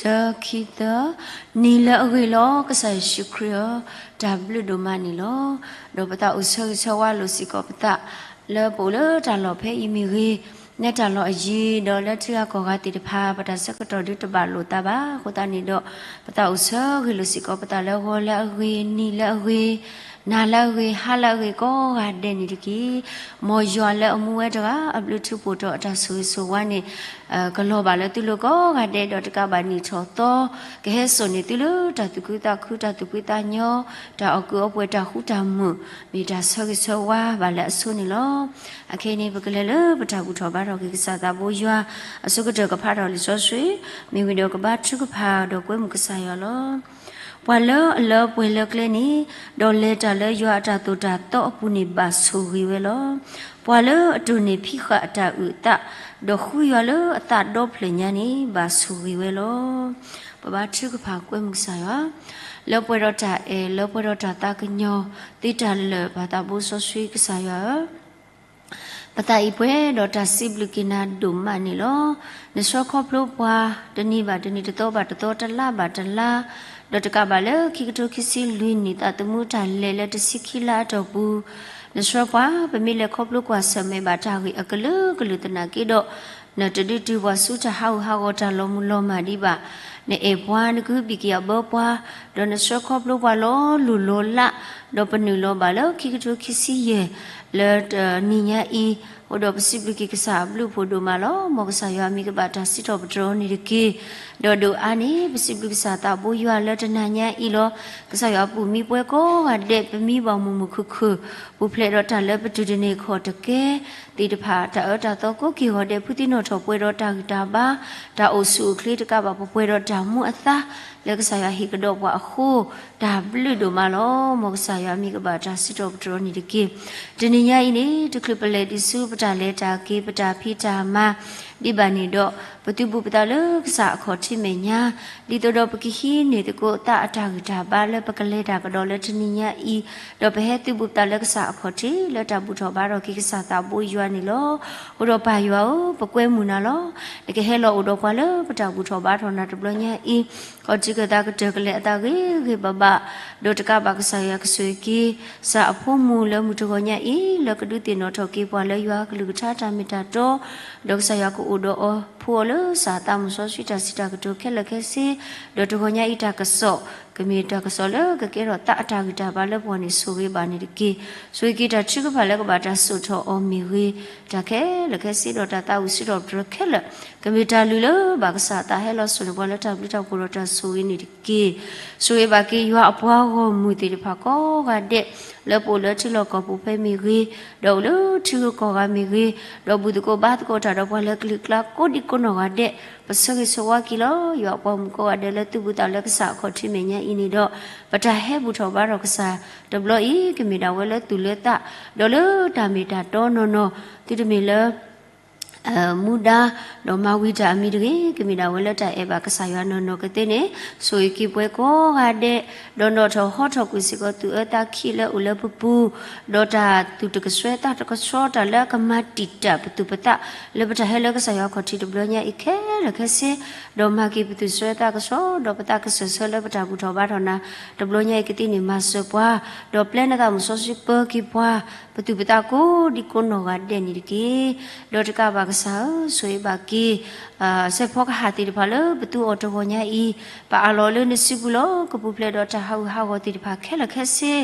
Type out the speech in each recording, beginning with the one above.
တၢ ခံ သၢ, နံၤလၢအဂ့ၤလီၤ ကစၢ်ယ့ၣ်ၡူးခရံာ်ဧၢ, တၢ်ဘျုးဒိၣ်မးန့ၣ်လီၤ. ဒီးပသးအိၣ်ဆၢဂ့ၤဆၢဝါလိာ်စ့ၢ်ကီးပသး လၢပအိၣ်လၢတၢ်လီၢ်ဖဲအံၤမ့ၢ်ဂ့ၤ, လၢတၢ်လီၢ်အယံၤ ဒီးလၢထံဂၤကီၢ်ဂၤသ့ၣ်တဖၣ် ပတၢ်ဆၢကတီၢ်ဒုးတဘၣ်လိာ်သးဘၣ်အဃိသတးန့ၣ်ဒီး ပသးအိၣ်ဆၢဂ့ၤလိာ်စ့ၢ်ကီးပသးလၢဂီၤလၢအဂ့ၤ, နံၤလၢအဂ့ၤ, နၤလၢအဂ့ၤ, ဟါလၢအဂ့ၤ ကိးဂၤဒဲးန့ၣ်တက့ၢ်. မ်ယွၤလၢအမူဝဲတဂၤ အဘျုးထူးဖှိၣ်ထီၣ်အတၢ်ဆိၣ်ဂ့ၤဆိၣ်ဝါန့ၣ် ကလီၤဘၣ်လၢသုလိၤကိးဂၤဒဲး ဒီးတကးဘၣ်နံၣ်ထီၣ်သီ ကဟဲစိာ်န့ၢ်သုလၢတၢ်သူၣ်ခုသးခု တၢ်သူၣ်ဖှံသးညီ တၢ်အီၣ်ကုးအီပှဲၤ တၢ်ဃူတၢ်မုာ် မ့ၢ်တၢ်ဆၢဂ့ၤဆၢဝါဘၣ်လၢအဆိန့ၣ်လီၤ. အခဲအံၤန့ၣ် ပကလဲၤလၢပတၢ်ဘူၣ်ထီၣ်ဘါထီၣ်က့ၤကစၢ်သးဘိယွၤ အဆိကတၢၢ်ကဖးထီၣ်လံာ်စီဆှံ မ့ၢ်ဝံၤဒီးကဘါထုကဖၣ်ဒီးကွဲမုာ်ကစၢ်ယွၤလီၤ. ပှၤလၢအလၢပှဲၤလၢကျဲန့ၣ် ဒီးလဲၤတၢ်လၢယွၤအတၢ်သိၣ်တၢ်သီအပူၤန့ၣ် ဘၣ်ဆိၣ်ဂ့ၤဝဲလီၤ. ပှၤလၢအတိၢ်န့ၢ်ဖံးဃာ်အတၢ်အုၣ်အသး ဒီးဃုယွၤလၢအသးဒီဖျၢၣ်ညါန့ၣ် ဘၣ်ဆိၣ်ဂ့ၤဝဲလီၤ. ပဘါထုကဖၣ်ကွဲမုာ်ကစၢ်ယွၤ လၢပှဲၤဒီးတၢ်အဲၣ် လၢပှဲၤဒီးတၢ်သးကညီၤ သုတၢ်လၢာ်ဘၣ်သးဘိစီဆှံကစၢ်ယွၤဧၢ ပသးအံၤပှဲၤဒီးတၢ်စံးဘျုးက့ၤနၤဒိၣ်မးန့ၣ်လီၤ. နဆှၢခီဖျိပှၤ တနံၤဘၣ်တနံၤ တသီဘၣ်တသီ တလါဘၣ်တလါ ဒီးတကးဘၣ်လၢခံကထိခံဆံလွံၢ်နံၣ် သးသမူတၢ်လဲၤလၢတဆံခံလါအတီၢ်ပူၤ နဆှၢပှၤ ပမ့ၢ်လဲၤခီဖျိကွၢ်ဆၢၣ်မဲာ်ဘၣ်တၢ်ဂ့ၢ်အကလုာ်ကလုာ်သနာ်က့ဒီး နတဒုးတုၤပှၤဆူတၢ်ဟးဂူာ်ဟးဂီၤတၢ်လီၤမုၢ်လီၤမၢ်ဒံးဘၣ်. နအဲၣ်ပှၤ နကဟုဘံၣ်က့ၤအဘၢပှၤ ဒီးနဆှၢခီဖျိပှၤလီၤလိၢ်လီၤလး ဒီးပနုာ်လီၤဘၣ်လၢခံကထိခံဆံယဲၢ် လၢတနံၤညါအံၤ အိၣ်ဒီးပစံးဘျုးက့ၤကစၢ်အဘျုးအဖှိၣ်ဒိၣ်မးလီၤ. မ်ကစၢ်ယွၤအမံၤကဘၣ်တၢ်စံးထီၣ်ပတြၢၤအီၤန့ၣ်တက့ၢ်. ဒီးဒိၣ်အါန့ၣ် ပစံးဘျုးကစၢ်သးဘိယွၤလၢတနၤညါအံၤလီၤ. ကစၢ်ယွၤအပူၤမံပှဲၤကိးဂၤဒဲး ပမံဘၣ်မုာ်မုာ်ခုၣ်ခုၣ် ပူၤဖျဲးဒီးတၢ်လၢပတုၤတန့ၢ်ခီၣ်တကဲ သ့ၣ်တဖၣ် တၢ်အၢတၢ်သီကိးက့ၤဂီၤဒဲး ဖုသံနီၣ်ထီၣ်ပှဲၤဒီးတၢ်ဂံၢ်တၢ်ဘါ တၢ်အိၣ်ဆူၣ်အိၣ်ချ့တကးဘၣ် ပပှဲၤဒီးတၢ်မူအသါ လၢကစၢ်ယွၤဟ့ၣ်ကဒီးပှၤအဃိ တၢ်ဘျုးဒိၣ်မးလီၤ. မ်ကစၢ်ယွၤအမံၤကဘၣ်တၢ်စံးထီၣ်ပတြၢၤအီၤန့ၣ်တက့ၢ်. တနံၤညါအံၤန့ၣ် တချုးပလဲၤဒံးဆူပတၢ်လဲၤတၢ်က့ၤ ပတၢ်ဖံးတၢ်မၤ ဒံးဘၣ်န့ၣ်ဒီး ပသုးဘူးပသးလၢကစၢ်အခီၣ်ထံးမဲာ်ညါ ဒ်သိးဒီးပကဟံးန့ၢ်သကိးသးအတၢ်ဂံၢ်တၢ်ဘါ လၢပကလဲၤတၢ်ကဒီးလၢတနံၤညါအံၤ, ဒီးပဟဲသုးဘူးပသးလၢကစၢ်အခီၣ်ထံး လၢတၢ်ဘူၣ်ထီၣ်ဘါထီၣ်က့ၤကစၢ်သးဘိယွၤန့ၣ်လီၤ. အဃိဒီးပၢ်ယွၤဧၢ, ပကွဲမုာ်နၤလီၤ. နကဟဲလီၤအိၣ်ဒီးပှၤလၢပတၢ်ဘူၣ်ထီၣ်ဘါထီၣ်နၤတဘျီညါအံၤ, ခီၣ်ထံးကသးကတၢၢ်ကလဲာ်အသးဂ့ၤဂ့ၤဘၣ်ဘၣ်, ဒီးတကးဘၣ်ကစၢ်ယွၤကဆိၣ်ဂ့ၤက့ၤ ကစၢ်အဖိမုၣ်လၢမုၢ်တဂီၤညါအံၤ လၢကဒုးသ့ၣ်နီၣ်ထီၣ်က့ၤပှၤလၢယွၤအကလုၢ်ကထါတၢ်မ့ၢ်တၢ်တီ, ဒီးကစၢ်ယွၤကအိၣ်ဒီးအီၤ ဖှူအီၤလၢကစၢ်အသးမုၢ်စီဆှံတၢ်စံးတၢ်ကတိၤခဲလၢာ်ခဲဆ့, ဒီးတဂီၤညါအံၤတၢ်ကစီၣ် ကမ့ၢ်တၢ်ကစီၣ်လၢကကဲထီၣ်သးအတၢ်ဂံၢ်တၢ်ဘါလၢပဂီၢ်န့ၣ် ဆိၣ်ဂ့ၤဘၣ်န့ၣ်တက့ၢ်. ဆိၣ်ဂ့ၤက့ၤတၢ်ထုကဖၣ်လၢကဘၣ်တၢ်စိာ်ထီၣ်အီၤမ့ၢ်ဂ့ၤ, တၢ်ခဲလၢာ်ခဲဆ့ဒီးတၢ်သးဝံၣ်စံးထီၣ်ပတြၢၤခဲလၢာ်, ကမ့ၢ်တၢ်လုၢ်လၢဘၣ်ကစၢ်အသးဟဲလီၤစိာ်န့ၢ်ပှၤလၢတၢ်ဘျုးတၢ်ဖှိၣ်ဒီးတၢ်ဆိၣ်ဂ့ၤန့ၣ်တက့ၢ်. ဆိၣ်ဂ့ၤဘၣ်က့ၤယွၤအပှၤဂီၢ်မုၢ်သ့ၣ်တဖၣ်ကိးဂၤဒဲး, လၢပအိၣ်လၢထံလီၢ်ကီၢ်ပူၤဖဲမ့ၢ်ဂ့ၤ, ဒီးအိၣ်လၢထံဂုၤကီၢ်ဂၤမ့ၢ်ဂ့ၤ, ဒီးဘူၣ်သကိးဘါသကိးတၢ်ဒီးပှၤလၢကလုာ်ကျါကိးဒံကိးနီၢ်ဂၤဒဲး, ပဆၢဂ့ၤဆၢဝါက့ၤလီၤ. ယွၤအပှၤမုၣ်ကိးဂၤဒဲးလၢသုးဘူးသးလၢကစၢ်အခီၣ်ထံးမဲာ်ညါအံၤန့ၣ်ဒီး, ပတၢ်ဟဲဘူၣ်ထီၣ်ဘါထီၣ်ကစၢ်တဘျီအံၤ ကမ့ၢ်ဒၣ်ဝဲလၢသူၣ်လၢသး, ဒီးလၢတၢ်မ့ၢ်တၢ်တီနီၢ်နီၢ်, သုတမ့ၢ်လၢ မူဒါ, ဒီးမၤဝံၤတၢ်အမံၤတဂ့ၤ, ကမ့ၢ်ဒၣ်ဝဲလၢတၢ်အဲၣ်ဘၣ်ကစၢ်ယွၤနီၢ်နီၢ်ကသ့န့ၣ်, ဆိၣ်ဂ့ၤက့ၤပှၤကိးဂၤဒဲး, ဒီးနီၣ်ထီၣ်ဟီထီၣ်ကွံာ်စ့ၢ်ကီးသူၣ်အၢသးခံလၢအိၣ်လၢပပူၤ, ဒီးတၢ်သူၣ်တကဆှဲသးတကဆှီ တၢ်လၢအကမၤတံာ်တာ်ပသူၣ်ပသး လၢပတၢ်ဟဲလၢကစၢ်ယွၤခီၣ်ထံးတဘျီညါအံၤခဲလၢာ်ခဲဆ့, ဒီးမၤက့ၤပသူၣ်ဆှဲသးကဆှီ, ဒီးပသးကစၢၢ်ဆၢလၢပတၢ်ဘူၣ်ထီၣ်ဘါထီၣ်နၤ တဘျီညါအံၤကသ့န့ၣ် မၤစၢၤပှၤ, ဒီးပျဲနသးမုၢ်စီဆှံပၢက့ၤပှၤ, ပသူၣ်ပသးကိးဒံကိးနီၢ်ဂၤဒဲးန့ၣ်တက့ၢ်. ဒီးတကးဘၣ်ကစၢ်ဧၢ, ဆိၣ်ဂ့ၤဘၣ်က့ၤ စဲးဖီကဟၣ်သ့ၣ်တဖၣ်လၢပသူအီၤတဂီၤညါအံၤ, ပအးလီၤလၢနစုပူၤလီၤ. ကပူၤဖျဲးဒီးတၢ်ဟးဂူာ်ဟးဂီၤသ့ၣ်တဖၣ်ခဲလၢာ်ခဲဆ့,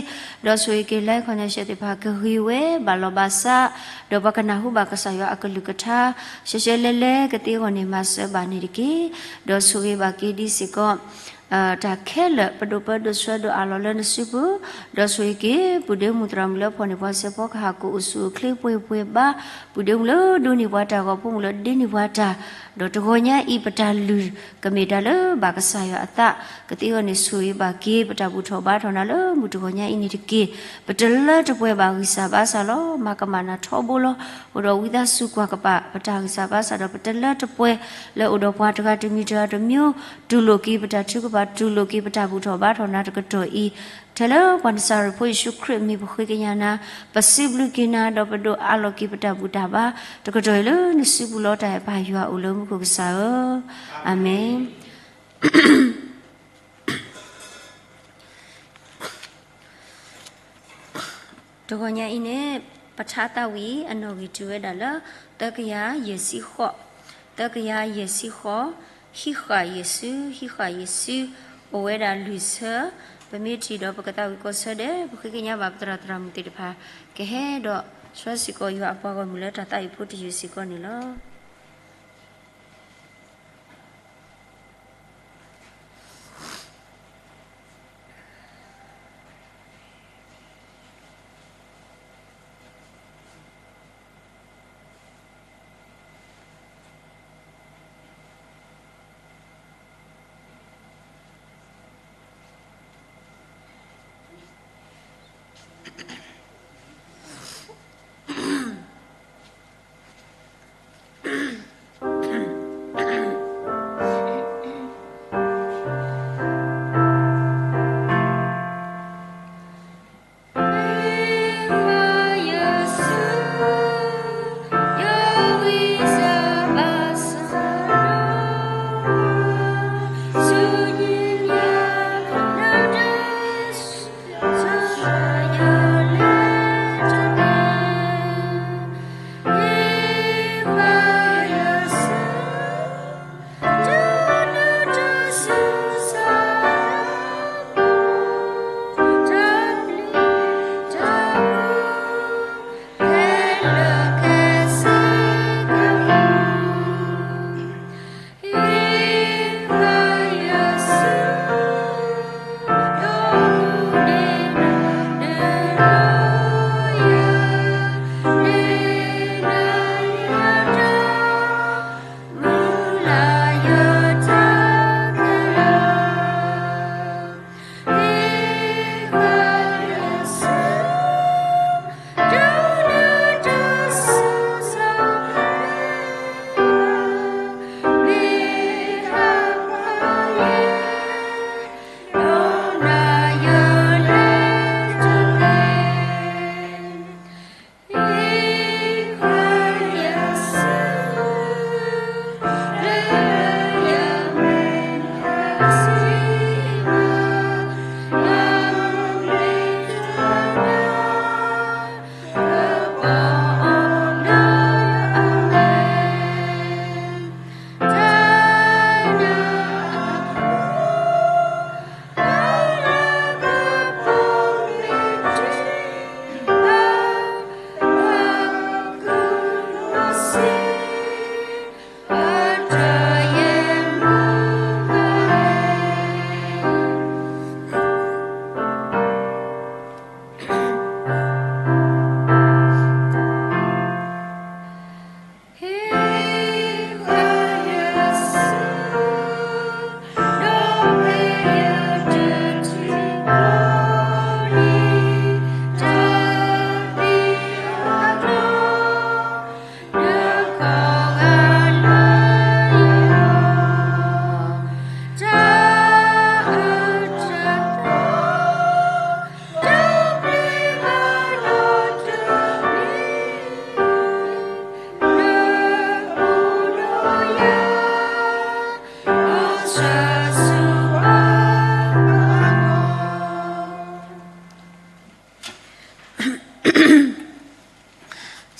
ဒီးဆိၣ်ဂ့ၤက့ၤ live connection သ့ၣ်တဖၣ်ကဂ့ၤဝဲဘၣ်လီၤဘၣ်စး, ဒီးပှၤကနၢ်ဟူဘၣ်ကစၢ်ယွၤအကလုၢ်ကထါ ရှဲရှဲလဲလဲကသ့အဂီၢ်န့ၣ် မၤစၢၤဘၣ်န့ၣ်တက့ၢ်. ဒီးဆိၣ်ဂ့ၤဘၣ်က့ၤဒ်စ့ၢ်ကီး တၢ်ခဲလၢာ် ပဒိၣ်ပၢဒိၣ်ဆှၢဒိၣ်အးလီၤလၢနစုပူၤ, ဒီးဆိၣ်ဂ့ၤက့ၤ ပုၢ်ဒ့မုၣ်သရၣ်မုၣ်လၢဖီၣ်န့ၢ်ပှၤစဲးဖီကဟၣ် ကအိၣ်ဆူၣ်အိၣ်ချ့ပှဲၤပှဲၤဘါ, ပုၢ်ဒ့မုၣ်လၢဒိးန့ၢ်ပှၤတၢ်ဂီၤ ဖိမုၣ်လၢဒ့န့ၢ်ပှၤတၢ်, ဒီးတဂီၤညါအံၤ ပတၢ်လုၢ်ကမ့ၢ်တၢ်လၢဘၣ်ကစၢ်ယွၤအသးကသ့အဂီၢ်န့ၣ် ဆိၣ်ဂ့ၤဘၣ်က့ၤ ပတၢ်ဘူၣ်ထီၣ်ဘါထီၣ်နၤလၢမုၢ်တဂီၤညါအံၤန့ၣ်တက့ၢ်. ပတလၢတပှဲၤဘၣ်ဂံၢ်စၢ်ဘါစၢ်လီၤ. မၤကမၣ်နၤထီဘိလီၤ. အိၣ်ဒီးဝံသးစူၤကွၢ်ကပၤ ပတၢ်ဂံၢ်စၢ်ဘါစၢ်ဒီး ပတလၢတပှဲၤလၢအိၣ်ဒီးပှၤတဂၤတမံၤတဂၤတမံၤ, တူၢ်လိာ်က့ၤပတၢ်ထုကဖၣ်, တူၢ်လိာ်က့ၤပတၢ်ဘူၣ်ထီၣ်ဘါထီၣ်နၤတကတီၢ်အံၤ, ထဲလၢပှၤနစၤရ့းဖိယ့ၣ်ၡူးခရံာ်အမံၤ ပဃ့ကညးနၤ, ပစံးဘျုးက့ၤနၤ ဒီးပဒိၣ်အးလီၤက့ၤပတၢ်ဘူၣ်တၢ်ဘါတကတီၢ်အံၤလၢနစုပူၤလီၤ. တၢ်အဲၣ်ပၢ်ယွၤအိၣ်လၢမူခိၣ်ကစၢ်ဧၢ, အၤမ့ၣ်. တဂီၤညါအံၤန့ၣ် ပထါသးဝံၣ်အနီၣ်ဂံၢ်တုၤဝဲဒၣ်လၢ သၢကယၤယဲၢ်ဆံဃိး, သၢကယၤယဲၢ်ဆံဃိး, ဟံးဃာ်ယ့ၣ်ၡူး, ဟံးဃာ်ယ့ၣ်ၡူး, အိၣ်ဝဲဒၣ်လွံၢ်ဆၢ, ပမ့ၢ်ထံၣ်ဒီးပကသးဝံၣ်ကီၢ်ဆၢဒဲး ပဃ့ကညးဘၣ်ပသရၣ်သရၣ်မုၣ်သ့ၣ်တဖၣ် ကဟဲဒီးဆှၢစ့ၢ်ကီးယွၤအပှၤဂီၢ်မုၢ်လၢတၢ်သးဝံၣ်ဖိတယုၢ်စ့ၢ်ကီးန့ၣ်လီၤ.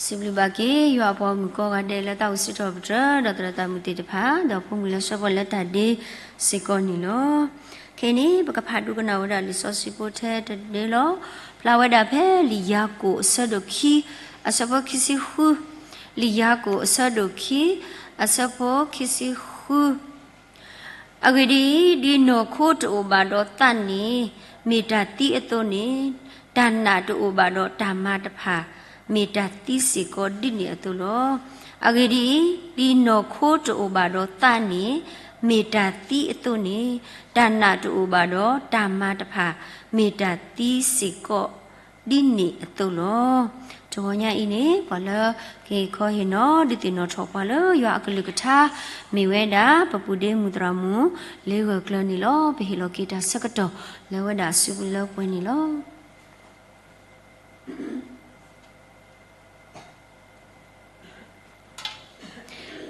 စံးဘျုးဘၣ်က့ၤ ယွၤအပှၤဂီၢ်မုၢ်ကိးဂၤဒဲး လၢသးဝံၣ်စံးထီၣ်ပတြၢၤ ဒီးသရၣ်သရၣ်မုၣ်သ့ၣ်တဖၣ် ဒီးဖိမုၣ်လၢဆှၢပှၤလၢတၢ်ဒ့စ့ၢ်ကီးန့ၣ်လီၤ. ခဲအံၤန့ၣ် ပကဖးဒိကနၣ်ဝဲဒၣ်လံာ်စီဆှံဖိထဲတဒ့လီၤ. ဖျါဝဲဒၣ်ဖဲလံာ်ယၤကိာ်အဆၢဒိၣ်ခံ အဆၢဖိခံဆံဃု, လံာ်ယၤကိာ်အဆၢဒိၣ်ခံ အဆၢဖိခံဆံဃု အဂ့ၢ်ဒ်အံၤ, ဒ်နီၢ်ခိတအိၣ်ဘၣ်ဒီးသးန့ၣ် မ့ၢ်တၢ်သံအသိးန့ၣ်, တၢ်နာ်တအိၣ်ဘၣ်ဒီးတၢ်မၤတဖၣ် မ့ၢ်တၢ်သံစ့ၢ်ကီးဒ်န့ၣ်အသိးလီၤ. အဂ့ၢ်ဒ်အံၤ, ဒ်နီၢ်ခိတအိၣ်ဘၣ်ဒီးသးန့ၣ် မ့ၢ်တၢ်သံအသိးန့ၣ်, တၢ်နာ်တအိၣ်ဘၣ်ဒီးတၢ်မၤတဖၣ် မ့ၢ်တၢ်သံစ့ၢ်ကီး ဒ်န့ၣ်အသိးလီၤ. တဂီၤညါအံၤန့ၣ် ပှၤလၢကဟ့ၣ်ခီဟ့ၣ်နီၤ ဒုးသ့ၣ်နီၣ်ထီၣ်ပှၤလၢယွၤအကလုၢ်ကထါ မ့ၢ်ဝဲဒၣ် ပပုၢ်ဒ့မုၣ်သရၣ်မုၣ် လၢဂၢၢ်ကျၢၤန့ၣ်လီၤ. ပဟ့ၣ်လီၤက့ၤတၢ်ဆၢကတီၢ် လၢဝဲဒၣ်အစုပူၤလၢပှဲၤန့ၣ်လီၤ.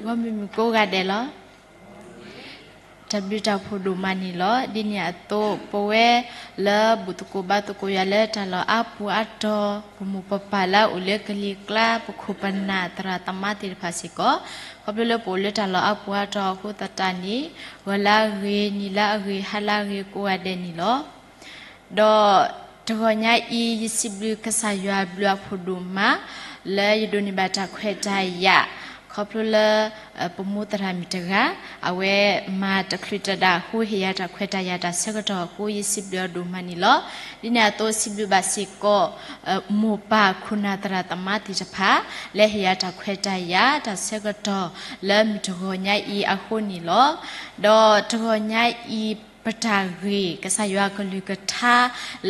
ဂီၢ်မုၢ်မုၣ်ကိးဂၤဒဲးလီၤ. တၢ်ဘျုးတၢ်ဖှိၣ်ဒိၣ်မးန့ၣ်လီၤ. ဒ်န့ၣ်အသိး ပဝဲလၢဘူၣ်သကိးဘါသကိးယွၤလၢတၢ်လီၢ်အါပူၤအါတီၤ ပမိၢ်ပပၢ်လၢအအိၣ်လၢကလံၤကျါ ပခိၣ်ပနၢ်သရၣ်သမါသ့ၣ်တဖၣ်စ့ၢ်ကီး, ခီဖျိလၢပအိၣ်လၢတၢ်လီၢ်အါပူၤအါတီၤအဃိသတးန့ၣ် ဂီၤလၢအဂ့ၤ, နံၤလၢအဂ့ၤ, ဟါလၢအဂ့ၤ ကိးဂၤဒဲးန့ၣ်လီၤ. ဒီးတဂီၤညါအံၤ ယစံးဘျုးကစၢ်ယွၤဘျုးအဖှိၣ်ဒိၣ်မး လၢယဒိးန့ၢ်ဘၣ်တၢ်ခွဲးတၢ်ယာ် ခီဖျိလၢ ပမိၢ်သရၣ်မုၣ်တဂၤ အဝဲမၤတချုးတဒါအဃိ ဟ့ၣ်ယၤတၢ်ခွဲးတၢ်ယာ်တၢ်ဆၢကတီၢ်အဃိ ယစံးဘျုးအီၤဒိၣ်မးန့ၣ်လီၤ. ဒ်န့ၣ်အသိးစံးဘျုးဘၣ်စ့ၢ်ကီး မိၢ်ပၢ်ခိၣ်နၢ်သရၣ်သမါသ့ၣ်တဖၣ် လၢဟ့ၣ်ယၤတၢ်ခွဲးတၢ်ယာ်တၢ်ဆၢကတီၢ် လၢမုၢ်တဂီၤညါအံၤအဃိန့ၣ်လီၤ. ဒီးတဂီၤညါအံၤ ပတၢ်ဂ့ၢ် ကစၢ်ယွၤကလုၢ်ကထါ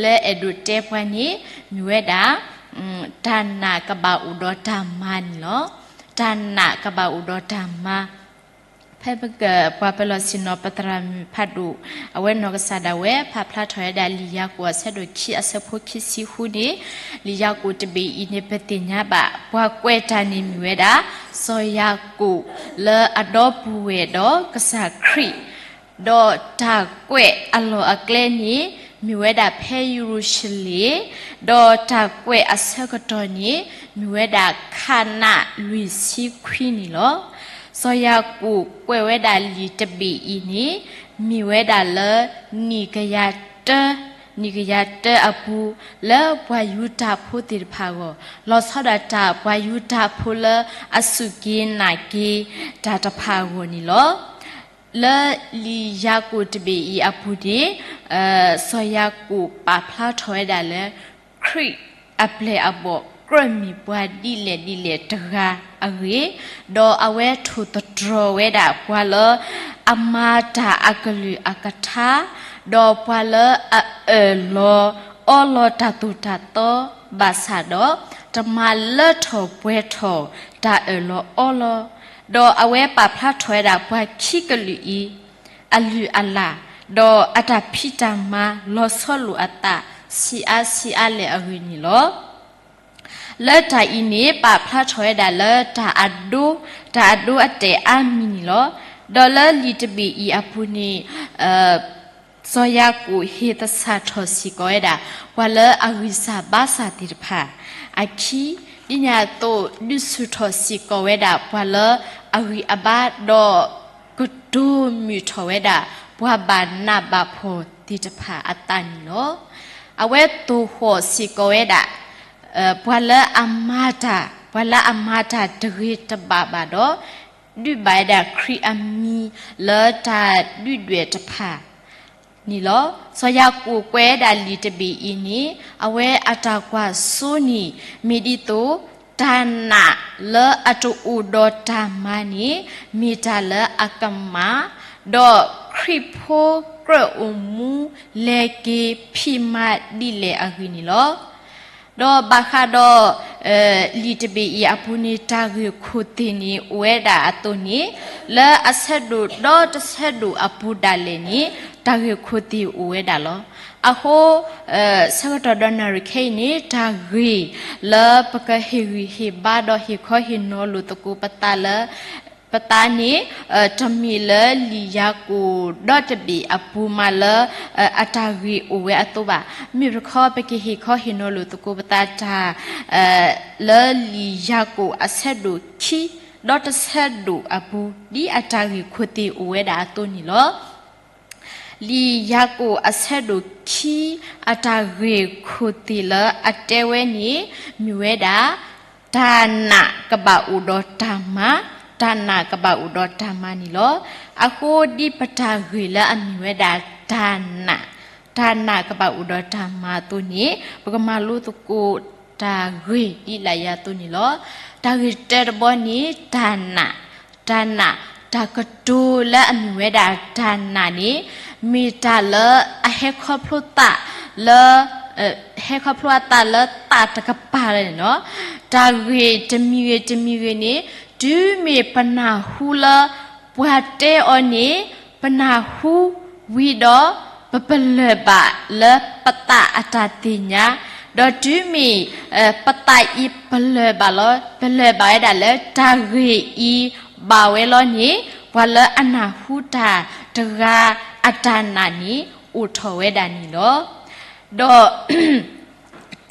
လၢအဲၣ်ဒိးတဲပှၤန့ၣ် မ့ၢ်ဝဲဒၣ် တၢ်နာ်ကဘၣ်အိၣ်ဒီးတၢ်မၤန့ၣ်လီၤ. တၢ်နာ်ကဘၣ်အိၣ်ဒီးတၢ်မၤ ဖဲပကပှၤပၢၤလီၢ်ဆ့ၣ်နီၤ ပသရၣ်မုၣ်ဖးဒိၣ် အဝဲနီၢ်ကစၢ်ဒၣ်ဝဲ ပာ်ဖျါထီၣ်ဝဲဒၣ်လံာ်ယၤကိာ်အဆၢဒိၣ်ခံအဆၢဖိခံဆံဃုန့ၣ်, လံာ်ယၤကိာ်တဘ့ၣ်အံၤန့ၣ် ပသ့ၣ်ညါဘၣ် ပှၤကွဲးတၢ်န့ၣ်မ့ၢ်ဝဲဒၣ် စီၤယၤကိာ်လၢအဒီပုၢ်ဝဲၢ်ဒီးကစၢ်ခရံာ် ဒီးတၢ်ကွဲးအလီၢ်အကျဲန့ၣ် မ့ၢ်ဝဲဒၣ်ဖဲယရူၤၡလ့ၣ်, ဒီးတၢ်ကွဲးအဆၢကတီၢ်န့ၣ် မ့ၢ်ဝဲဒၣ်ခးနးလွံၢ်ဆံခွံန့ၣ်လီၤ. စီၤယၤကိာ်ကွဲးဝဲဒၣ်လံာ်တဘ့ၣ်အံၤန့ၣ် မ့ၢ်ဝဲဒၣ်လၢ နံၣ်ကယၤတၢ, နံၣ်ကယၤတၢအပူၤ လၢပှၤယူဒၤဖိသ့ၣ်တဖၣ်အဂီၢ်, လီၤဆီဒၣ်တၢ်ပှၤယူဒၤဖိလၢအစူၢ်က့ၤနာ်က့ၤတၢ်တဖၣ်အဂီၢ်န့ၣ်လီၤ. လၢလံာ်ယၤကိာ်တဘ့ၣ်အံၤအပူၤန့ၣ် စီၤယၤကိာ်ပာ်ဖျါထီၣ်ဝဲဒၣ်လၢ ခရံာ်အပျဲၢ်အဘီၣ်ကြၢးမ့ၢ်ပှၤဒ်လဲၣ်ဒ်လဲၣ်တဂၤအဂ့ၢ်, ဒီးအဝဲထိၣ်သတြီၤဝဲဒၣ်ပှၤလၢအမၤတၢ်အကလုၢ်အကထါ, ဒီးပှၤလၢအအၢၣ်လီၤအီလီၤတၢ်သိၣ်တၢ်သီဘၣ်ဆၣ်ဒီး တမၤလၢထီၣ်ပှဲၤထီၣ်တၢ်အၢၣ်လီၤအီလီၤ, ဒီးအဝဲပာ်ဖျါထီၣ်ဝဲဒၣ်ပှၤခံကလုာ်အံၤ အလုၢ်အလၢ်, ဒီးအတၢ်ဖံးတၢ်မၤလီၤဆီလိာ်အသး ဆံးအါဆံးအါလဲၣ်အဂ့ၢ်န့ၣ်လီၤ. လၢတၢ်အံၤန့ၣ် ပာ်ဖျါထီၣ်ဝဲဒၣ်လၢတၢ်အဒိ, တၢ်အဒိအတဲာ်အါမံၤန့ၣ်လီၤ. ဒီးလၢလံာ်တဘ့ၣ်အံၤအပူၤန့ၣ် စီၤယၤကိာ်ဟ့ၣ်သဆၣ်ထီၣ်စ့ၢ်ကီးဝဲဒၣ် ပှၤလၢအဂံၢ်စၢ်ဘါစၢ်သ့ၣ်တဖၣ်အခံ, ဒ်န့ၣ်အသိး ဒုးဆူၣ်ထီၣ်စ့ၢ်ကီးဝဲဒၣ် ပှၤလၢအဂံၢ်အဘါဒီး ကတိၤမုာ်ထီၣ်ဝဲဒၣ် ပှၤဘၣ်နးဘၣ်ဖှီၣ်သ့ၣ်တဖၣ်အသးန့ၣ်လီၤ. အဝဲသိၣ်ဃီၣ်စ့ၢ်ကီးဝဲဒၣ် ပှၤလၢအမၤတၢ်, ပှၤလၢအမၤတၢ်တဂ့ၤတဘၣ်ဘၣ်ဒီး ဒုးဘၣ်ဝဲဒၣ်ခရံာ်အမံၤလၢတၢ်ဒုၣ်ဒွဲၣ်တဖၣ်န့ၣ်လီၤ. စီၤယၤကိာ်ကွဲးဝဲဒၣ်လံာ်တဘ့ၣ်အံၤန့ၣ် အဝဲအတၢ်ကွၢ်စိန့ၣ် မ့ၢ်ဒ်သိး တၢ်နာ်လၢအတအိၣ်ဒီးတၢ်မၤန့ၣ် မ့ၢ်တၢ်လၢအကမၣ်, ဒီးခရံာ်ဖိကြၢးအိၣ်မူလဲၤက့ၤဖံးမၤဒ်လဲၣ်အဂ့ၢ်န့ၣ်လီၤ. ဒီးဘၣ်ဃးဒီး လံာ်တဘ့ၣ်အံၤအပူၤန့ၣ် တၢ်ဂ့ၢ်ခိၣ်သ့ၣ်န့ၣ်အိၣ်ဝဲဒၣ်အသိးန့ၣ်, လၢအဆၢဒိၣ်ဒီတဆၢဒိၣ်အပူၤဒၣ်လဲာ်န့ၣ် တၢ်ဂ့ၢ်ခိၣ်သ့ၣ်အိၣ်ဝဲဒၣ်လီၤ. အဃိ ဆၢကတီၢ်ဒီးနၣ်ရံၣ်ခဲအံၤန့ၣ် တၢ်ဂ့ၢ်လၢပကဟ့ၣ်ဂံၢ်ဟ့ၣ်ဘါဒီးဟ့ၣ်ခီဟ့ၣ်နီၤလိာ်သကိးပသးလၢ ပသးန့ၣ် တမ့ၢ်လၢလံာ်ယၤကိာ်ဒီတဘ့ၣ်အပူၤမးလၢ အတၢ်ဂ့ၢ်အိၣ်ဝဲအသိးဘၣ်. မ့ၢ်တခီ ပကဟ့ၣ်ခီဟ့ၣ်နီၤလိာ်သကိးပသးတၢ် လၢလံာ်ယၤကိာ်အဆၢဒိၣ်ခံ ဒီတဆၢဒိၣ်အပူၤ ဒ်အတၢ်ဂ့ၢ်ခိၣ်သ့ၣ်အိၣ်ဝဲဒၣ်အသိးန့ၣ်လီၤ. လံာ်ယၤကိာ်အဆၢဒိၣ်ခံ အတၢ်ဂ့ၢ်ခိၣ်သ့ၣ်လၢအတဲဝဲန့ၣ် မ့ၢ်ဝဲဒၣ် တၢ်နာ်ကဘၣ်အိၣ်ဒီးတၢ်မၤ, တၢ်နာ်ကဘၣ်အိၣ်ဒီးတၢ်မၤန့ၣ်လီၤ. အဃိဒ်ပတၢ်ဂ့ၢ်လၢအမ့ၢ်ဝဲဒၣ်တၢ်နာ်, တၢ်နာ်ကဘၣ်အိၣ်ဒီးတၢ်မၤအသိးန့ၣ် ပကမၤလိသကိးတၢ်ဂ့ၢ်ဒ်လၢယၤအသိးန့ၣ်လီၤ. တၢ်ဂ့ၢ်တၢတဘီန့ၣ် တၢ်နာ်, တၢ်နာ်, တၢ်ကတိၤလၢအမ့ၢ်ဝဲဒၣ်တၢ်နာ်န့ၣ် မ့ၢ်တၢ်လၢအဟဲခီဖျိသးလၢ ဟဲခီဖျိအသးလၢသးတကပၤလၢာ်န့ၣ်လီၤ. တၢ်ဂ့ၢ်တမံၤဂ့ၤတမံၤဂ့ၤန့ၣ် တုၤမ့ၢ်ပနၢ်ဟူလၢ ပှၤတဲအီၤန့ၣ် ပနၢ်ဟူဝံၤဒီး ပပလၢၢ်ဘၣ်လၢပသးအတၢ်သ့ၣ်ညါ, ဒီးတုၤမ့ၢ် ပသးအံၤပလၢၢ်ဘၣ်လီၤ, ပလၢၢ်ဘၣ်ဝဲဒၣ်လၢတၢ်ဂ့ၢ်အံၤဘၣ်ဝဲလီၤန့ၣ် ပှၤလၢအနၢ်ဟူတၢ် တဂၤအတၢ်နာ်န့ၣ် အိၣ်ထီၣ်ဝဲဒၣ်န့ၣ်လီၤ. ဒီး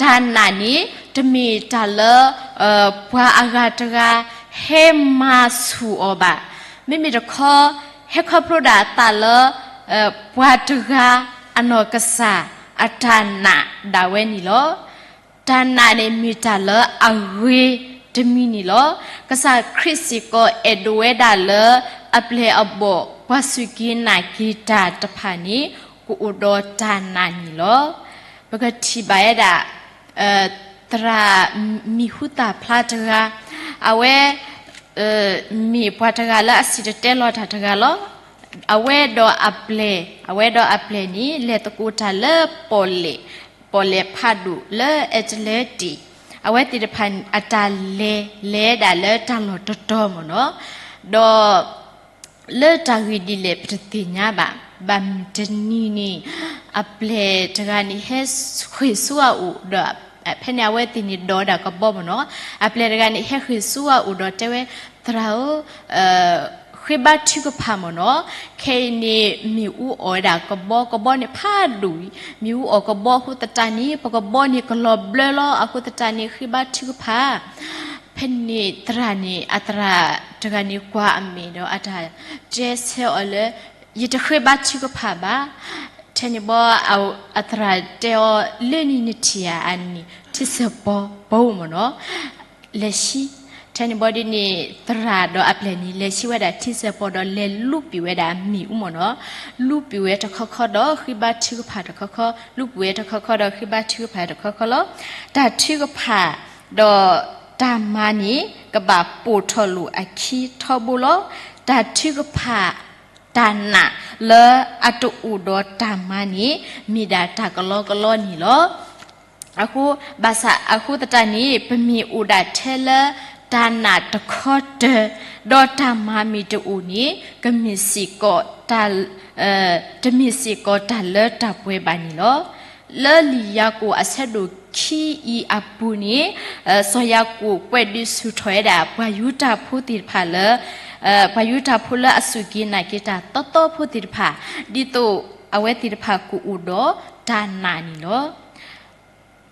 တၢ်နာ်န့ၣ် တမ့ၢ်တၢ်လၢ ပှၤအဂၤတဂၤ ဟဲမၤဆူၣ်အီၤဘၣ်. မ့မ့ၢ်တခီ ဟဲခီဖျိဒၣ်အသးလၢ ပှၤတဂၤ အနီၢ်ကစၢ်အတၢ်နာ်ဒၣ်ဝဲန့ၣ်လီၤ. တၢ်နာ်န့ၣ်မ့ၢ်တၢ်လၢအဂ့ၤတမံၤန့ၣ်လီၤ. ကစၢ်ခရံာ်စ့ၢ်ကီးအဲၣ်ဒိးဝဲဒၣ်လၢ အပျဲၢ်အဘီၣ် ပှၤစူၢ်က့ၤနာ်က့ၤတၢ်တဖၣ်န့ၣ် ကအိၣ်ဒီးတၢ်နာ်န့ၣ်လီၤ. ပကထံၣ်ဘၣ်ဝဲဒၣ် သရၣ်မံၤဟူသၣ်ဖျါတဂၤ, အဝဲ မ့ၢ်ပှၤတဂၤလၢအစံၣ်တဲၤတဲလီၤတၢ်တဂၤလီၤ. အဝဲဒီးအပျဲၢ်, အဝဲဒီးအပျဲၢ်န့ၣ် လဲၤသကိးတၢ်လၢပီၣ်လဲၣ်, ပီၣ်လဲၣ်ဖးဒိၣ်လၢ Atlantic, အဝဲသ့ၣ်တဖၣ်အတၢ်လဲၤ လဲၤဒၣ်လၢတၢ်လီၢ်တတီၤမ့ၢ်နီၤ, ဒီး လၢတၢ်ဂ့ၢ်ဒ်လဲၣ်ပတသ့ၣ်ညါဘၣ်. ဘၣ်မုၢ်တနံၤန့ၣ် အပျဲၢ်တဂၤန့ၣ်ဟဲဃ့ၢ်ဆူအအိၣ်ဒီး ဖဲန့ၣ်အဝဲသ့ၣ်န့ၣ်ဒိးဝဲဒၣ်ကဘီမ့ၢ်နီၤ, အပျဲၢ်တဂၤန့ၣ်ဟဲဃ့ၢ်ဆူအအိၣ်ဒီးတဲဝဲ, သရၣ်ဧၢ, ဃ့ဘါထုကဖၣ်မ့ၢ်နီၤ, ခဲအံၤန့ၣ်မ့ၣ်အူအီၣ်ဝဲဒၣ်ကဘီ, ကဘီန့ၣ်ဖးဒိၣ်အံၤ, မ့ၣ်အူအီၣ်ကဘီအဃိသတးန့ၣ် ပကဘီန့ၣ်ကလီၤဘျၢလီၤ, အဃိသတးန့ၣ် ဃ့ဘါထုကဖၣ် ဖဲန့ၣ်သရၣ်န့ၣ် အသရၣ်တဂၤန့ၣ်ကွၢ်အမဲာ်ဒီးအတၢ်တဲဆၢအီၤလၢ ယတဃ့ဘါထုကဖၣ်ဘၣ်. ထဲန့ၣ်ဘီ အသရၣ်တဲအီၤ လၢနံၤနထံၣ်ဧါ, အန့ၣ်ထံဆၢၣ်ပီၤပီၤမ့ၢ်နီၤ, လဲၤဆံ. ထဲန့ၣ်ဘီဒ်န့ၣ် သရၣ်ဒီးအပျဲၢ်န့ၣ် လဲၤဆံဝဲဒၣ်ထံဆၢၣ်ပီၤဒီးလဲၤလူပံာ်ဝဲဒၣ်မ့ၣ်အူမ့ၢ်နီၤ, လူပံာ်ဝဲတခီခီဒီးဃ့ဘါထုကဖၣ်တခီခီ, လူပံာ်ဝဲတခီခီဒီးဃ့ဘါထုကဖၣ်တခီခီလီၤ. တၢ်ထုကဖၣ် ဒီးတၢ်မၤန့ၣ် ကဘၣ်ပိာ်ထီၣ်လိာ်အခံထီဘိလီၤ. တၢ်ထုကဖၣ် တၢ်နာ်လၢအတအိၣ်ဒီးတၢ်မၤန့ၣ် မ့ၢ်ဒၣ်တၢ်ကလီကလီန့ၣ်လီၤ. အဃိ ဘၣ်ဆၣ်အဃိသတးန့ၣ် ပမ့ၢ်အိၣ်ဒၣ်ထဲလၢတၢ်နာ်တခီတၢၤ, ဒီးတၢ်မၤမ့ၢ်တအိၣ်န့ၣ် ကမ့ၢ်စ့ၢ်ကီး တမ့ၢ်စ့ၢ်ကီးတၢ်လၢတၢ်ပှဲၤဘၣ်န့ၣ်လီၤ. လၢလံာ်ယၤကိာ်အဆၢဒိၣ်ခံအံၤအပူၤန့ၣ် စီၤယၤကိာ်ကွဲးဒုးဆူၣ်ထီၣ်ဝဲဒၣ် ပှၤယူဒၤဖိသ့ၣ်တဖၣ်လၢ ပှၤယူဒၤဖိလၢအစူၢ်က့ၤနာ်က့ၤတၢ်သီသီဖိသ့ၣ်တဖၣ် ဒ်သိးအဝဲသ့ၣ်တဖၣ်ကအိၣ်ဒီးတၢ်နာ်န့ၣ်လီၤ.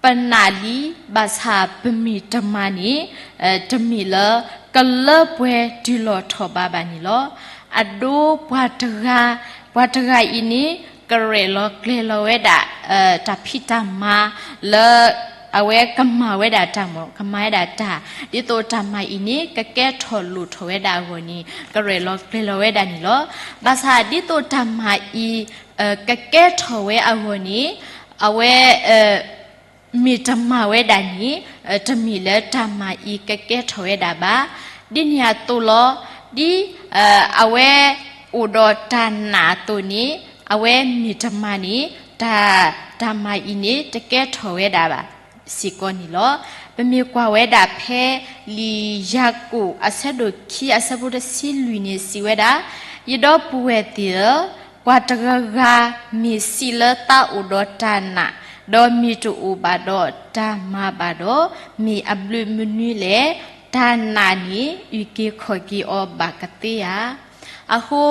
ပနာ်လံ ဘၣ်ဆၣ်ပမ့ၢ်တမၤန့ၣ် တမ့ၢ်လၢကလၢပှဲၤတုၤလီၤထီၣ်ဘးဘၣ်န့ၣ်လီၤ. အဒိပှၤတဂၤ, ပှၤတဂၤအံၤန့ၣ် ကရဲၣ်လီၤကျဲၤလီၤဝဲဒၣ် တၢ်ဖံးတၢ်မၤလၢ အဝဲကမၤဝဲဒၣ်တၢ်မ့ၢ် ကမၤဝဲဒၣ်တၢ် ဒ်သိးတၢ်မၤအံၤန့ၣ် ကကဲထီၣ်လိာ်ထီၣ်ဝဲဒၣ်အဂီၢ်န့ၣ် ကရဲၣ်လီၤကျဲၤလီၤဝဲဒၣ်န့ၣ်လီၤ. ဘၣ်ဆၣ်ဒ်သိးတၢ်မၤအံၤ ကကဲထီၣ်ဝဲအဂီၢ်န့ၣ် အဝဲ မ့ၢ်တမၤဝဲဒၣ်န့ၣ် တမ့ၢ်လၢတၢ်မၤအံၤကကဲထီၣ်ဝဲဒၣ်ဘၣ်. ဒ်န့ၣ်အသိးလီၤ. ဒ်အဝဲအိၣ်ဒီးတၢ်နာ်အသိးန့ၣ် အဝဲမ့ၢ်တမၤန့ၣ် တၢ်, တၢ်မၤအံၤန့ၣ် တကဲထီၣ်ဝဲဒၣ်ဘၣ်စ့ၢ်ကီးန့ၣ်လီၤ. ပမ့ၢ်ကွၢ်ဝဲဒၣ်ဖဲလံာ်ယၤကိာ်အဆၢဒိၣ်ခံအဆၢဖိတဆံလွံၢ်န့ၣ်စံးဝဲဒၣ်, ယဒီပုၢ်ဝဲၢ်သ့ၣ်ဧၢ, ပှၤတဂၤဂၤမ့ၢ်စံးလၢသးအိၣ်ဒီးတၢ်နာ်, ဒီးမ့ၢ်တအိၣ်ဘၣ်ဒီးတၢ်မၤဘၣ်ဒီး, မ့ၢ်အဘျုးမနုၤလဲၣ်. တၢ်နာ်န့ၣ် အုၣ်က့ၤခီၣ်က့ၤအီၤဘၣ်ကသ့ဧါ. အဃိ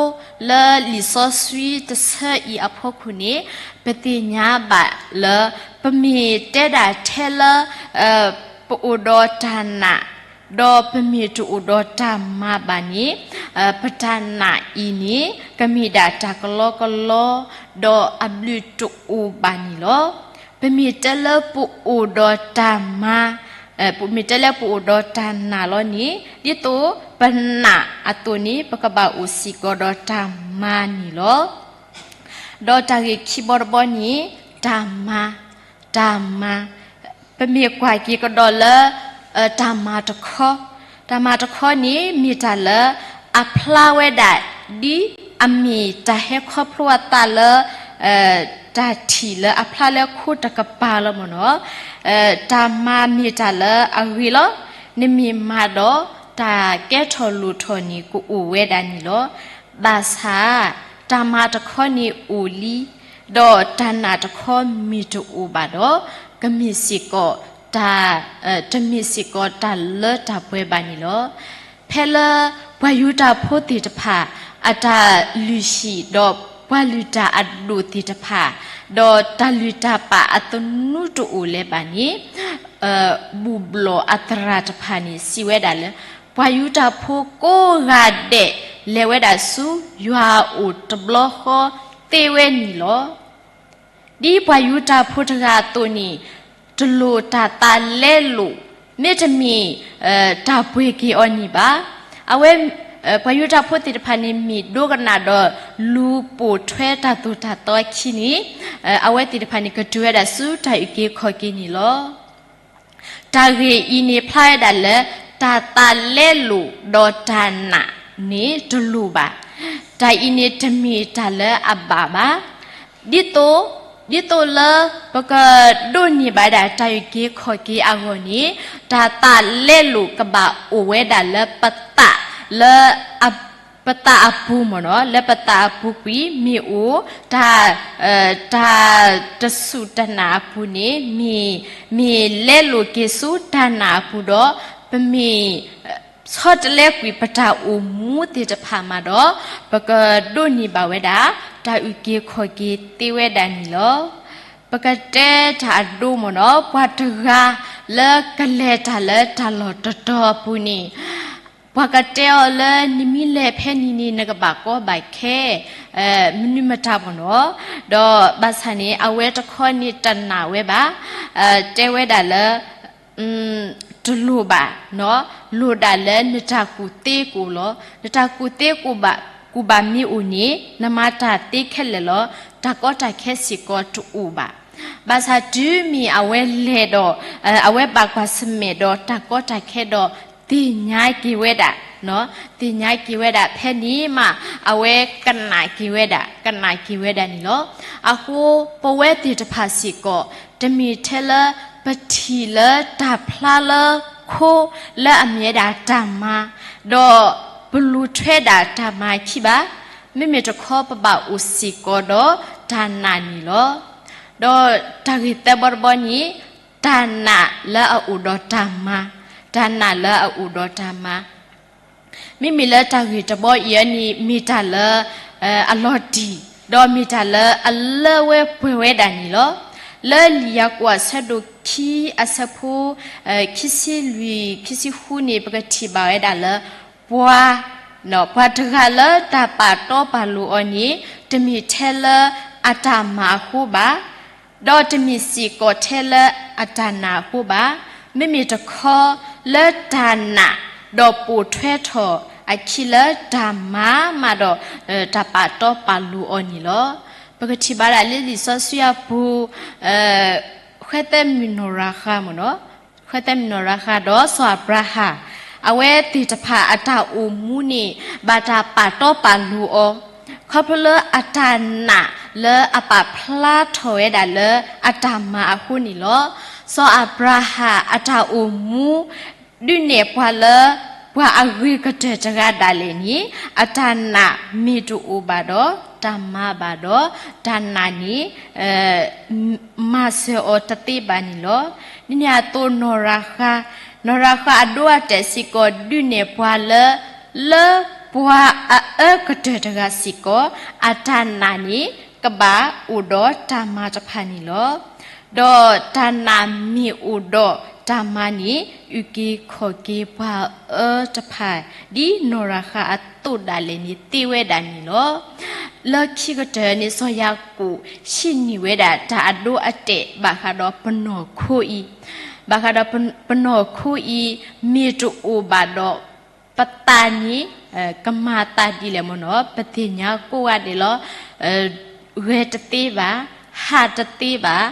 လၢလံာ်စီဆှံတဆၢအံၤအဖီခိၣ်န့ၣ် ပသ့ၣ်ညါဘၣ်လၢ ပမ့ၢ်တဲဒၣ်ထဲလၢ ပအိၣ်ဒီးတၢ်နာ်, ဒီးပမ့ၢ်တအိၣ်ဒီးတၢ်မၤဘၣ်န့ၣ် ပတၢ်နာ်အံၤန့ၣ် ကမ့ၢ်ဒၣ်တၢ်ကလီကလီ ဒီးအဘျုးတအိၣ်ဘၣ်န့ၣ်လီၤ. ပမ့ၢ်တဲလၢပအိၣ်ဒီးတၢ်မၤ, ပမ့ၢ်တဲလၢပအိၣ်ဒီးတၢ်နာ်လီၤန့ၣ် ဒ်သိးပနာ်အသိးန့ၣ် ပကဘၣ်အိၣ်စ့ၢ်ကီးဒီးတၢ်မၤန့ၣ်လီၤ. ဒီးတၢ်ဂ့ၢ်ခံဘီတဘီန့ၣ် တၢ်မၤ, တၢ်မၤ, ပမ့ၢ်ကွၢ်က့ၤကဒီးလၢ တၢ်မၤတခီ, တၢ်မၤတခီန့ၣ် မ့ၢ်တၢ်လၢအဖျါဝဲဒၣ် ဒ်အမ့ၢ်တၢ်ဟဲခီဖျိအသးလၢ တၢ်ထံၣ်လၢအဖျါလၢခိတကပၤလီၤမ့ၢ်နီၤ. တၢ်မၤမ့ၢ်တၢ်လၢအဂ့ၤလီၤ. နမ့ၢ်မၤဒီး တၢ်ကဲထီၣ်လိၣ်ထီၣ်န့ၣ် ကအိၣ်ဝဲဒၣ်န့ၣ်လီၤ. ဘၣ်ဆၣ် တၢ်မၤတခီန့ၣ်အိၣ်လံ, ဒီးတၢ်နာ်တခီမ့ၢ်တအိၣ်ဘၣ်ဒီး ကမ့ၢ်စ့ၢ်ကီးတၢ်, တမ့ၢ်စ့ၢ်ကီးတၢ်လၢတၢ်ပှဲၤဘၣ်န့ၣ်လီၤ. ဖဲလၢပှၤယူဒၤဖိသ့ၣ်တဖၣ် အတၢ်လုၢ်ဟံၣ်ဒီးပှၤလုၢ်တၢ်အဒိၣ်သ့ၣ်တဖၣ်, ဒီးတၢ်လုၢ်တၢ်ပာ်အသနူတအိၣ်လၢၤဘၣ်န့ၣ်, ဘူၣ်ဘျီၣ်အသရၣ်တဖၣ်န့ၣ် စံးဝဲဒၣ်လၢ ပှၤယူဒၤဖိကိးဂၤဒဲး လဲၤဝဲဒၣ်ဆူယွၤအအိၣ်တဘျီဃီသ့ဝဲန့ၣ်လီၤ. ဒ်ပှၤယူဒၤဖိတဂၤအသိးန့ၣ်, တလိၣ်တၢ်သးလဲလိာ်, မ့တမ့ၢ် တၢ်ပှ့ၤက့ၤအီၤန့ၣ်ဘၣ်. အဝဲ ပှၤယူဒၤဖိသ့ၣ်တဖၣ်န့ၣ် မ့ၢ်ဒိကနၣ်ဒီးလူၤပိာ်ထွဲတၢ်သိၣ်တၢ်သီအခံန့ၣ်, အဝဲသ့ၣ်တဖၣ်န့ၣ် ကတုၤဝဲဒၣ်ဆူတၢ်အုၣ်က့ၤခီၣ်က့ၤန့ၣ်လီၤ. တၢ်ဂ့ၢ်အံၤန့ၣ်ဖျါဝဲဒၣ်လၢ တၢ်သးလဲလိာ်ဒီးတၢ်နာ်န့ၣ်တလိၣ်ဘၣ်. တၢ်အံၤန့ၣ်တမ့ၢ်တၢ်လၢအဘၣ်ဘၣ်. ဒ်သိး, ဒ်သိးလၢပကဒိးန့ၢ်ဘၣ်ဒၣ်တၢ်အုၣ်က့ၤခီၣ်က့ၤအဂီၢ်န့ၣ်, တၢ်သးလဲလိာ်ကဘၣ်အိၣ်ဝဲဒၣ်လၢပသး, လၢ ပသးအပူၤမ့ၢ်နီၤ, လၢပသးအပူၤကွံာ်မ့ၢ်အိၣ်, တၢ်, တၢ်တစူၢ်တနာ်အပူၤန့ၣ် မ့ၢ်, မ့ၢ်လဲလိာ်က့ၤဆူတၢ်နာ်အပူၤဒီး, ပမ့ၢ်ဆီတလဲကွံာ်ပတၢ်အိၣ်မူသ့ၣ်တဖၣ်မးဒီး, ပကဒိးန့ၢ်ဘၣ်ဝဲဒၣ် တၢ်အုၣ်က့ၤခီၣ်က့ၤသ့ဝဲဒၣ်န့ၣ်လီၤ. ပကတဲတၢ်အဒိမ့ၢ်နီၤ, ပှၤတဂၤလၢကလဲၤတၢ်လၢတၢ်လီၢ်တတီၤအပူၤန့ၣ်, ပှၤကတဲအီၤလၢ နမ့ၢ်လဲၤဖဲန့ၣ်န့ၣ် နကဘၣ်ကီဘၣ်ခဲ မနုၤမတၤမ့ၢ်နီၤ, ဒီးဘၣ်ဆၣ်န့ၣ် အဝဲတခီန့ၣ်တနာ်ဝဲဘၣ်, တဲဝဲဒၣ်လၢ တလိၣ်ဘၣ်, လိၣ်ဒၣ်လၢနတၢ်ကူၣ်သ့ကအိၣ်လီၤ. နတၢ်ကူၣ်သ့ကူၣ်ဘၣ်မ့ၢ်အိၣ်န့ၣ် နမၤတၢ်သ့ခဲလၢာ်လီၤ. တၢ်ကီတၢ်ခဲစ့ၢ်ကီးတအိၣ်ဘၣ်. ဘၣ်ဆၣ်တုၤမ့ၢ်အဝဲလဲၤဒီး, အဝဲဘၣ်ကွၢ်ဆၢၣ်မဲာ်ဒီးတၢ်ကီတၢ်ခဲဒီး သ့ၣ်ညါက့ၤဝဲဒၣ်, သ့ၣ်ညါက့ၤဝဲဒၣ်ဖဲန့ၣ်မး အဝဲကနၣ်က့ၤဝဲဒၣ်, ကနၣ်က့ၤဝဲဒၣ်န့ၣ်လီၤ. အဃိပဝဲသ့ၣ်တဖၣ်စ့ၢ်ကီး တမ့ၢ်ထဲလၢပထံၣ်လၢတၢ်ဖျါလၢခိလၢအမ့ၢ်ဝဲဒၣ်တၢ်မၤ, ဒီးပလူၤထွဲဒၣ်တၢ်မၤအခံဘၣ်. မ့မ့ၢ်တခီပဘၣ်အိၣ်စ့ၢ်ကီးဒီးတၢ်နာ်န့ၣ်လီၤ. ဒီးတၢ်ဂ့ၢ်သၢဘီတဘီန့ၣ်, တၢ်နာ်လၢအအိၣ်ဒီးတၢ်မၤ, တၢ်နာ်လၢအအိၣ်ဒီးတၢ်မၤ မ့မ့ၢ်လၢတၢ်ဂ့ၢ်တဘီအံၤန့ၣ် မ့ၢ်တၢ်လၢအလီၤတံၢ်, ဒီးမ့ၢ်တၢ်လၢအလၢဝဲပှဲၤဝဲဒၣ်န့ၣ်လီၤ. လၢလံာ်ယၤကိာ်အဆၢဒိၣ်ခံအဆၢဖိ ခံဆံလွံၢ် ခံဆံဃုန့ၣ် ပကထံၣ်ဘၣ်ဝဲဒၣ်လၢ ပှၤ, ပှၤတဂၤလၢတၢ်ပာ်တီပာ်လိၤအီၤန့ၣ် တမ့ၢ်ထဲလၢအတၢ်မၤအဃိဘၣ် ဒီးတမ့ၢ်စ့ၢ်ကီးထဲလၢအတၢ်နာ်အဃိဘၣ်. မ့မ့ၢ်တခီလၢတၢ်နာ်, ဒီးပိာ်ထွဲထီၣ်အခံလၢတၢ်မၤမးဒီး တၢ်ပာ်တီပာ်လိၤအီၤန့ၣ်လီၤ. ပကထံၣ်ဘၣ်ဒၣ်လၢလံာ်စီဆှံအပူၤ ဃဲသဲမုၣ်နီၢ်ရၤဃၤမ့ၢ်နီၤ, ဃဲသဲမုၣ်နီၢ်ရၤဃၤဒီးစီၤအၤဘြၤဟၣ်, အဝဲသ့ၣ်တဖၣ်အတၢ်အိၣ်မူန့ၣ် ဘၣ်တၢ်ပာ်တီပာ်လိၤအီၤ, ခီဖျိလၢအတၢ်နာ်လၢအပာ်ဖျါထီၣ်ဝဲဒၣ်လၢအတၢ်မၤအဃိန့ၣ်လီၤ. စီၤအၤဘြၤဟၣ်အတၢ်အိၣ်မူ ဒုးနဲၣ်ပှၤလၢ ပှၤအဂ့ၤကတၢၢ်တဂၤဒၣ်လဲာ်န့ၣ် အတၢ်နာ်မ့ၢ်တအိၣ်ဘၣ်ဒီး တၢ်မၤဘၣ်ဒီး တၢ်နာ်န့ၣ် မၤစၢၤအီၤတသ့ဘၣ်န့ၣ်လီၤ. ဒ်န့ၣ်အသိးနီၢ်ရၤဃၤ, နီၢ်ရၤဃၤအဒိအတဲာ်စ့ၢ်ကီးဒုးနဲၣ်ပှၤလၢ လၢပှၤအအၢကတၢၢ်တဂၤစ့ၢ်ကီး အတၢ်နာ်န့ၣ် ကဘၣ်အိၣ်ဒီးတၢ်မၤတဖၣ်န့ၣ်လီၤ. ဒီးတၢ်နာ်မ့ၢ်အိၣ်ဒီးတၢ်မၤန့ၣ် အုၣ်က့ၤခီၣ်က့ၤပှၤအအၢတဖၣ် ဒ်နီၢ်ရၤဃၤအသိးဒၣ်လဲာ်န့ၣ်သ့ဝဲဒၣ်န့ၣ်လီၤ. လၢခံကတၢၢ်န့ၣ် စီၤယၤကိာ်ဟံးန့ၢ်ဝဲဒၣ်တၢ်အဒိအတဲာ်ဘၣ်ဃးဒီးပနီၢ်ခိအံၤ, ဘၣ်ဃးဒီးပနီၢ်ခိအံၤ မ့ၢ်တအိၣ်ဘၣ်ဒီး ပသးန့ၣ် ကမၤသးဒ်လဲၣ်မ့ၢ်နီၤ, ပသ့ၣ်ညါကိးဂၤဒဲးလီၤ. ဂဲၤတသ့ဘၣ်, ဟးတသ့ဘၣ်,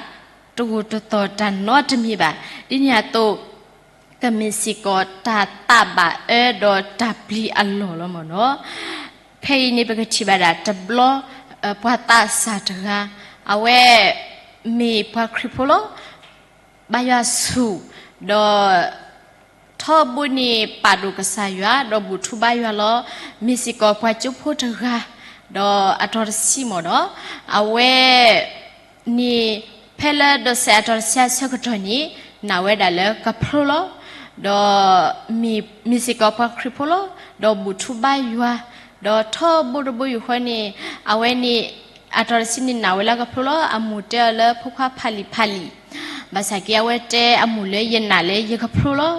တဂိာ်တသီၣ်တၢ်နီတမံၤဘၣ်. ဒ်န့ၣ်အသိး ကမ့ၢ်စ့ၢ်ကီးတၢ်သးဘၣ်အၢဒီးတၢ်ပျံၤအလီၢ်လီၤမ့ၢ်နီၤ. ဖဲအံၤန့ၣ် ပကထံၣ်ဘၣ်ဒၣ်တဘျီ ပှၤသးစၢ်တဂၤ, အဝဲမ့ၢ်ပှၤခရံာ်ဖိလီၤ. ဘါယွၤဆူၣ်, ဒီး ထီဘိန့ၣ်ပာ်ဒိၣ်ကစၢ်ယွၤ ဒီးဘူၣ်ထူဘါယွၤလီၤ. မ့ၢ်စ့ၢ်ကီးပှၤကၠိဖိတဂၤ, ဒီးအတီၤတဆံမ့ၢ်နီၤ, အဝဲန့ၣ် ဖဲလၢဒိးစဲးအတီၤတဆံအဆၢကတီၢ်န့ၣ် နာ်ဝဲဒၣ်လၢကဖျိလီၤ. ဒီး မ့ၢ်စ့ၢ်ကီးပှၤခရံာ်ဖိလီၤ. ဒီးဘူၣ်ထူဘါယွၤ ဒီးထီဘိတဘိယူၢ်ဃီန့ၣ် အဝဲန့ၣ် အတီၤတဆံန့ၣ်နာ်ဝဲလၢကဖျိလီၤ. အမိၢ်တဲအီၤလၢဖိခွါဖးလံာ်ဖးလံာ်, ဘၣ်ဆၣ်က့အဝဲတဲအမိၢ်လၢယနာ်လၢယကဖျိလီၤ.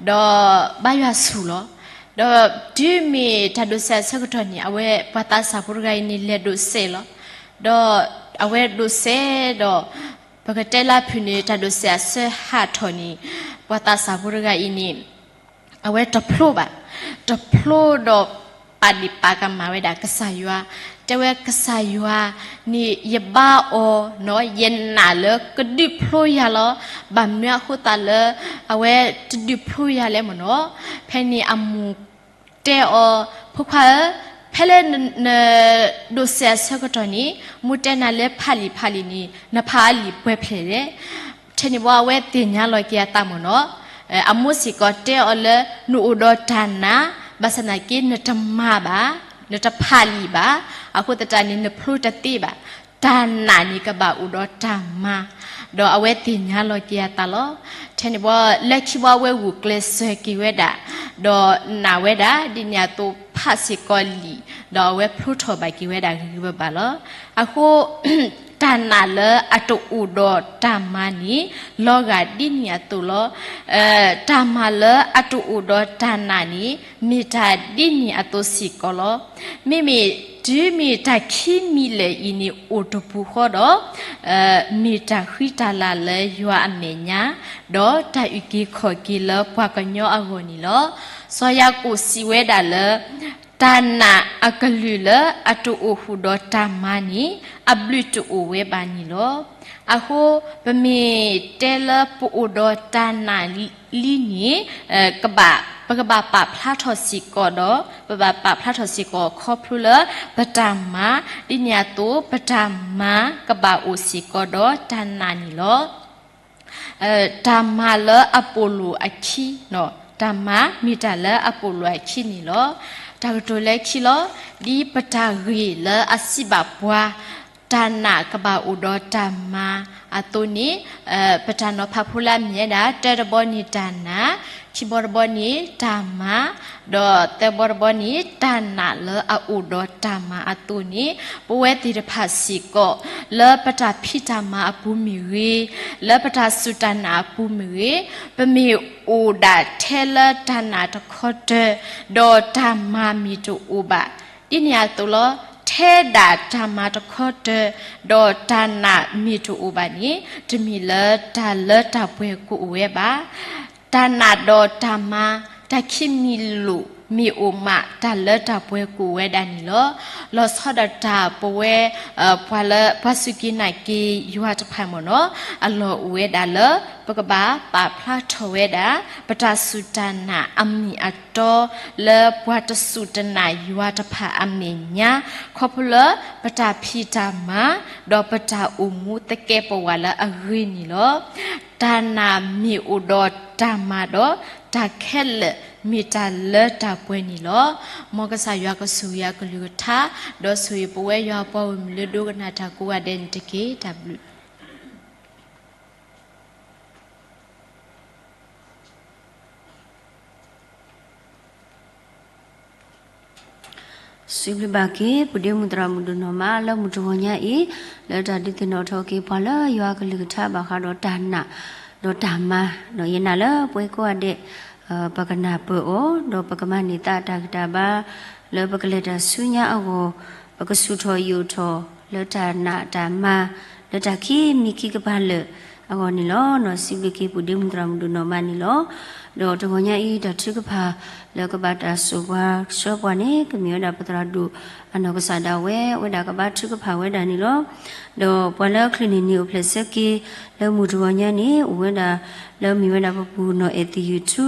ဒီးဘါယွၤဆူၣ်လီၤ. ဒီးတုၤမ့ၢ်တၢ်ဒိးစဲးအဆၢကတီၢ်န့ၣ် အဝဲပှၤသးစၢ်ဖိတဂၤအံၤန့ၣ် လဲၤဒိးစဲးလီၤ. ဒီးအဝဲဒိးစဲးဒီး ပကတဲလၢဖုၣ်န့ၣ် တၢ်ဒိးစဲးအဆၢဟးထီၣ်န့ၣ် ပှၤသးစၢ်ဖိတဂၤအံၤန့ၣ် အဝဲတဖျိဘၣ်. တဖျိဒီးပာ်ဒံးပာ်ကမၣ်ဝဲဒၣ်ကစၢ်ယွၤ, တဲဝဲကစၢ်ယွၤန့ၣ် ယဘါအီၤနီၤ ယနာ်လၢကဒုးဖျိယၤလီၤ. ဘၣ်မနုၤအဃိသတးလၢ အဝဲတဒုးဖျိယၤလဲၣ်မ့ၢ်နီၤ. ဖဲန့ၣ်အမိၢ်တဲအီၤ, ဖိခွါဧၢ, ဖဲလၢနဒိးစဲးအဆၢကတီၢ်န့ၣ် မိၢ်တဲနၤလၢဖးလံာ်ဖးလံာ်န့ၣ် နဖးအလံာ်ပှဲၤဖျဲးလဲၣ်. ထဲန့ၣ်ဘီအဝဲသ့ၣ်ညါလီၤက့ၤအသးမ့ၢ်နီၤ. အမိၢ်စ့ၢ်ကီးတဲအီၤလၢ နအိၣ်ဒီးတၢ်နာ်, ဘၣ်ဆၣ်သနာ်က့ နတမၤဘၣ်, နတဖးလံာ်ဘၣ်, အဃိသတးန့ၣ် နဖျိတသ့ဘၣ်. တၢ်နာ်န့ၣ်ကဘၣ်အိၣ်ဒီးတၢ်မၤ, ဒီးအဝဲသ့ၣ်ညါလီၤက့ၤအသးလီၤ. ထဲန့ၣ်ဘီ လၢခံဘီအဝဲဂုာ်ကျဲးစၢးက့ၤဝဲဒၣ်, ဒီးနာ်ဝဲဒၣ် ဒ်န့ၣ်အသိးဖးစ့ၢ်ကီးလံာ်, ဒီးအဝဲဖျိထီၣ်ဘၣ်က့ၤဝဲဒၣ်ဂ့ၤဂ့ၤဘၣ်ဘၣ်လီၤ. အဃိ တၢ်နာ်လၢအတအိၣ်ဒီးတၢ်မၤန့ၣ် လီၤဂာ်ဒ်န့ၣ်အသိးလီၤ. တၢ်မၤလၢအတအိၣ်ဒီးတၢ်နာ်န့ၣ် မ့ၢ်တၢ်ဒ်န့ၣ်အသိးစ့ၢ်ကီးလီၤ. မ့မ့ၢ်တုၤမ့ၢ်တၢ်ခံမံၤလၢာ်အံၤန့ၣ်အိၣ်တပူၤဃီဒီး မ့ၢ်တၢ်ဃံတၢ်လၤလၢယွၤအမဲာ်ညါ, ဒီးတၢ်အုၣ်က့ၤခီၣ်က့ၤလၢပှၤကညီအဂီၢ်န့ၣ်လီၤ. စီၤယၤကိာ်စံးဝဲဒၣ်လၢ တၢ်နာ်အကလုာ်လၢအတအိၣ်ဃုာ်ဒီးတၢ်မၤန့ၣ် အဘျုးတအိၣ်ဝဲဘၣ်န့ၣ်လီၤ. အဃိ ပမ့ၢ်တဲလၢပအိၣ်ဒီးတၢ်နာ်လံန့ၣ် ကဘၣ် ပကဘၣ်ပာ်ဖျါထီၣ်စ့ၢ်ကီးဒီး ပဘၣ်ပာ်ဖျါထီၣ်စ့ၢ်ကီးခီဖျိလၢပတၢ်မၤ, ဒ်န့ၣ်အသိး ပတၢ်မၤကဘၣ်အိၣ်စ့ၢ်ကီးဒီးတၢ်နာ်န့ၣ်လီၤ. တၢ်မၤလၢအပိာ်လိာ်အခံ, တၢ်မၤမ့ၢ်တၢ်လၢအပိာ်လိာ်အခံန့ၣ်လီၤ. တၢ်ကတိၤလၢခံလီၤ. ဒ်ပတၢ်ဂ့ၢ်လၢအစံးဘၣ်ပှၤ, တၢ်နာ်ကဘၣ်အိၣ်ဒီးတၢ်မၤအသိးန့ၣ် ပတၢ်နီၤဖးဖိလၢအမ့ၢ်ဝဲဒၣ် တၢတဘီန့ၣ်တၢ်နာ်, ခံဘီတဘီန့ၣ်တၢ်မၤ, ဒီးသၢဘီတဘီန့ၣ် တၢ်နာ်လၢအအိၣ်ဒီးတၢ်မၤအသိးန့ၣ် ပဝဲသ့ၣ်တဖၣ်စ့ၢ်ကီး လၢပတၢ်ဖံးတၢ်မၤအပူၤမ့ၢ်ဂ့ၤ, လၢပတၢ်စူၢ်တၢ်နာ်အပူၤမ့ၢ်ဂ့ၤ, ပမ့ၢ်အိၣ်ဒၣ်ထဲလၢတၢ်နာ်တခီတၢၤ, ဒီးတၢ်မၤမ့ၢ်တအိၣ်ဘၣ်, ဒ်န့ၣ်အသိးလီၤ. ထဲဒၣ်တၢ်မၤတခီတၢၤ, ဒီးတၢ်နာ်မ့ၢ်တအိၣ်ဘၣ်န့ၣ် တမ့ၢ်လၢတၢ်လၢတၢ်ပှဲၤကအိၣ်ဝဲဘၣ်. တၢ်နာ်ဒီးတၢ်မၤ တၢ်ခံမံၤလိာ်မ့ၢ်အိၣ်မး တၢ်လၢတၢ်ပှဲၤကအိၣ်ဝဲဒၣ်န့ၣ်လီၤ. လီၤဆီဒၣ်တၢ်ပဝဲ ပှၤလၢ ပှၤစူၢ်က့ၤနာ်က့ၤယွၤတဖၣ်မ့ၢ်နီၤ အလီၢ်အိၣ်ဝဲဒၣ်လၢ ပကဘၣ်ပာ်ဖျါထီၣ်ဝဲဒၣ် ပတၢ်စူၢ်တၢ်နာ်အမ့ၢ်အတီ လၢပှၤတစူၢ်တနာ်ယွၤတဖၣ်အမဲာ်ညါ ခီဖျိလၢပတၢ်ဖံးတၢ်မၤ ဒီးပတၢ်အိၣ်မူသကဲးပဝးလၢအဂ့ၤန့ၣ်လီၤ. တၢ်နာ်မ့ၢ်အိၣ်ဒီးတၢ်မၤဒီး တၢ်ခဲလၢာ်မ့ၢ်တၢ်လၢတၢ်ပှဲၤန့ၣ်လီၤ. မ်ကစၢ်ယွၤကဆိၣ်ဂ့ၤအကလုၢ်ကထါ ဒီးဆိၣ်ဂ့ၤပဝဲယွၤအပှၤဂီၢ်မုၢ်လၢဒိကနၣ်တၢ်ကိးဂၤဒဲးန့ၣ်တက့ၢ်. တၢ်ဘျုး စံးဘျုးဘၣ်က့ၤ ပုၢ်ဒ့မုၣ်သရၣ်မုၣ်ဒိၣ်နီၢ်မး လၢမုၢ်တဂီၤညါအံၤ လၢတၢ်ဒုးသ့ၣ်နီၣ်ထီၣ်က့ၤပှၤလၢယွၤအကလုၢ်ကထါဘၣ်ဃးဒီးတၢ်နာ် ဒီးတၢ်မၤ ဒီးယနာ်လၢပဝဲကိးဂၤဒဲး ပကနၢ်ပၢၢ်အီၤ ဒီးပကမၤန့ၢ်သးတၢ်ဂံၢ်တၢ်ဘါ လၢပကလဲၤတၢ်ဆူညါအဂီၢ် ပကဆူၣ်ထီၣ်ယိာ်ထီၣ် လၢတၢ်နာ်တၢ်မၤ လၢတၢ်ခံမံၤခံကပၤလၢာ်အဂီၢ်န့ၣ်လီၤ. စံးဘျုးက့ၤပုၢ်ဒ့မုၣ်သရၣ်မုၣ်ဒိၣ်နီၢ်မးန့ၣ်လီၤ. ဒီးတဂီၤညါအံၤ တၢ်ထုကဖၣ်လၢကဘၣ်တၢ်စိာ်ပှၤဆှၢပှၤန့ၣ် ကမ့ၢ်ဝဲဒၣ်ပသရၣ်ဒိၣ်အနီၢ်ကစၢ်ဒၣ်ဝဲ အဝဲဒၣ်ကဘၣ်ထုကဖၣ်ဝဲဒၣ်န့ၣ်လီၤ. ဒီးပှၤလၢအချုးန့ၢ်နံၣ်အိၣ်ဖျဲၣ်ဆၢက့ၤ လၢမုၢ်တဂီၤညါန့ၣ် အိၣ်ဝဲဒၣ် လၢမ့ၢ်ဝဲဒၣ်ပပူၤနီၢ်အဲၣ်သယုၢ်ထူ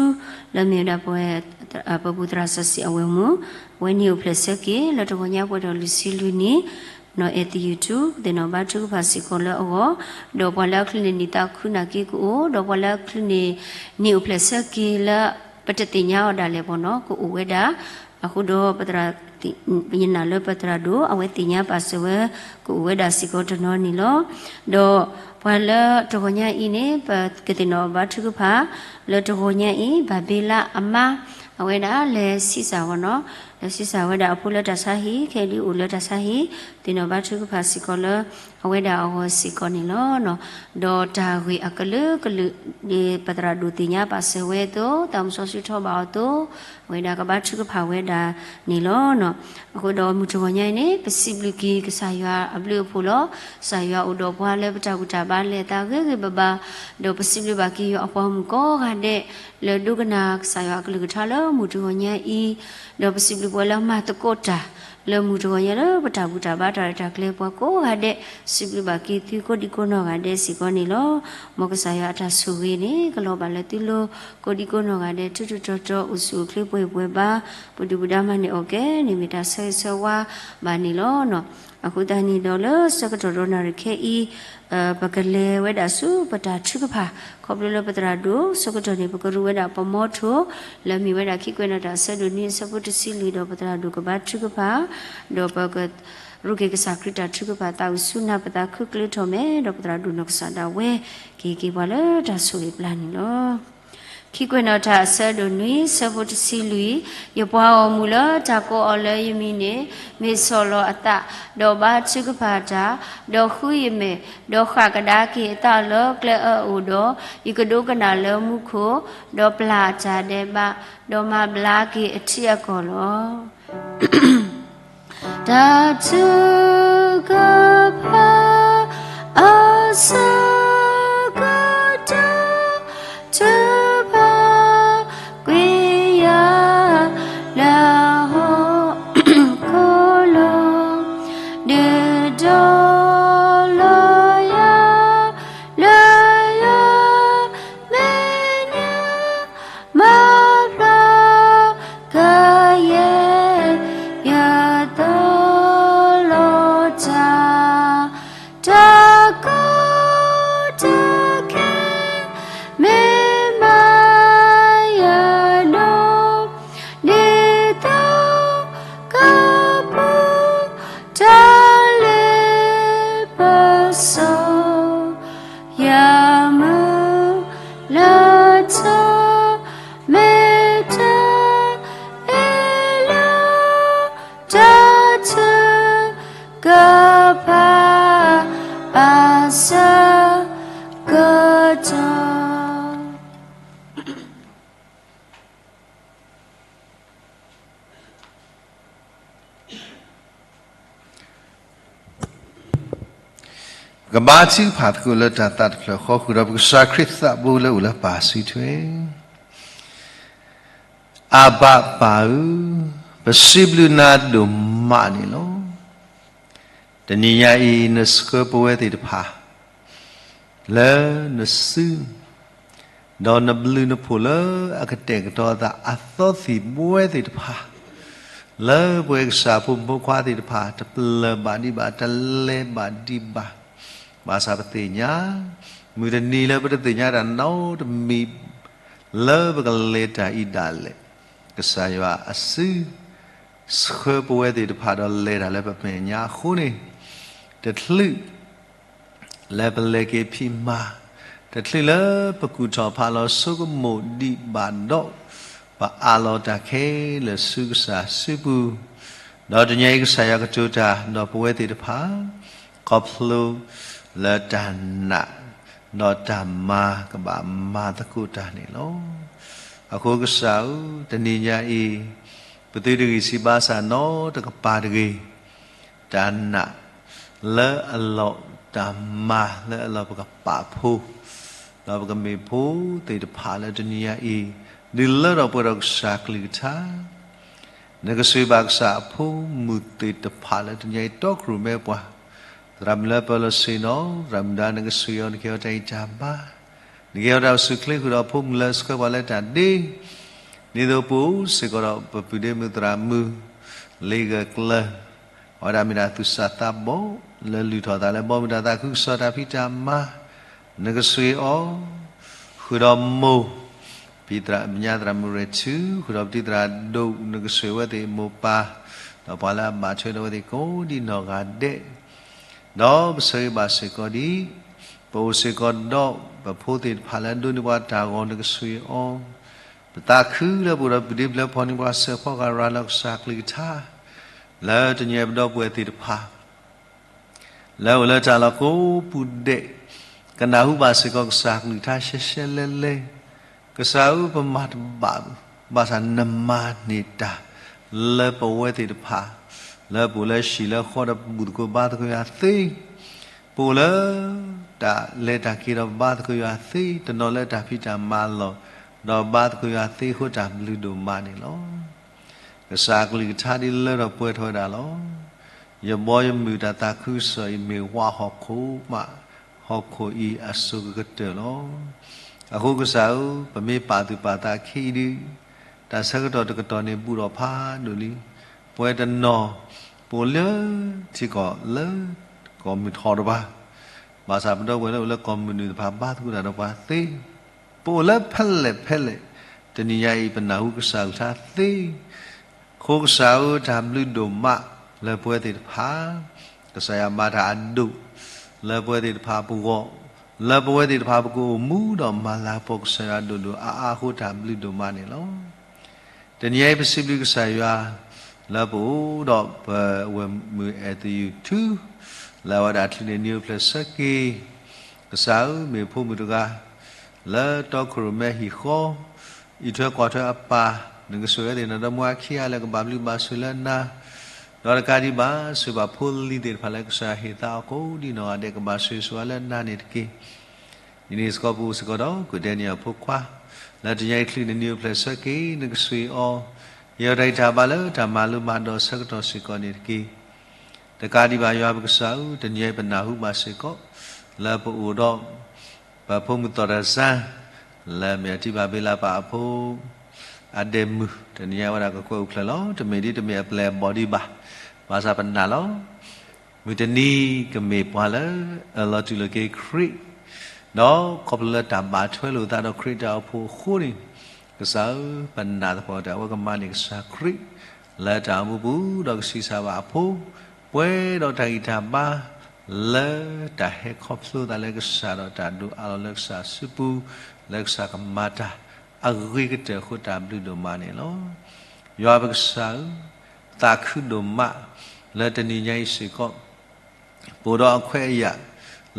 လၢမ့ၢ်ဝဲဒၣ်ပဝဲ ပပူၤသရၣ်စီဆှံအဝဲၢ်မုၣ် အဝဲန့ၣ်အိၣ်ဖျဲၣ်ဆၢက့ၤ လၢတဂီၤညါပှဲၤထီၣ်လွံၢ်ဆံလွံၢ်နံၣ် နီၢ်အဲၣ်သယုၢ်ထူ သ့ၣ်နီၣ်ဘါထုကဖၣ်စ့ၢ်ကီးလၢအဂီၢ်, ဒီးပှၤလၢအချုးန့ၢ်နံၣ်သးခုနာ်က့ကအိၣ်, ဒီးပှၤလၢအချုးန့ၢ် နံၣ်အိၣ်ဖျဲၣ်ဆၢက့ၤလၢ ပတသ့ၣ်ညါအီၤဒၣ်လဲာ်ဘၣ်နီၤ ကအိၣ်ဝဲဒၣ်, အဃိဒီးပသရၣ် ယနာ်လၢပသရၣ်ဒိၣ် အဝဲသ့ၣ်ညါပာ်စၢၤဝဲ ကအိၣ်ဝဲဒၣ်စ့ၢ်ကီးတနီၤန့ၣ်လီၤ. ဒီးပှၤလၢတဂီၤညါအံၤန့ၣ် ပကသ့ၣ်နီၣ်ဘါထုကဖၣ် လၢတဂီၤညါအံၤ ဘၣ်ဘ့လါအမါ အဝဲဒၣ်လဲၤဆံးစၢ်ဝဲနီၤ ဒီးဆံးစၢ်ဝဲဒၣ်အဖိလၢတၢ်ဆါဟံၣ်, ခဲအံၤဒုးအိၣ်လၢတၢ်ဆါဟံၣ်, သ့ၣ်နီၣ်ဘါထုကဖၣ်စ့ၢ်ကီးလၢ အဝဲဒၣ်အဂီၢ်စ့ၢ်ကီးန့ၣ်လီၤ. ဒီးတၢ်ဂ့ၢ်အကလုာ်ကလုာ် ဒ်ပသရၣ်ဒိၣ်သ့ၣ်ညါပာ်စၢၤဝဲအသိး, သးမုၢ်စီဆှံထီၣ်ဘၣ်အီၤအသိး, အဝဲဒၣ်ကဘါထုကဖၣ်ဝဲဒၣ်န့ၣ်လီၤ. အဃိဒီးမုၢ်တဂီၤညါအံၤန့ၣ် ပစံးဘျုးက့ၤကစၢ်ယွၤအဘျုးအဖှိၣ်လီၤ. ကစၢ်ယွၤအိၣ်ဒီးပှၤလၢပတၢ်ဘူၣ်တၢ်ဘါလဲၤအသးဂ့ၤဂ့ၤဘၣ်ဘၣ်, ဒီးပစံးဘျုးဘၣ်က့ၤယွၤအပှၤမုၣ်ကိးဂၤဒဲး လၢဒိကနၣ်ကစၢ်ယွၤအကလုၢ်ကထါလၢမုၢ်တဂီၤညါအံၤ, ဒီးပစံးဘျုးပှၤလၢမၤသကိးတၢ် လၢမုၢ်တဂီၤညါလၢပတၢ်ဘူၣ်တၢ်ဘါတၢ်ရဲၣ်တၢ်ကျဲၤပှၤကိးဂၤဒဲး, စံးဘျုးဘၣ်က့ၤသုကိးဒံကိးနီၢ်ဂၤဒဲးစ့ၢ်ကီးန့ၣ်လီၤ. မ်ကစၢ်ယွၤအတၢ်ဆိၣ်ဂ့ၤန့ၣ် ကလီၤဘၣ်လၢသုလိၤကိးဒံကိးနီၢ်ဂၤဒဲး ထူထူတီတီ အိၣ်ဆူၣ်အိၣ်ချ့ပှဲၤပှဲၤဘၣ်, ပဒုၣ်ပဒါမၤန့ၢ်အီၣ်ကဲန့ၣ် မ့ၢ်တၢ်ဆၢဂ့ၤဆၢဝါဘၣ်န့ၣ်လီၤ. အဃိသတးန့ၣ်ဒီးလၢဆၢကတီၢ်ဒီးနၣ်ရံၣ်ခဲအံၤ ပကလဲၤဝဲဒၣ်ဆူပတၢ်ထုကဖၣ် ခီဖျိလၢပသရၣ်ဒိၣ်ဆၢကတီၢ်န့ၣ် ပကရူၢ်ဝဲဒၣ်ပမီထိ လၢမ့ၢ်ဝဲဒၣ်ခံကွဲးနီၣ်တၢ်အဆၢဒိၣ်နွံအဆၢဖိတဆံလွံၢ်ဒီးပသရၣ်ဒိၣ်ကဘါထုကဖၣ်, ဒီးပကရူၢ်က့ၤကစၢ်ခရံာ်တၢ်ထုကဖၣ်သးဝံၣ်ဆူနၢ်ပသးခုကျဲထီၣ်မဲာ် ဒီးပသရၣ်ဒိၣ်နီၢ်ကစၢ်ဒၣ်ဝဲ က့ၤက့ၤပှၤလၢတၢ်ဆိၣ်ဂ့ၤပျၢ်န့ၣ်လီၤ. ခံကွဲးနီၣ်တၢ်အဆၢဒိၣ်နွံဆၢဖိတဆံလွံၢ်, ယပှၤဂီၢ်မုၢ်လၢတၢ်ကိးအီၤလၢယမံၤန့ၣ် မ့ၢ်ဆီၣ်လီၤအသး, ဒီးဘါထုကဖၣ်တၢ်, ဒီးဃုယမဲာ်, ဒီးဃၣ်ကဒါက့ၤအသးလၢကျဲအၢအအိၣ်ဒီး, ယကဒိကနၣ်လၢမူခိၣ်, ဒီးပျၢ်အတၢ်ဒဲးဘး, ဒီးမၤဘျါက့ၤအထံအကီၢ်လီၤ. တၢ်ထုကဖၣ်အဆၢကတီၢ် ထုကဖၣ်ကွံာ်ယၤလၢဟီၣ်ခိၣ်လိၤ, ဒုးဒီလီၤယၤလၢယမဲာ်ညါ မၤဖျါကယဲၢ်ယသးလီၤတၢ်, တၢ်ကီတၢ်ခဲ မ့ၢ်မၤယၤဒိၣ်, ဒ်သိးကပူၤ တၢ်လ့ပစီ ယမုၢ်လၢထီ မ့ၢ်တၢ်အ့ၣ်လၢ တၢ်ထုကဖၣ်အဆၢကတီၢ်. ပကဘါထုကဖၣ်သကိးလၢတၢ်သးတဖျၢၣ်ဃီ ဃုာ်ဒီးပကစၢ်ခရံာ်သးဘိလၢအိၣ်လၢပၢ်စုထွဲ, အဘၣ်ပၢ်ဧၢ, ပစံးဘျုးနၤဒိၣ်မးန့ၣ်လီၤ. တနံၤညါအံၤ နဆှၢပဝဲသ့ၣ်တဖၣ် လၢနစု ဒီးနဘျုးနဖှိၣ်လၢအကတဲာ်ကတီၤအသး အသီသံၣ်ဘဝဲသ့ၣ်တဖၣ် လၢပဝဲကစၢ်ဖိမုၣ်ဖိခွါသ့ၣ်တဖၣ် တပျၢၢ်ဘၣ်ဒံးဘၣ် တလဲၤဘၣ်ဒံးဘၣ်, ဘၣ်ဆၣ်ပသ့ၣ်ညါ မုၢ်တနံၤလၢပတသ့ၣ်ညါတၢ်နီတမံၤ လၢပကလဲၤတၢ်အံၤဒၣ်လဲာ် ကစၢ်ယွၤအစု ဆှၢပဝဲသ့ၣ်တဖၣ်ဒီးလဲၤတၢ်လၢပမဲာ်ညါအဃိန့ၣ်, တချုး လၢပလဲၤက့ၤဖံးမၤ, တချုးလၢပကူၣ်ထီၣ်ဖးလီၤဆိကမိၣ်ဒံးဘၣ်ဒီး, ပအးလီၤတၢ်ခဲလၢာ်ဆူကစၢ်စုပူၤ, ဒီးတနံၤအံၤကစၢ်ယွၤကတိၤတၢ်ဒီးပဝဲသ့ၣ်တဖၣ်, ခီဖျိလၢတၢ်နာ် ဒီးတၢ်မၤကဘၣ်မၤသကိးတၢ်န့ၣ်လီၤ. အဃိကစၢ်ဧၢ, တနံၤညါအံၤ ပသုတဂံၢ်ဆံးဘါစၢ်နီတကပၤတဂ့ၤ, တၢ်နာ်လၢအလီၢ်, တၢ်မၤလၢအလီၢ် ပကပာ်ဖှိၣ်, ဒီးပကမ့ၢ်ဖိသ့ၣ်တဖၣ်လၢတနံၤညါအံၤ, ဒုးလၢထီၣ်ပှဲၤဒီးကစၢ်ကလုၢ်ကထါ, နကဆိၣ်ဂ့ၤဘၣ်ကစၢ်အဖိမုၣ်သ့ၣ်တဖၣ်လၢတနံၤညါအံၤ တီခိၣ်ရိၣ်မဲပှၤ, သရၣ်မုၣ်လၢပၢၤလီၢ်ဆ့ၣ်နီၤ, သရၣ်မုၣ်ဒါနကဆိၣ်ဂ့ၤအီၤ နကဟ့ၣ်အီၤတၢ်ဂံၢ်တၢ်ဘါ နကဟ့ၣ်အီၤတၢ်အိၣ်ဆူၣ်အိၣ်ချ့ဃုာ်ဒီးအဖိမုၣ်လၢအဆှၢပှၤလၢတၢ်ဒ့, ဒ်သိးပအိၣ်စ့ၢ်ကီးဒီးပပုၢ်ဒ့မုၣ်သရၣ်မုၣ် လ့ဂၢၢ်ကျၢၤ, အဝဲဒၣ်မ့ၢ်ဒၣ်သူၣ်စၢ်သးဘီၣ် လၢလုၢ်ထီၣ်သးလၢဘီမုၢ်တၢ်သးခုကစီၣ်တၢ်ဖံးတၢ်မၤ, နကဆိၣ်ဂ့ၤအီၤ, ဃုာ်ဒီးမိၢ် ဖံသရၣ်မုၣ်ညါသရၣ်မုၣ်ရဲၣ်ထူ, ဃုာ်ဒီးပတံၤသရၣ်ဒိၣ် နကဆိၣ်ဂ့ၤအဝဲသ့ၣ်မိၢ်ပၢ်, ဒီးပှၤလၢအဘၣ်ထွဲဒီးအဝဲသ့ၣ်ကိးဒံးနီၢ်ဂၤဒဲး ဒီးပဆၢဂ့ၤဘၣ်စ့ၢ်ကီးဒံး, ပအိၣ်စ့ၢ်ကီးဒီးပဖိသ့ၣ်တဖၣ်လၢအဒိးန့ၢ်ပှၤတၢ်ဂီၤ နကဆိၣ်ဂ့ၤအီၤ, ပသးခုလၢပအိၣ်ဒီးပုၢ်ဒ့ဖျၢၣ်ဖီၣ်န့ၢ်ပှၤစၢၤဖီကၤရၤလၢကစၢ်ကလုၢ်ကထါ, လၢတနံၤအံၤပဒီပုၢ်ဝဲၢ်သ့ၣ်တဖၣ် လၢအိၣ်လၢတၢ်လီၢ်ကိးပူၤဒဲး, ကနၢ်ဟူဘၣ်စ့ၢ်ကီးကစၢ်ကလုၢ်ကထါရှဲရှဲလဲလဲ, ကစၢ်ဧၢ ပမၤတဘၣ်, ဘၣ်ဆၣ်နမၤန့ၢ်တၢ် လၢပဝဲသ့ၣ်တဖၣ်, လၢပအိၣ်လၢဟံၣ်လၢဃီဒီးပဘူၣ်သကိးဘါသကိးယွၤသ့ ပအိၣ်လၢတၢ်လဲၤတၢ်က့ၤဒီးဘါသကိးယွၤသ့, တနီၤလၢတၢ်ဖံးတၢ်မၤလီၢ် ဒီးဘါသကိးယွၤသ့အဃိ တၢ်ဘျုးဒိၣ်မးန့ၣ်လီၤ. ကစၢ်ကလုၢ်ကထါဒ်လၢထီၣ်ပှဲၤထီၣ်ဝဲဒၣ်လီၤ. ယဘီယမုၢ်တၢ်သးခုကစီၣ်အံၤ မ့ၢ်ဝးဟီၣ်ခိၣ်မး ဟီၣ်ခိၣ်အံၤအစိၤကကတၢၢ်လီၤ. အဃိကစၢ်ဧၢ, ပမ့ၢ်ပာ်သူၣ်ပာ်သးခဲအံၤဒီး တၢ်ဆၢကတီၢ်တကတီၢ်န့ၣ် ဘူးဒီးဖးဒိၣ်လံ. ပဝဲတနီၤ ပအိၣ်လၢထံကီၢ်လၢကီၢ်မုၢ်ထီၣ်တပၤ, ဘၣ်ဆၣ်ပဒီပုၢ်ဝဲၢ်လၢအိၣ်လၢကီၢ်မုၢ်နုာ်တဖၣ် ဘါသကိးတၢ်ဒီးပှၤသ့, ပအိၣ်လၢဖဲလဲၣ်ဖဲလဲၣ်, တနံၤညါအံၤ ပနၢ်ဟူကစၢ်ကလုၢ်ကထါသ့ အဃိကစၢ်ဧၢ, တၢ်ဘျုးဒိၣ်မးလၢပဝဲသ့ၣ်တဖၣ်, ကစၢ်ယွၤမၤတၢ်အဒိၣ် လၢပဝဲသ့ၣ်တဖၣ်ပဂီၢ်, လၢပဝဲသ့ၣ်တဖၣ်ပကအိၣ်မူဒီးမၤလၤကပီၤကစၢ်ယွၤဒိၣ်ဒိၣ်အါအါအဃိ တၢ်ဘျုးဒိၣ်မးန့ၣ်လီၤ. တနံၤအံၤပစံးဘျုးကစၢ်ယွၤ လၢပအိၣ်ဒီးပဝဲၢ်မုၣ်အဲၣ်သယုၢ်ထူ လၢအဝဲဒၣ်ချုးန့ၢ်နံၣ်အိၣ်ဖျဲၣ်ဆၢက့ၤ, ကစၢ်ဧၢ, မ့ၢ်ဖိမုၣ်တဂၤ လၢတီခိၣ်ရိၣ်မဲဟံၣ်ဃီ အံးထွဲကွၢ်ထွဲအပၢ်, နကဆိၣ်ဂ့ၤသ့ၣ်နီၣ်ဒီမါဝၤခံဂၤလၢကဘၣ်ဘျုးဘၣ်ဆိၣ်လၢနၤ, ဒီးတကးဒံးဘၣ် ဆိၣ်ဘၣ်ဖိလံၤသ့ၣ်တဖၣ်လၢကစၢ်ဟ့ၣ်သါအီၤကိးဒံးနီၢ်ဂၤဒဲး ကဘၣ်ဆိၣ်ဂ့ၤဆိၣ်ဝါလၢနၤန့ၣ်တက့ၢ်. ဒ်န့ၣ်စ့ၢ်ကီး ပအိၣ်စ့ၢ်ကီးဒီး ကုၢ်ဒဲနံယၤဖိခွါ လၢတနံၤအံၤချုးန့ၢ်နံၣ်အိၣ်ဖျဲၣ်ဆၢက့ၤ နကဆိၣ်ဂ့ၤအီၤ, ဟ့ၣ်အီၤတၢ်ဂံၢ်တၢ်ဘါလၢတၢ်မၤလိမၤဒိးအဆၢကတီၢ်စ့ၢ်ကီးန့ၣ်တက့ၢ်. တကးဒံးဘၣ်ယွၤပကစၢ်ဧၢ, တနံၤအံၤပနၢ်ဟူဘၣ်စ့ၢ်ကီး လၢပအိၣ်ဒီး ပဖိမုၣ်သီၣ်တၢ်စၢ် လၢမ့ၢ်အထံၣ်ဘၣ်ဘ့လးပာ်အဖိ အဒဲးမုၢ် တနံၤညါဝဲဒၣ်ကကွဲၢ်အိၣ်ဖျဲၣ်လီၤ. တမ့ၢ်ဒ်တမ့ၢ်အပျဲၢ်အဘီၣ်ဒံးဘၣ်, ဘၣ်ဆၣ်ပနာ်လီၤ. မုၢ်တနံၤကမ့ၢ်ပှၤလၢအအၢၣ်လီၤတူၢ်လိာ်က့ၤခရံာ်, ဒီးခီဖျိလၢတၢ်ဘၣ်ထွဲလိာ်သးဒီးခရံာ်တၢ်အိၣ်ဖှိၣ်အဃိန့ၣ်, ကစၢ်ဧၢ, ပနာ်သပှၢ်တၢ် အဝဲကမၤန့ၢ်ကစၢ်ခရံာ် လၢတၢ်အိၣ်မူပူၤ ဒီးကဆံးစၢ်ဘၣ်အဖိ, ပှဲၤဒီးတၢ်ဂံၢ်တၢ်ဘါ လၢတၢ်ဟဲခီဖျိသးလၢကစၢ်ဒီးတၢ်ဒိးအးလီၤလၢကစၢ်စုပူၤ, လၢကစၢ်ကမၤတၢ်အဂ့ၤကတၢၢ်အဃိ တၢ်ဘျုးဒိၣ်မးန့ၣ်လီၤ. ယွၤပကစၢ်ဧၢ, သးခုဒိၣ်မး လၢတနံၤညါအံၤစ့ၢ်ကီး ပအိၣ်ဒီးအခွဲးအယာ်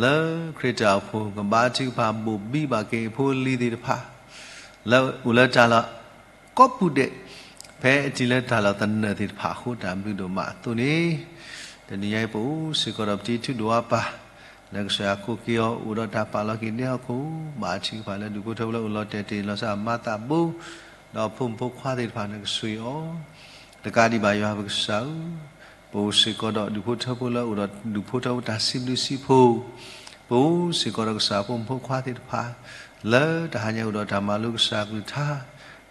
လၢခရံာ်တၢ်အိၣ်ဖှိၣ် ကဘါထုကဖၣ်ဘိၣ်ဘံဘၣ်က့ၤဖိလံၤသ့ၣ်တဖၣ် လၢအိၣ်လၢတၢ်လီၢ်ကိးပူၤဒဲး, ဖဲအတုၤလၢတၢ်လီၢ်သနၢၣ်သ့ၣ်တဖၣ်အဃိ တၢ်ဘျုးဒိၣ်မးအသိးန့ၣ်, တနံၤညါအံၤပအိၣ်စ့ၢ်ကီးဒီးပတံၤထူၣ်ဒိၣ်အါပၢ် လၢကစၢ်ယွၤကိးက့ၤအီၤ အိၣ်ဒီးတၢ်ပာ်လီၤက့ၤဒဲဟီၣ်ခိၣ်, ဘၣ်ထုကဖၣ်လၢဒူၣ်ဖိထၢဖိလၢအိၣ်လီၤတဲာ်တ့ၢ်လီၤဆၢအမၤသးဘိ ဒီးဖိမုၣ်ဖိခွါသ့ၣ်တဖၣ်န့ၣ်ကဆိၣ်ဂ့ၤအီၤ, တကးဒံးဘၣ်ယွၤပကစၢ်ဧၢ, ပအိၣ်စ့ၢ်ကီးဒီးဒူၣ်ဖိထၢဖိလၢအိၣ်ဒီးဒူၣ်ဖိထၢဖိတၢ်စံးဘျုးစံးဖှိၣ်, ပအိၣ်စ့ၢ်ကီးဒီးကစၢ်ဖိမုၣ်ဖိခွါသ့ၣ်တဖၣ် လၢတဟါညါအိၣ်ဒီးတၢ်မၤလိကစၢ်ကလုၢ်ကထါ,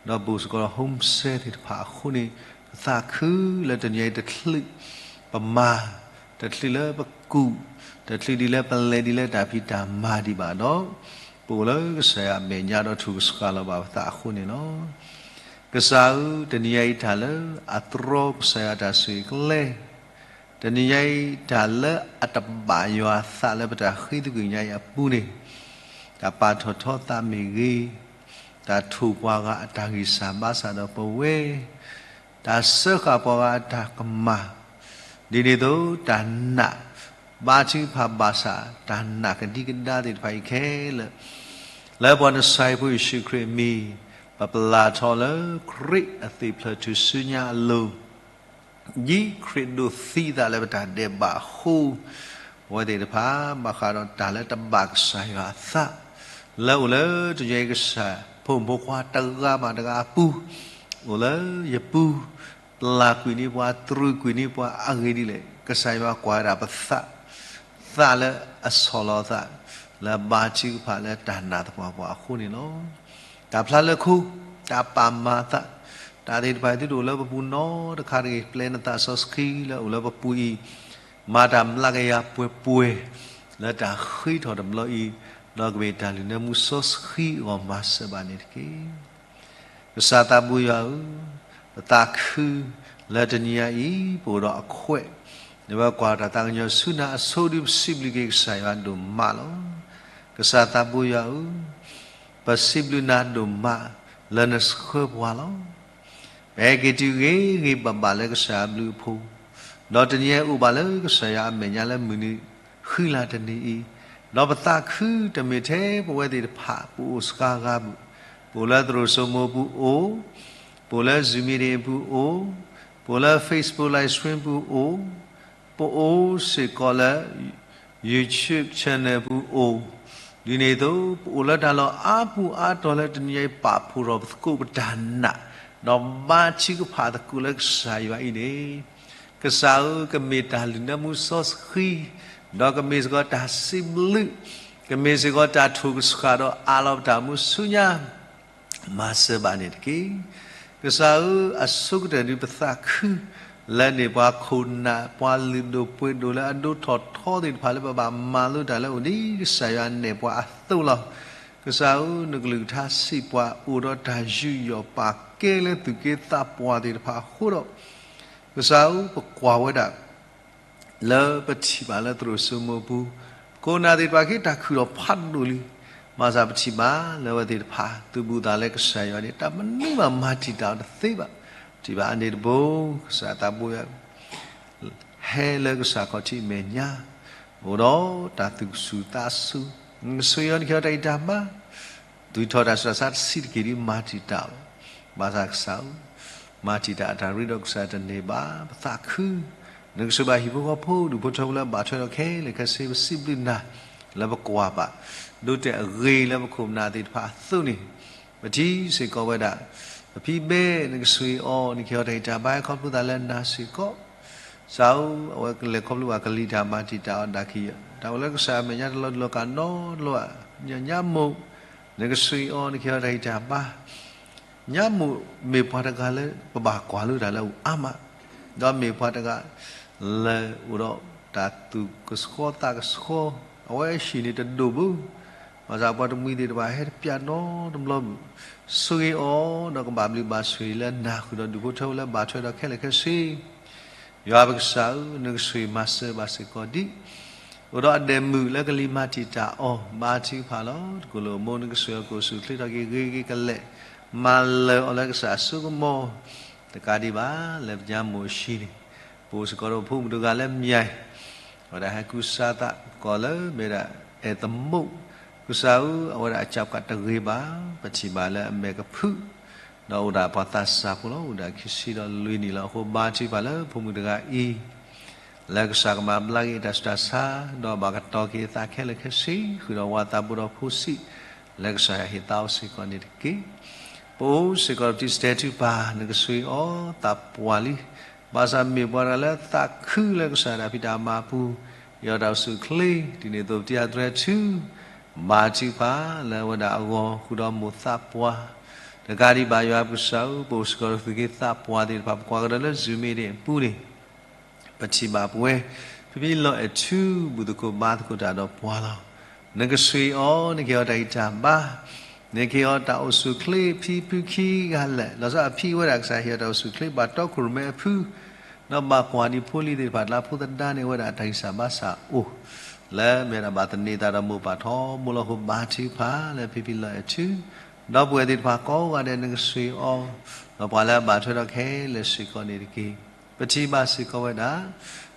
ဒီးပအိၣ်စ့ၢ်ကီးဒီး home cell သ့ၣ်တဖၣ်အဃိန့ၣ်, ပသးခုလၢတနံၤအံၤတချုးပမၤ, တချုးလၢပကူၣ်, တချုးဒ်လၢပလဲၤဒ်လၢတၢ်ဖံးတၢ်မၤဒံးဘၣ်ဒီး, ပအိၣ်လၢကစၢ်ယွၤအမဲာ်ညါဒီးထူၣ်ကဆှီလီၤဘၣ်ပသးအဃိန့ၣ်လီၤ. ကစၢ်ဧၢ, တနံၤညါအံၤတၢ်လၢအတြီကစၢ်ယွၤတၢ်ဆိၣ်ဂ့ၤကျဲ တနံၤညါအံၤ တၢ်လၢအတဘၣ်ယွၤအသးလၢပတၢ်ဃ့သကွံာ်ညါအံၤအပူၤန့ၣ်, တၢ်ပာ်ထီၣ်ထီသးမ့ၢ်ဂ့ၤ, တၢ်ထိၣ်ပှၤဂၤအတၢ်ဂံၢ်စၢ်ဘါစၢ်ဒီးပဝဲ, တၢ်စၢဃာ်ပှၤဂၤအတၢ်ကမၣ်, ဒ်န့ၣ်အသိး တၢ်နာ်ဘါထုကဖၣ်ဘၣ်ဆၣ် တၢ်နာ်ကဒံကဒါသ့ၣ်တဖၣ်အံၤခဲလၢာ်, လၢပှၤနဆၣ်ဖိယ့ၣ်ၡူးခရံာ်အမံၤ ပပျၢ်ထီၣ်လၢခရံာ်အသွံၣ်ဖျၢၣ်ထူၣ်စုညါအလိၤ ဒ်ခရံာ်ဒိးသံအသးလၢပတၢ်ဒဲးဘးအဃိ, ပဝဲသ့ၣ်တဖၣ် ဘၣ်ဃးဒီးတၢ်လၢတဘၣ်ကစၢ်ယွၤအသး, လၢအိၣ်လၢတနံၤအံၤကစၢ်ဖိမုၣ်ဖိခွါတဂၤဘၣ်တဂၤအပူၤ, အိၣ်လၢယပူၤ, ပျၢ်ကွံာ်န့ၢ်ပှၤ တြူာ်ကွံာ်န့ၢ်ပှၤအဂ့ၢ်ဒ်လဲၣ်, ကစၢ်ယွၤကွၢ်ဝဲဒၣ်ပသး, သးလၢအဆီၣ်လီၤသး, လၢဘါထုကဖၣ်လၢတၢ်နာ်သပှၢ်ပှၢ်အဃိန့ၣ်လီၤ. တၢ်ဖျါလၢခိ, တၢ်ပာ်မၤသး, တၢ်သ့ၣ်တဖၣ်သုတအိၣ်လၢပပူၤနီတခါတဂ့ၤ, ပျဲနသးစီဆှံလၢအိၣ်လၢပပူၤအံၤ, မၤတၢ်မျးကယၤပှဲၤပှဲၤ, လၢတၢ်ဃ့ထီၣ်တဘျီအံၤ, ဒီးကမ့ၢ်တၢ်လုၢ်နၢမူစီဆှံအဂီၢ်မၤစၢၤဘၣ်န့ၣ်တက့ၢ်. ကစၢ်သးဘိယွၤဧၢ, ပသးခုလၢတနံၤအံၤ ပအိၣ်ဒီးအခွဲး, နဝဲကွၢ်တၢ်သးကညီၤဆူနၤအဆိဒုး ပစံးဘျုးက့ၤကစၢ်ယွၤဒိၣ်မးလီၤ. ကစၢ်သးဘိယွၤဧၢ, ပစံးဘျုးနၤဒိၣ်မး, လၢနဆှၢပှၤလီၤ. ပဟဲက့ၤတုၤဂ့ၤဂ့ၤဘၣ်ဘၣ်လၢကစၢ်အဘျုးအဖှိၣ်, ဒီးတနံၤအံၤအိၣ်ဘၣ်လၢကစၢ်ယွၤအမဲာ်ညါလၢမုၢ်နံၤဃံလၤတနံၤအံၤ, ဒီးပသးခုတမ့ၢ်ထဲပဝဲသ့ၣ်တဖၣ် ပအိၣ်စှၤဂၤဘၣ်, ပအိၣ်လၢသရိာ်စိမိပူၤအိၣ်, ပအိၣ်လၢ Zoom meeting အပူၤအိၣ်, ပအိၣ်လၢ Facebook live stream ပူၤအိၣ်, ပအိၣ်စ့ၢ်ကီးလၢ YouTube channel ပူၤအိၣ်, ဒ်န့ၣ်အသိး ပအိၣ်လၢတၢ်လီၢ်အါပူၤအါတီၤလၢတနံၤအံၤ ပာ်ဖှိၣ်ထီၣ်ပသကိးပတၢ်နာ်, ဒီးဘါထုကဖၣ်သကိးလၢကစၢ်ယွၤအံၤန့ၣ်, ကစၢ်ဧၢ, ကမ့ၢ်တၢ်လုၢ်နၢမူစီဆှံ, ဒီးကမ့ၢ်စ့ၢ်ကီးတၢ်စံးဘျုး, ကမ့ၢ်စ့ၢ်ကီးတၢ်ထိၣ်ကဆှၣ်ဒီးအးလီၤပတၢ်မူဆူညါ မၤစၢၤဘၣ်န့ၣ်တက့ၢ်. ကစၢ်ဧၢ, အဆိကတၢၢ်ဒုးပသးခု လၢန့ၢ်ပှၤခိၣ်နၢ် ပှၤလုၢ်ဒိၣ်ပှ့ၤဒိၣ်လၢအဒိထီၣ်ထီသ့ၣ်တဖၣ်လၢပဘၣ်မၤလိတၢ်လၢအိၣ်ဒ်ကစၢ်ယွၤနဲၣ်ပှၤအသိးလီၤ. ကစၢ်ဧၢ, နကလုၢ်ကထါစံးပှၤအိၣ်ဒီးတၢ်ယူးယီၣ်ပာ်ကဲလၢသူၣ်က့သးပှၢ်သ့ၣ်တဖၣ်အဃိဒီး, ကစၢ်ဧၢ, ပကွၢ်ဝဲဒၣ် လၢပထံၣ်ဘၣ်လၢသရိာ်စိမိပူၤ, ခိၣ်နၢ်သ့ၣ်တဖၣ်က့ၤတၢ်ခုၣ်ထီၣ်ဖးဒိၣ်လံ, ဘၣ်ဆၣ်ပထံၣ်ဘၣ်လၢအဝဲသ့ၣ်တဖၣ် သုးဘူးသးလၢကစၢ်ယွၤန့ၣ် တၢ်မနုၤမးမၤတံာ်တာ်အီၤတသ့ဘၣ်. ထံၣ်ဘၣ်အန့ၣ်တဘိ, ကစၢ်သးဘိယွၤ ဟဲလၢကစၢ်ခီၣ်ထံးအမဲာ်ညါ, အိၣ်ဒီးတၢ်သူၣ်စူၤသးစူၤ, နကဆိၣ်ဂ့ၤအီၤ နကဟ့ၣ်အီၤတၢ်ဂံၢ်တၢ်ဘါ, သူၣ်ထီၣ်တၢ်ဆူးတၢ်ဆါတဆံးတက့ၢ်ဒ်မၤတံာ်တာ်အီၤ, ဘၣ်ဆၣ်ကစၢ်ဧၢ, မၤတံာ်တာ်အတၢ်ရ့ဒီးကစၢ်တန့ၢ်ဘၣ်, ပသးခု, နကဆိၣ်ဘၣ်ဟံၣ်ဖိဃီဖိ ဒူၣ်ဖိထၢဖိလၢအဘၣ်ထွဲဒီးခဲလၢာ်ခဲဆ့ ပစံးဘျုးနၤ လၢပကွၢ်ဘၣ် ဒိတဲာ်အဂ့ၤလၢပခိၣ်ပနၢ်သ့ၣ်တဖၣ်အသိးန့ၣ်, ပထံၣ်စ့ၢ်ကီးဝဲဒၣ် ပဖံဘဲ နကဆိၣ်ဂ့ၤအီၤ နကဟ့ၣ်အီၤတၢ်ဂံၢ်တၢ်ဘါ ခီဖျိသးလၢနၤစ့ၢ်ကီး, ကစၢ်ဧၢ, အဝဲကလဲၤခီဖျိဘၣ်ကလံၤတၢ်မၤတံာ်တာ်အီၤဒၣ်ခံ, တၢ်အိၣ်လၢကစၢ်အမဲာ်ညါတလီၤတလီၤကနီတလီၤ, ညၣ်ညၣ်မိၢ်, နကဆိၣ်ဂ့ၤအီၤ နကဟ့ၣ်အီၤတၢ်ဂံၢ်တၢ်ဘါ, ညၣ်မိၢ်မ့ၢ်ပှၤတဂၤလၢပဘၣ်ကွၢ်လိတၢ်လၢအအိၣ်အါမး, ဒီးမ့ၢ်ပှၤတဂၤ လၢအိၣ်ဒီးတၢ်သူၣ်ကဆှီသးကဆှီ, အဝဲအဟံၣ်န့ၣ်တဒိၣ်ဘၣ်, ဘၣ်ဆၣ်ပှၤတမှံၤသ့ၣ်တဖၣ်ဟဲတပျၢ်နီတဘျီဘၣ်, ဆိၣ်ဂ့ၤအီၤ ဒီးကဘၣ်ဘျုးဘၣ်ဆိၣ်ဂ့ၤလၢနၤဃုာ်ဒီးဒူၣ်ဖိထၢဖိလၢဘၣ်ထွဲဒီးခဲလၢာ်ခဲဆ့ ယွၤပကစၢ်ဧၢ, နကဆိၣ်ဂ့ၤမၤစၢၤဘၣ်စ့ၢ်ကီးဒ် အိၣ်ဒီးအဒဲးမုၢ်လၢကလံၤမၤတံာ်တာ်အီၤ, ဘါထုကဖၣ်လီၤ. တကလုာ်မိၢ်နကဆိၣ်ဂ့ၤအီၤ ကအိၣ်ဆူၣ်အိၣ်ချ့ထီၣ်က့ၤဂ့ၤဂ့ၤကလဲာ်, မၤလၢာ်အီၤလၢကစၢ်အစိကမီၤ, တကးဒံးဘၣ် လၢပညါမိၢ်အဟံၣ်န့ၣ်, ပအိၣ်စ့ၢ်ကီးဒီးဖိမုၣ်တဂၤလၢမၠဲၣ်, အဝဲဒၣ်ဟဲကူစါသးကီးလၢမ့ၢ်ဒၣ်အဲၣ်သမူ, ကစၢ်ဧၢ, အဝဲဒၣ်အကၠးကးတဂ့ၤဘၣ်, ပထံၣ်ဘၣ်လၢအမဲာ်ကဖုး ဒီးအိၣ်ဒၣ်ပှၤသးစၢ်ဖိလီၤ. အိၣ်ဒၣ်ခံဆံဒီးလွံၢ်နံၣ်လီၤ. အဃိဘါထုကဖၣ်လၢဖိမုၣ်တဂၤအံၤ လၢကစၢ်ကမၤဘျါက့ၤအတၢ်ဆူးတၢ်ဆါ, ဒီးဘၣ်ကတီၤက့ၤအသးခဲလၢာ်ခဲဆ့, ဃုာ်ဒီးဝၤသးဘိဒီးဖိဆံး, လၢကစၢ်ယွၤဟ့ၣ်သးအီၤစ့ၢ်ကီးန့ၣ်တက့ၢ်. ပအိၣ်စ့ၢ်ကီးဒီးပတံၤစတဲထူပၢ်, နကဆိၣ်ဂ့ၤအီၤသးပှၢ်လံ, ဘၣ်ဆၣ်မ့ၢ်ပှၤတဂၤလၢသးခုလၢကစၢ်တၢ်ဖံးတၢ်မၤအပူၤ, ယွၤတၢ်အိၣ်ဆူၣ်အိၣ်ချ့, ဒ်န့ၣ်အသိးပတံၤအသရဲထူ ဘါထုကဖၣ်လၢအဝဲဒၣ်အဂီၢ် ဃုာ်ဒီးမိၢ်သးပှၢ်, တကးဒံးဘၣ်ယွၤပကစၢ်ဧၢ, ပအိၣ်စ့ၢ်ကီးဒီးသူၣ်က့သးပှၢ်သ့ၣ်တဖၣ်, ပကွၢ်ကဒီးလၢ Zoom meeting အပူၤန့ၣ်, ပထံၣ်ဘၣ်ပဝဲ ဖံဖံလီၤအဲၣ်ထူ ဘူၣ်သကိးဘါသကိးတၢ်ဒီးပှၤလီၤ. နကဆိၣ်ဂ့ၤအီၤ, နကဟ့ၣ်အီၤတၢ်ဂံၢ်တၢ်ဘါ, နကဟ့ၣ်အီၤတၢ်အိၣ်ဆူၣ်အိၣ်ချ့ ဖံဖုခံဂၤလၢာ်, လီၤဆီအဖံဝဲဒၣ်ကစၢ်ဟ့ၣ်အီၤတၢ်အိၣ်ဆူၣ်အိၣ်ချ့ ဘၣ်တီခိၣ်ရိၣ်မဲအဖု ဒီးဘၣ်ကွၢ်ဒံးဖိလံၤသ့ၣ်တဖၣ် တၢ်ဖိသဒါန့ၣ် အဝဲဒၣ်တၢ်ဂံၢ်စၢ်ဘါစၢ်အိၣ်, လၢမ့ၢ်ဒၣ်ဘၣ်သန့ၤသးဒီးမိၢ်ပၢ်ထီဘိလီၤ. အဃိဘါထုကဖၣ်လၢဖံဖံလီၤအဲၣ်ထူ ဒီပုၢ်ဝဲၢ်သ့ၣ်တဖၣ်ကိးဂၤဒဲး နကဆိၣ်ဂ့ၤအီၤ, ဒီးပှၤလၢအဘၣ်ထွဲဒီးခဲလၢာ်စ့ၢ်ကီးန့ၣ်တက့ၢ်. ပထံၣ်ဘၣ်စ့ၢ်ကီးဝဲဒၣ်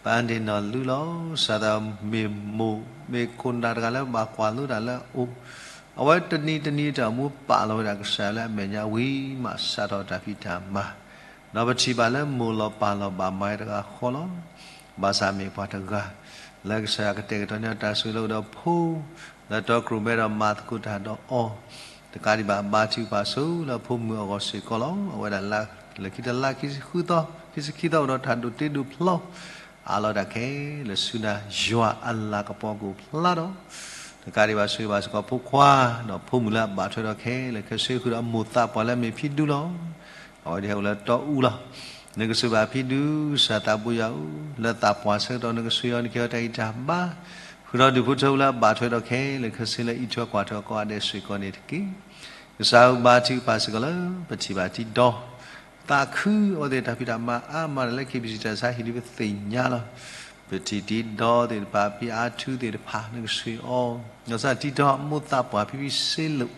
ပအၤဒ့ၣ်နီၢ်လူလီၤ. စးထီၣ်မ့ၢ်မိၢ် မ့ၢ်ခိၣ်နၢ်တဂၤလၢဘၣ်ကွၢ်လိတၢ်လၢအအိၣ်, အဝဲတနံၤတနံၤအတၢ်အိၣ်မူပာ်လီၤဝဲဒၣ်ကစၢ်လၢအမဲာ်ညါဝံၤမး စးထီၣ်တၢ်ဖံးတၢ်မၤ, ဒီးပထံၣ်ဘၣ်လၢမိၢ်လီၤပၢ်လီၤဘၣ်မၤတဂၤဃီလီၤ. ဘၣ်ဆၣ်မ့ၢ်ပှၤတဂၤ လၢကစၢ်ယွၤကတဲာ်ကတီၤန့ၢ်အတၢ်ဆိၣ်ဂ့ၤလၢအိၣ်ဒီးဖိ လၢတီခိၣ်ရိၣ်မဲဒီးမၤသကိးတၢ်ဒီးအီၤ, တကးဒံးဘၣ် ဘါထုကဖၣ်ဆိလၢဖိမုၣ်အဂီၢ်စ့ၢ်ကီးလီၤ. အဝဲဒၣ်လၢခံတလါ ခံဆံဃုသီ ခံဆံခံသီ အိၣ်ဒီးတၢ်ဒိးတ့ဒိးဖျီ အးလီၤတၢ်ခဲလၢာ်ဆူနၤ ယွၤအလၤကပီၤကအိၣ်ဖျါဒီး တကးဒံးဘၣ်ဆိၣ်ဂ့ၤဘၣ်စ့ၢ်ကီးဖိခွါ ဒီးဖိမုၣ်လၢအဘၣ်ထွဲဒီးခဲလၢာ်ခဲဆ့ ဃုာ်ဒီးမိၢ်သးပှၢ်လၢအမ့ၢ်ဖံဒူလီၤ. အဝဲဒၣ်ဟဲအိၣ်လၢတီအူလီၤ. နကဆိၣ်ဘၣ်ဖံဒူ ကစၢ်သးဘိယွၤဧၢ, လၢသးပှၢ်ဆၢကတီၢ် နကဆိၣ်ဂ့ၤအီၤ နကဟ့ၣ်အီၤတၢ်ဂံၢ်တၢ်ဘါ, ဃုာ်ဒီးဒူၣ်ဖိထၢဖိလၢအဘၣ်ထွဲဒီးခဲလၢာ်ခဲဆ့လၢအအံးထွဲကွၢ်ထွဲကိးဂၤဒဲးစ့ၢ်ကီးန့ၣ်တက့ၢ်. ကစၢ်ဧၢ ဘါထုကဖၣ်စ့ၢ်ကီးလၢ ပထံၣ်ဘၣ်တံၤဒီ သးခုအဝဲသ့ၣ်တၢ်ဖံးတၢ်မၤအါမးဒီးလၢ KBC တၢ်ဆါဟံၣ်ဒ်ပသ့ၣ်ညါလီၤ. ပထံၣ်တံၤဒီသ့ၣ်တဖၣ် ဖံအါထူသ့ၣ်တဖၣ် နကဆိၣ်ဂ့ၤအီၤ, နီၢ်ကစၢ်တံၤဒီမိၢ်သးပှၢ် ဖံဖံစ့လိာ်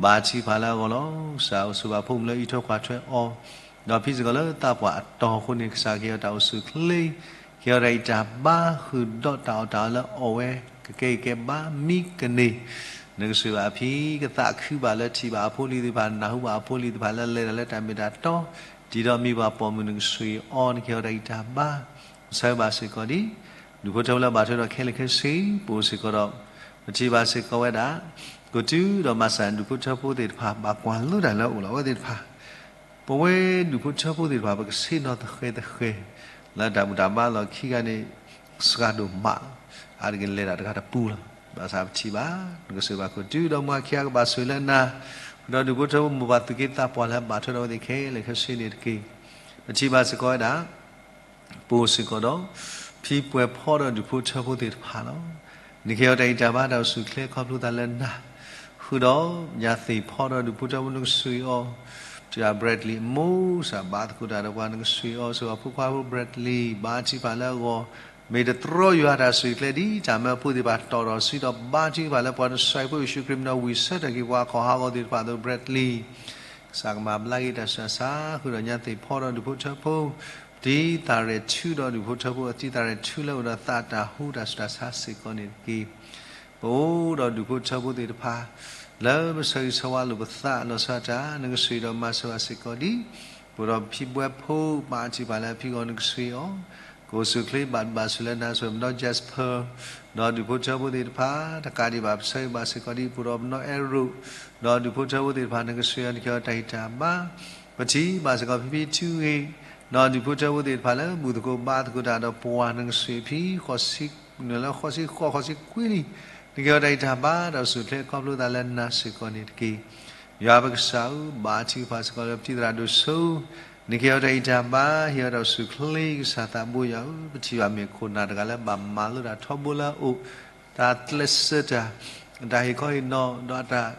ဘါထုကဖၣ်လၢအဂီၢ်လီၤ. ကစၢ်အိၣ်ဆိးဘၣ်ဖိမုၣ်လၢအံးထွဲကွၢ်ထွဲအီၤ, ဒီးဖံးစ့ၢ်ကီးလၢသးပှၢ်အတီၢ်အဃိန့ၣ် ကစၢ်ကဟ့ၣ်အီၤတၢ်အိၣ်ဆူၣ်ချ့, ကဟ့ၣ်အီၤတၢ်အံးတၢ်ဘါ ဃုာ်ဒီးတၢ်အီၣ်တၢ်အီလၢအအိၣ်ဝဲ ကကဲအံၤကဲဘါမံကန့ၢ်, နကစၢ်ဘၣ်အဖံးကသးခုဘၣ်လၢထံၣ်ဘၣ်အဖိအလံၤသ့ၣ်တဖၣ် နၢ်ဟူဘၣ်အဖိအလံၤသ့ၣ်တဖၣ်လၢလဲၤတၢ်လၢတၢ်မ့ၢ်တၢ်တီ, တံၤဒီးမံၤပှၢ်ပိာ်မုၣ် နကစၢ်အီၤ နကဟ့ၣ်အီၤတၢ်အံးတၢ်ဘါ, ဆၢဘၣ်စ့ၢ်ကီးဒ် ဒူၣ်ဖိထၢဖိလၢအဘၣ်ထွဲဒီးခဲလၢာ်ခဲဆ့, ပအိၣ်စ့ၢ်ကီးဒီး ပထံၣ်ဘၣ်စ့ၢ်ကီးဝဲဒၣ် ကတုၤဒီးမၤစၢၤဒူၣ်ဖိထၢဖိသ့ၣ်တဖၣ် ဘၣ်ကွၢ်လိတၢ်လၢအအိၣ်လီၤဝဲသ့ၣ်တဖၣ်, ပဝဲဒူၣ်ဖိထၢဖိသ့ၣ်တဖၣ် ပကဆ့ၣ်နီၤသဃဲၤသဃဲၤ လၢတၢ်ဘူၣ်တၢ်ဘါလီၢ်ခံဂၤန့ၣ် စှၤဒိၣ်မးလီၤ. အါတက့ၢ်လဲၤတၢ်တဂၤတပူၤလီၤ. ဘၣ်ဆၣ်ပထံၣ်ဘၣ် နကစၢ်ဘၣ်ခိၣ်တုၤဒီးမူအခံအကဘၣ်ဆိၣ်ဂ့ၤလၢနၤ, ဃုာ်ဒီးဒူၣ်ဖိထၢဖိမိၢ်ပၢ်သူၣ်က့သးပှၢ်လၢအဘၣ်ထွဲဒီးအဝဲသ့ၣ်ခဲလၢာ်ခဲဆ့န့ၣ်တက့ၢ်. ပထံၣ်ဘၣ်စ့ၢ်ကီးဝဲဒၣ် ပအိၣ်စ့ၢ်ကီးဒီး ဖံပှဲၤဖီဒီးဒူၣ်ဖိထၢဖိသ့ၣ်တဖၣ်လီၤ. နကဟ့ၣ်အီၤတၢ်အံးတၢ်ဘါတၢ်အိၣ်ဆူၣ်ချ့ခီဖျိသးလၢနၤ, ဃုာ်ဒီးညါသ့ၣ်ဖီဒီးဒူၣ်ဖိထၢဖိ နကစၢ်အီၤ, တုၤ Bradley အမိၢ် ကစၢ်ဘါသကိးတၢ်ဒီးပှၤ နကစၢ်အီၤ ဆိၣ်ဂ့ၤဖိခွါဖိ Bradley ဘါထုကဖၣ်လၢအဂီၢ်, မ့ၢ်တတြီယွၤတၢ်ဆူၣ်ချ့ဒ်တၢ်မၢဖိသ့ၣ်တဖၣ်တီၣ်ထီၣ်ဆှံဒီး ဘါထုကဖၣ်လၢပှၤနစၢ်ဖိယ့ၣ်ၡူးခရံာ်မံၤဒီးဝံၢ်ဆၢထၢၣ်က့ၤပှၤခီၣ်ဟးဂီၤသ့ၣ်တဖၣ်အသိး Bradley ကစၢ်ကမၤဘျါက့ၤတၢ်ဆူးတၢ်ဆါ ဃုာ်ဒီးညါသ့ၣ်ဖီဒီးဒူၣ်ဖိထၢဖိ, ပတံၤသၣ်ရဲၣ်ထူဒီးဒူၣ်ဖိထၢဖိ အတံၤသၣ်ရဲၣ်ထူလၢအိၣ်ဒီးသးတၢ်ဟူတၢ်ဆူးတၢ်ဆါစ့ၢ်ကီးန့ၣ်တက့ၢ်. ပအိၣ်ဒီးဒူၣ်ဖိထၢဖိသ့ၣ်တဖၣ် လၢပဆၢဂ့ၤဆၢဝါလိာ်ပသးလီၤဆီဒၣ်တၢ် နကစၢ်ဒီးမၤစၢၤဘၣ်စ့ၢ်ကီးဒ် ပအိၣ်ဒီးဖံဘှဲဖိ ဘါထုကဖၣ်လၢအဖံဂီၢ် နကစၢ်အီၤ, ကအိၣ်ဆူၣ်ချ့ဘၣ်ဘၣ်ဆိၣ်လၢနၤ ဆိၣ်ဂ့ၤပဒီ Jasper ဒီးဒူၣ်ဖိထၢဖိသ့ၣ်တဖၣ် တကးဒံးဘၣ် ပဆၢဂ့ၤဘၣ်စ့ၢ်ကီးဒ် ပအိၣ်ဒီးပနီၢ်အဲရိၣ် ဒီးဒူၣ်ဖိထၢဖိသ့ၣ်တဖၣ် နကစၢ်အီၤ နကဟ့ၣ်အီၤတၢ်ဟ့ၣ်တၢ်ဘါ, ပထံၣ်ဘၣ်စ့ၢ်ကီးဖံဖံထူဂ့ၤ ဒီးဒူၣ်ဖိထၢဖိသ့ၣ်တဖၣ်လၢဘူၣ်သကိးဘါသကိးတၢ်ဒီးပှၤ နကစၢ်ဖံ ဃိးဆံ နလၢဃိးဆံဃိး ဃိးဆံခွံလံ, နကဟ့ၣ်အီၤတၢ်ဟ့ၣ်တၢ်ဘါ တၢ်အိၣ်ဆူၣ်ချ့ခီဖျိသးလၢနၤစ့ၢ်ကီးန့ၣ်တက့ၢ်. ယွၤပကစၢ်ဧၢ, ဘါထုကဖၣ်စ့ၢ်ကီးလၢပတံၤသရၣ်ဒိၣ်စိ နကဟ့ၣ်အီၤတၢ်ဟ့ၣ်တၢ်ဘါ ဟ့ၣ်အီၤတၢ်အိၣ်ဆူၣ်ချ့ ကစၢ်သးဘိယွၤဧၢ, ပထံၣ်ဘၣ်မ့ၢ်ခိၣ်နၢ်တဂၤလၢဘၣ်မၤလိတၢ်ထီဘိလၢအအိၣ်, တၢ်ကျဲးစၢးတၢ်, တၢ်ဟ့ၣ်ခီဟ့ၣ်နီၤ ဒီးတၢ်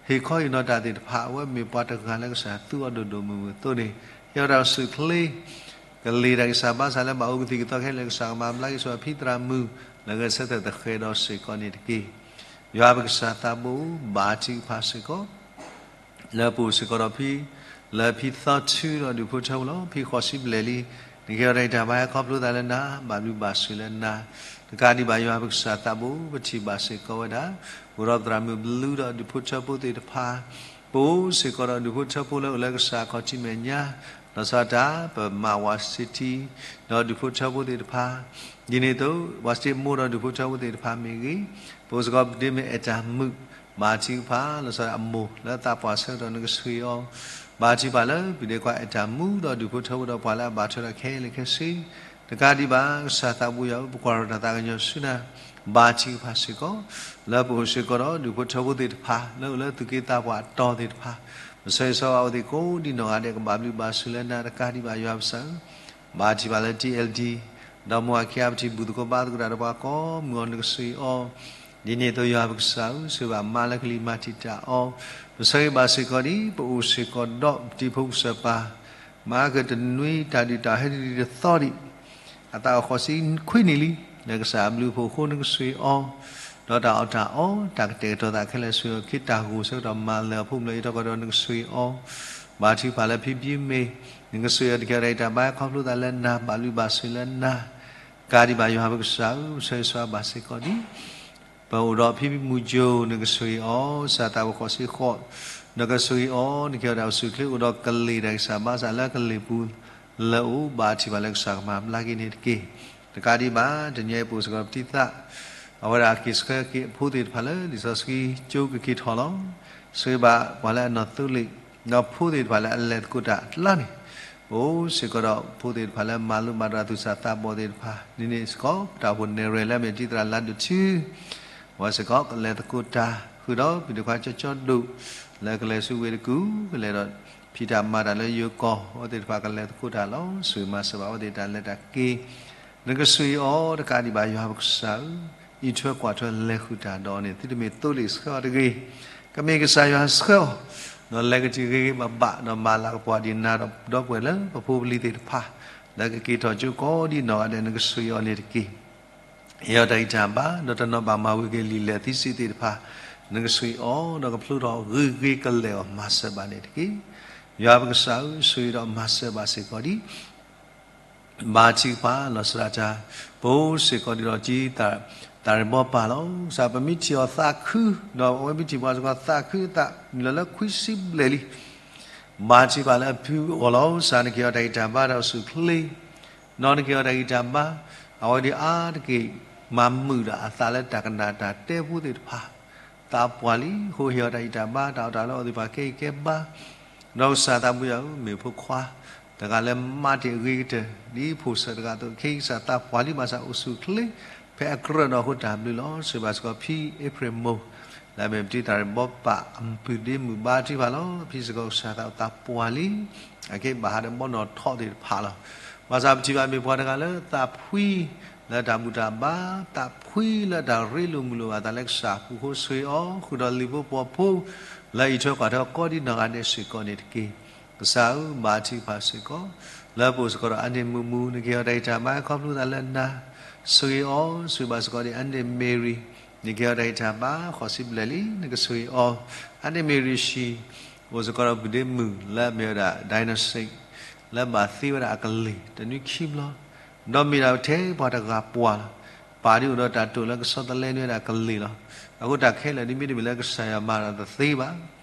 ဟ့ၣ်ခီဟ့ၣ်နီၤတၢ်သ့ၣ်တဖၣ် အဝဲမ့ၢ်ပှၤတဂၤလၢကစၢ်သူအီၤဒိၣ်ဒိၣ်မုၢ်မုၢ်အသိးန့ၣ် ဟ့ၣ်အီၤတၢ်အိၣ်ဆူၣ်ချ့ ကလံၤတၢ်ကစၢ်ဘါစၢ်လၢဘၣ်အိၣ်ကသံၣ်ကသီခဲလၢာ် ကစၢ်ကမၤဘျါက့ၤဆိၣ်ဂ့ၤဖံသရၣ်မုၣ် လၢဂဲၤဆၢထၢၣ်သဃဲၤဒီးစ့ၢ်ကီးန့ၣ်တက့ၢ်. ယွၤပကစၢ်သးဘိ ဘါထုကဖၣ်စ့ၢ်ကီး လၢပအိၣ်စ့ၢ်ကီးဒီးဖံ, လၢဖံသီထူဒီးဒူၣ်ဖိထၢဖိလီၤ. ဖံဃိးဆံဘျဲၣ်လံ, နကဟ့ၣ်အီၤတၢ်ဟ့ၣ်တၢ်ဘါဟဲခီဖျိသးလၢနၤ, ဘၣ်ဘျုးဘၣ်ဆိၣ်လၢနၤ, တကးဒံးဘၣ်ယွၤပကစၢ်သးဘိ ပထံၣ်ဘၣ်စ့ၢ်ကီးဝဲဒၣ် ပအိၣ်ဒီးသရၣ်မုၣ်ဘျုးဒီးဒူၣ်ဖိထၢဖိသ့ၣ်တဖၣ်, ပအိၣ်စ့ၢ်ကီးဒီးဒူၣ်ဖိထၢဖိလၢအိၣ်လၢကစၢ်ခီၣ်ထံးမဲာ်ညါ, လီၤဆီဒၣ်တၢ် ပမၤဝးစတံ ဒီးဒူၣ်ဖိထၢဖိသ့ၣ်တဖၣ် ဒ်န့ၣ်အသိး ဝးစတံမိၢ်ဒီးဒူၣ်ဖိထၢဖိသ့ၣ်တဖၣ်မ့ၢ်ဂ့ၤ, ပအိၣ်စ့ၢ်ကီးပဒ့မ့ၢ်အဲၣ်တၢ်မုာ် ဘါထုကဖၣ် လီၤဆီဒၣ်အမိၢ်လၢသးပှၢ်ဆၢကတီၢ် နကစၢ်အီၤ, ဘါထုကဖၣ်လၢပဒ့ခွါအဲၣ်တၢ်မုာ်ဒီးဒူၣ်ဖိထၢဖိဒီးပှၤလၢအဘၣ်ထွဲဒီးခဲလၢာ်ခဲဆ့, တကးဒံးဘၣ် ကစၢ်သးဘိယွၤဧၢ, ပကွၢ်ထီၣ်တၢ်သးကညီၤဆူနၤ, ဘါထုကဖၣ်စ့ၢ်ကီး လၢပအိၣ်စ့ၢ်ကီးဒီးဒူၣ်ဖိထၢဖိသ့ၣ်တဖၣ် လၢအိၣ်လၢသူၣ်က့သးပှၢ်အတီၢ်သ့ၣ်တဖၣ်, ပဆၢဂ့ၤဆၢဝါအဝဲသ့ၣ်ကိးဒံနီၢ်ဂၤဒဲး ကဘၣ်ဘျုးဘၣ်ဆိၣ်လၢနၤတကးဒံးဘၣ်ယွၤပကစၢ်ဧၢ, ဘါထုကဖၣ်လၢ TLD ဒီးမိၢ်အခံအပထံၣ်ဘူၣ်သကိးဘါသကိးတၢ်ဒီးပှၤကိးမုၢ်အီၤ နကစၢ်အီၤ, ဒ်န့ၣ်အသိးယွၤပကစၢ်ဧၢ, ဆိၣ်ဂ့ၤဘၣ်မါလၢကလံၤမၤတံာ်တာ်အီၤ, ပဆၢဂ့ၤဘၣ်စ့ၢ်ကီးဒ် ပအိၣ်စ့ၢ်ကီးဒီးပတံၤဖိကစၢ်ပၢ် မၤကတနွံတၢ်ဒုၣ်တၢ်ဟဲတဒံတသီဒံး, အသးအိၣ်ဃိးဆံခွံနံၣ်လံ, လၢကစၢ်အဘျုးအဖှိၣ်အဃိ နကစၢ်အီၤ, ဒီးတၢ်အီၣ်တၢ်အီ တၢ်ကတဲာ်ကတီၤသးခဲလၢာ် ဆိၣ်ဂ့ၤအီၤ ခ့တၢ်ဂိၢ်ဆၢကတီၢ်မၤလၢအဖိမုၣ်လၢအံးထွဲကွၢ်ထွဲ နကစၢ်အီၤ, ဘါထုကဖၣ်လၢဖံဘံမ့ၢ် နကစၢ်အီၤ တက့ၢ် တၢ်အံးတၢ်ဘါဟဲခီဖျိသးလၢနၤ ဘၣ်ဘျုးဘၣ်ဆိၣ်လၢနၤ, တကးဒံးဘၣ်ယွၤပကစၢ်ဧၢ, ပဆၢဂ့ၤဆၢဝါဘၣ်စ့ၢ်ကီးဒ် ပအိၣ်ဒီးဖံမူကၠိ နကစၢ်အီၤ, ကစၢ်သးဘိဃိးဆံဃိး, နကစၢ်အီၤ, နကဟ့ၣ်အီၤတၢ်အိၣ်ဆူၣ်ချ့ အိၣ်ဒီးကလံၤတၢ်ကစၢ်ဘါစၢ်လၢကလံၤပူၤလၢအအိၣ်, ဘါထုကဖၣ်လၢကစၢ်ကမၤဘျါက့ၤန့ၣ်တက့ၢ်. တကးဒံးဘၣ် တနံၤအံၤပအိၣ်စ့ၢ်ကီးပတံၤသၣ် အဝဲဒၣ်က့ၤဆှၢက့ၤအဖိသ့ၣ်တဖၣ်လၢလံာ်စီဆှံကၠိကက့ၤထီၣ်လီၤ. ဆိၣ်ဂ့ၤဘၣ်ပှၤလၢအနီၢ်သိလ့ၣ် ဒီးဖိသ့ၣ်တဖၣ်လၢအလဲၤသကိးတၢ်အကျါန့ၣ်, ပအိၣ်စ့ၢ်ကီးဒီးဖိသ့ၣ်တဖၣ်လၢမၤလိမၤဒိးသူၣ်စၢ်သးဘီၣ်သ့ၣ်တဖၣ်, ဒ်န့ၣ်စ့ၢ်ကီး ပတၢ်အိၣ်ဖှိၣ်နဲၣ်ရွဲၣ်လၢအမ့ၢ်တံၤသရၣ်လါဒိၣ်ထူ အဝဲစ့ၢ်ကီးကလဲၤသကိးတၢ် ဃုာ်ဒီးပဒ့ခွါကၠီကၠီဒိၣ် လၢကလဲၤဆူဝ့ၢ်တကူၣ် ကလဲၤဒီးဖံးတၢ်မၤတၢ်လၢယိၤကီၢ် အဝဲသ့ၣ်တဖၣ်ကလဲၤသကိးတၢ်လီၤ. ဆိၣ်ဂ့ၤမၤစၢၤဘၣ်အဝဲသ့ၣ်တၢ်လဲၤတၢ်က့ၤ, နကစၢ်အီၤ တကးဒံးဘၣ်ယွၤပကစၢ်ဧၢ, အံးထွဲကွၢ်ထွဲလဲၤဃုာ်တၢ်ဒီးန့ၣ် သုတမ့ၢ်သိလ့ၣ်ဆှၢအီၤတဂ့ၤ, ကမ့ၢ်ကစၢ်ယွၤဆှၢအီၤ, ဒီးလဲၤကတုၤဂ့ၤဂ့ၤဘၣ်ဘၣ် ဒီးမၤလၤကပီၤဒံးနၤဒီးဒီပုၢ်ဝဲၢ်လၢပဖိပလံၤသ့ၣ်တဖၣ် လၢကက့ၤထီၣ်ကၠိကိးဒံနီၢ်ဂၤဒဲး နကစၢ်အီၤန့ၣ်တက့ၢ်. ဟ့ၣ်အီၤတၢ်ဂံၢ်တၢ်ဘါ ဒီးတနီၤဘၣ်မၤဝံၤက့ၤလံာ်လဲၢ်သံစ့သ့ၣ်တဖၣ်, နကဆိၣ်ဂ့ၤအီၤ ဒီးကဖျိထီၣ်ဂ့ၤဂ့ၤကလဲာ်အီၤ မၤစၢၤဘၣ်န့ၣ်တက့ၢ်. ယွၤပကစၢ်ဧၢ, ဆိၣ်ဂ့ၤဒီးမၤစၢၤဘၣ်စ့ၢ်ကီးဒံး ဘါထုကဖၣ်လီၤစှၤတၢ်, ပအိၣ်စ့ၢ်ကီးဒံးဒီး ကသံၣ်သရၣ်, သရၣ်ဒီဘီပၢ်လီၤ. ကစၢ် ပမ့ၢ်ထံၣ်အီၤသးခု, ဒီးအဝဲမ့ၢ်ထံၣ်ပှၤစ့ၢ်ကီးသးခုအသး, နုာ်လီၤလၢခွံဆံဘျဲၣ်လံ. ဘါထုကဖၣ်လၢအဖုအီၤလီၤ. ကစၢ် နကဟ့ၣ်အီၤတၢ်ဂံၢ်တၢ်ဘါ တၢ်အိၣ်ဆူၣ်အိၣ်ချ့, ဒီးနကဟ့ၣ်အီၤတၢ်ဂံၢ်တၢ်ဘါ, အဝဲဒၣ်အါတက့ၢ် မၤမုာ်ဒီးအသးလၢတၢ်ကနၣ်တၢ်တဲဖိသ့ၣ်တဖၣ် သးပှၢ်လံ. အဃိဟ့ၣ်အီၤတၢ်ဂံၢ်တၢ်ဘါ, တၢ်အီၣ်တၢ်လီအီၤသ့ၣ်တဖၣ် ကဲဂံၢ်ကဲဘါ, ဒီးကစၢ်သးဘိယွၤဧၢ, မ့ၢ်ဖိခွါတဂၤလၢမၤတ့ၢ်အဂ့ၤကတၢၢ် ဒ်ဖိၣ်စၢၤတဂၤအသိး, ခဲအံၤ ကစၢ်သးပှၢ်လံ ဘၣ်ဆၣ်အိၣ်ဆူၣ်အိၣ်ချ့ ဖဲအကြၢးဒီးအဃိတၢ်ဘျုးလီၤ. ဆိၣ်ဂ့ၤဘၣ်စ့ၢ်ကီး ဖံအ့ဖြ့ၣ်မိၢ် လၢအမ့ၢ်ပတံၤသရၣ်ဒီဘီပၢ်အပုၢ်ဒ့မုၣ် ဘါထုကဖၣ်လီၤ. ဖံစ့ၢ်ကီးကစၢ်သးသးပှၢ်လံ အကဲဘၣ်ဟးဒီးဘီနီၣ်ထီၣ်သ့ၣ်တဖၣ်လီၤ. ဘၣ်ဆၣ်ပထံၣ်ဘၣ်မ့ၢ်ပှၤတဂၤလၢသးဖှံလၢတၢ်ဘူၣ်တၢ်ဘါ, သးဖှံလၢတၢ်ရ့လိာ်မုာ်လိာ်ဘၣ်အသးလၢကစၢ်အပူၤအဃိ ဆိၣ်ဂ့ၤအီၤ, ဃုာ်ဒီးလံာ်ဖိပှီၤဖိ လၢအအံးထွဲကွၢ်ထွဲကိးဒံးနီၢ်ဂၤဒဲးစ့ၢ်ကီးန့ၣ်တက့ၢ်. ကစၢ်ဧၢ, ဘါထုကဖၣ်စ့ၢ်ကီး လၢပအိၣ်စ့ၢ်ကီးဒီးအါန့ၢ်မုာ်မုာ်, နကဟ့ၣ်အီၤတၢ်ဂံၢ်တၢ်ဘါ ခီဖျိသးလၢနၤ, ဆိၣ်ဂ့ၤအီၤ. ဆိၣ်ဂ့ၤဘၣ်စ့ၢ်ကီးဒံး အါန့ၢ်မ့ၣ်ရံၤ, နကဟ့ၣ်အီၤတၢ်ဂံၢ်တၢ်ဘါ ဃိးဆံဘျဲၣ်လံ, နကဆိၣ်ဂ့ၤအီၤ. အါန့ၢ်မ့ၣ်ရံၤဆံး, အိၣ်စ့ၢ်ကီးဒီးပုၢ်ဒ့မုၣ်လၢအမ့ၢ်ဝဲဒၣ် ဒိၣ်နီၣ်စံး လၢဘၣ်သ့ဝဲဒၣ်အကလ့ၢ် တနွံခံဘျီ, ဒီးမ့ၢ်ဒၣ်ထဲပှၤတဂၤပှၤလီၤ. ပၢ်ဒ်အိၣ်ဒီးတၢ်တိာ်လၢကဆီတလဲန့ၢ်ဝဲဒၣ်ကလ့ၢ်လီၤ. အဃိတၢ်ခဲလၢာ်ဒ်မ့တမ့ၢ်လၢကစၢ်ယွၤမၤတၢ်တသ့ဘၣ်,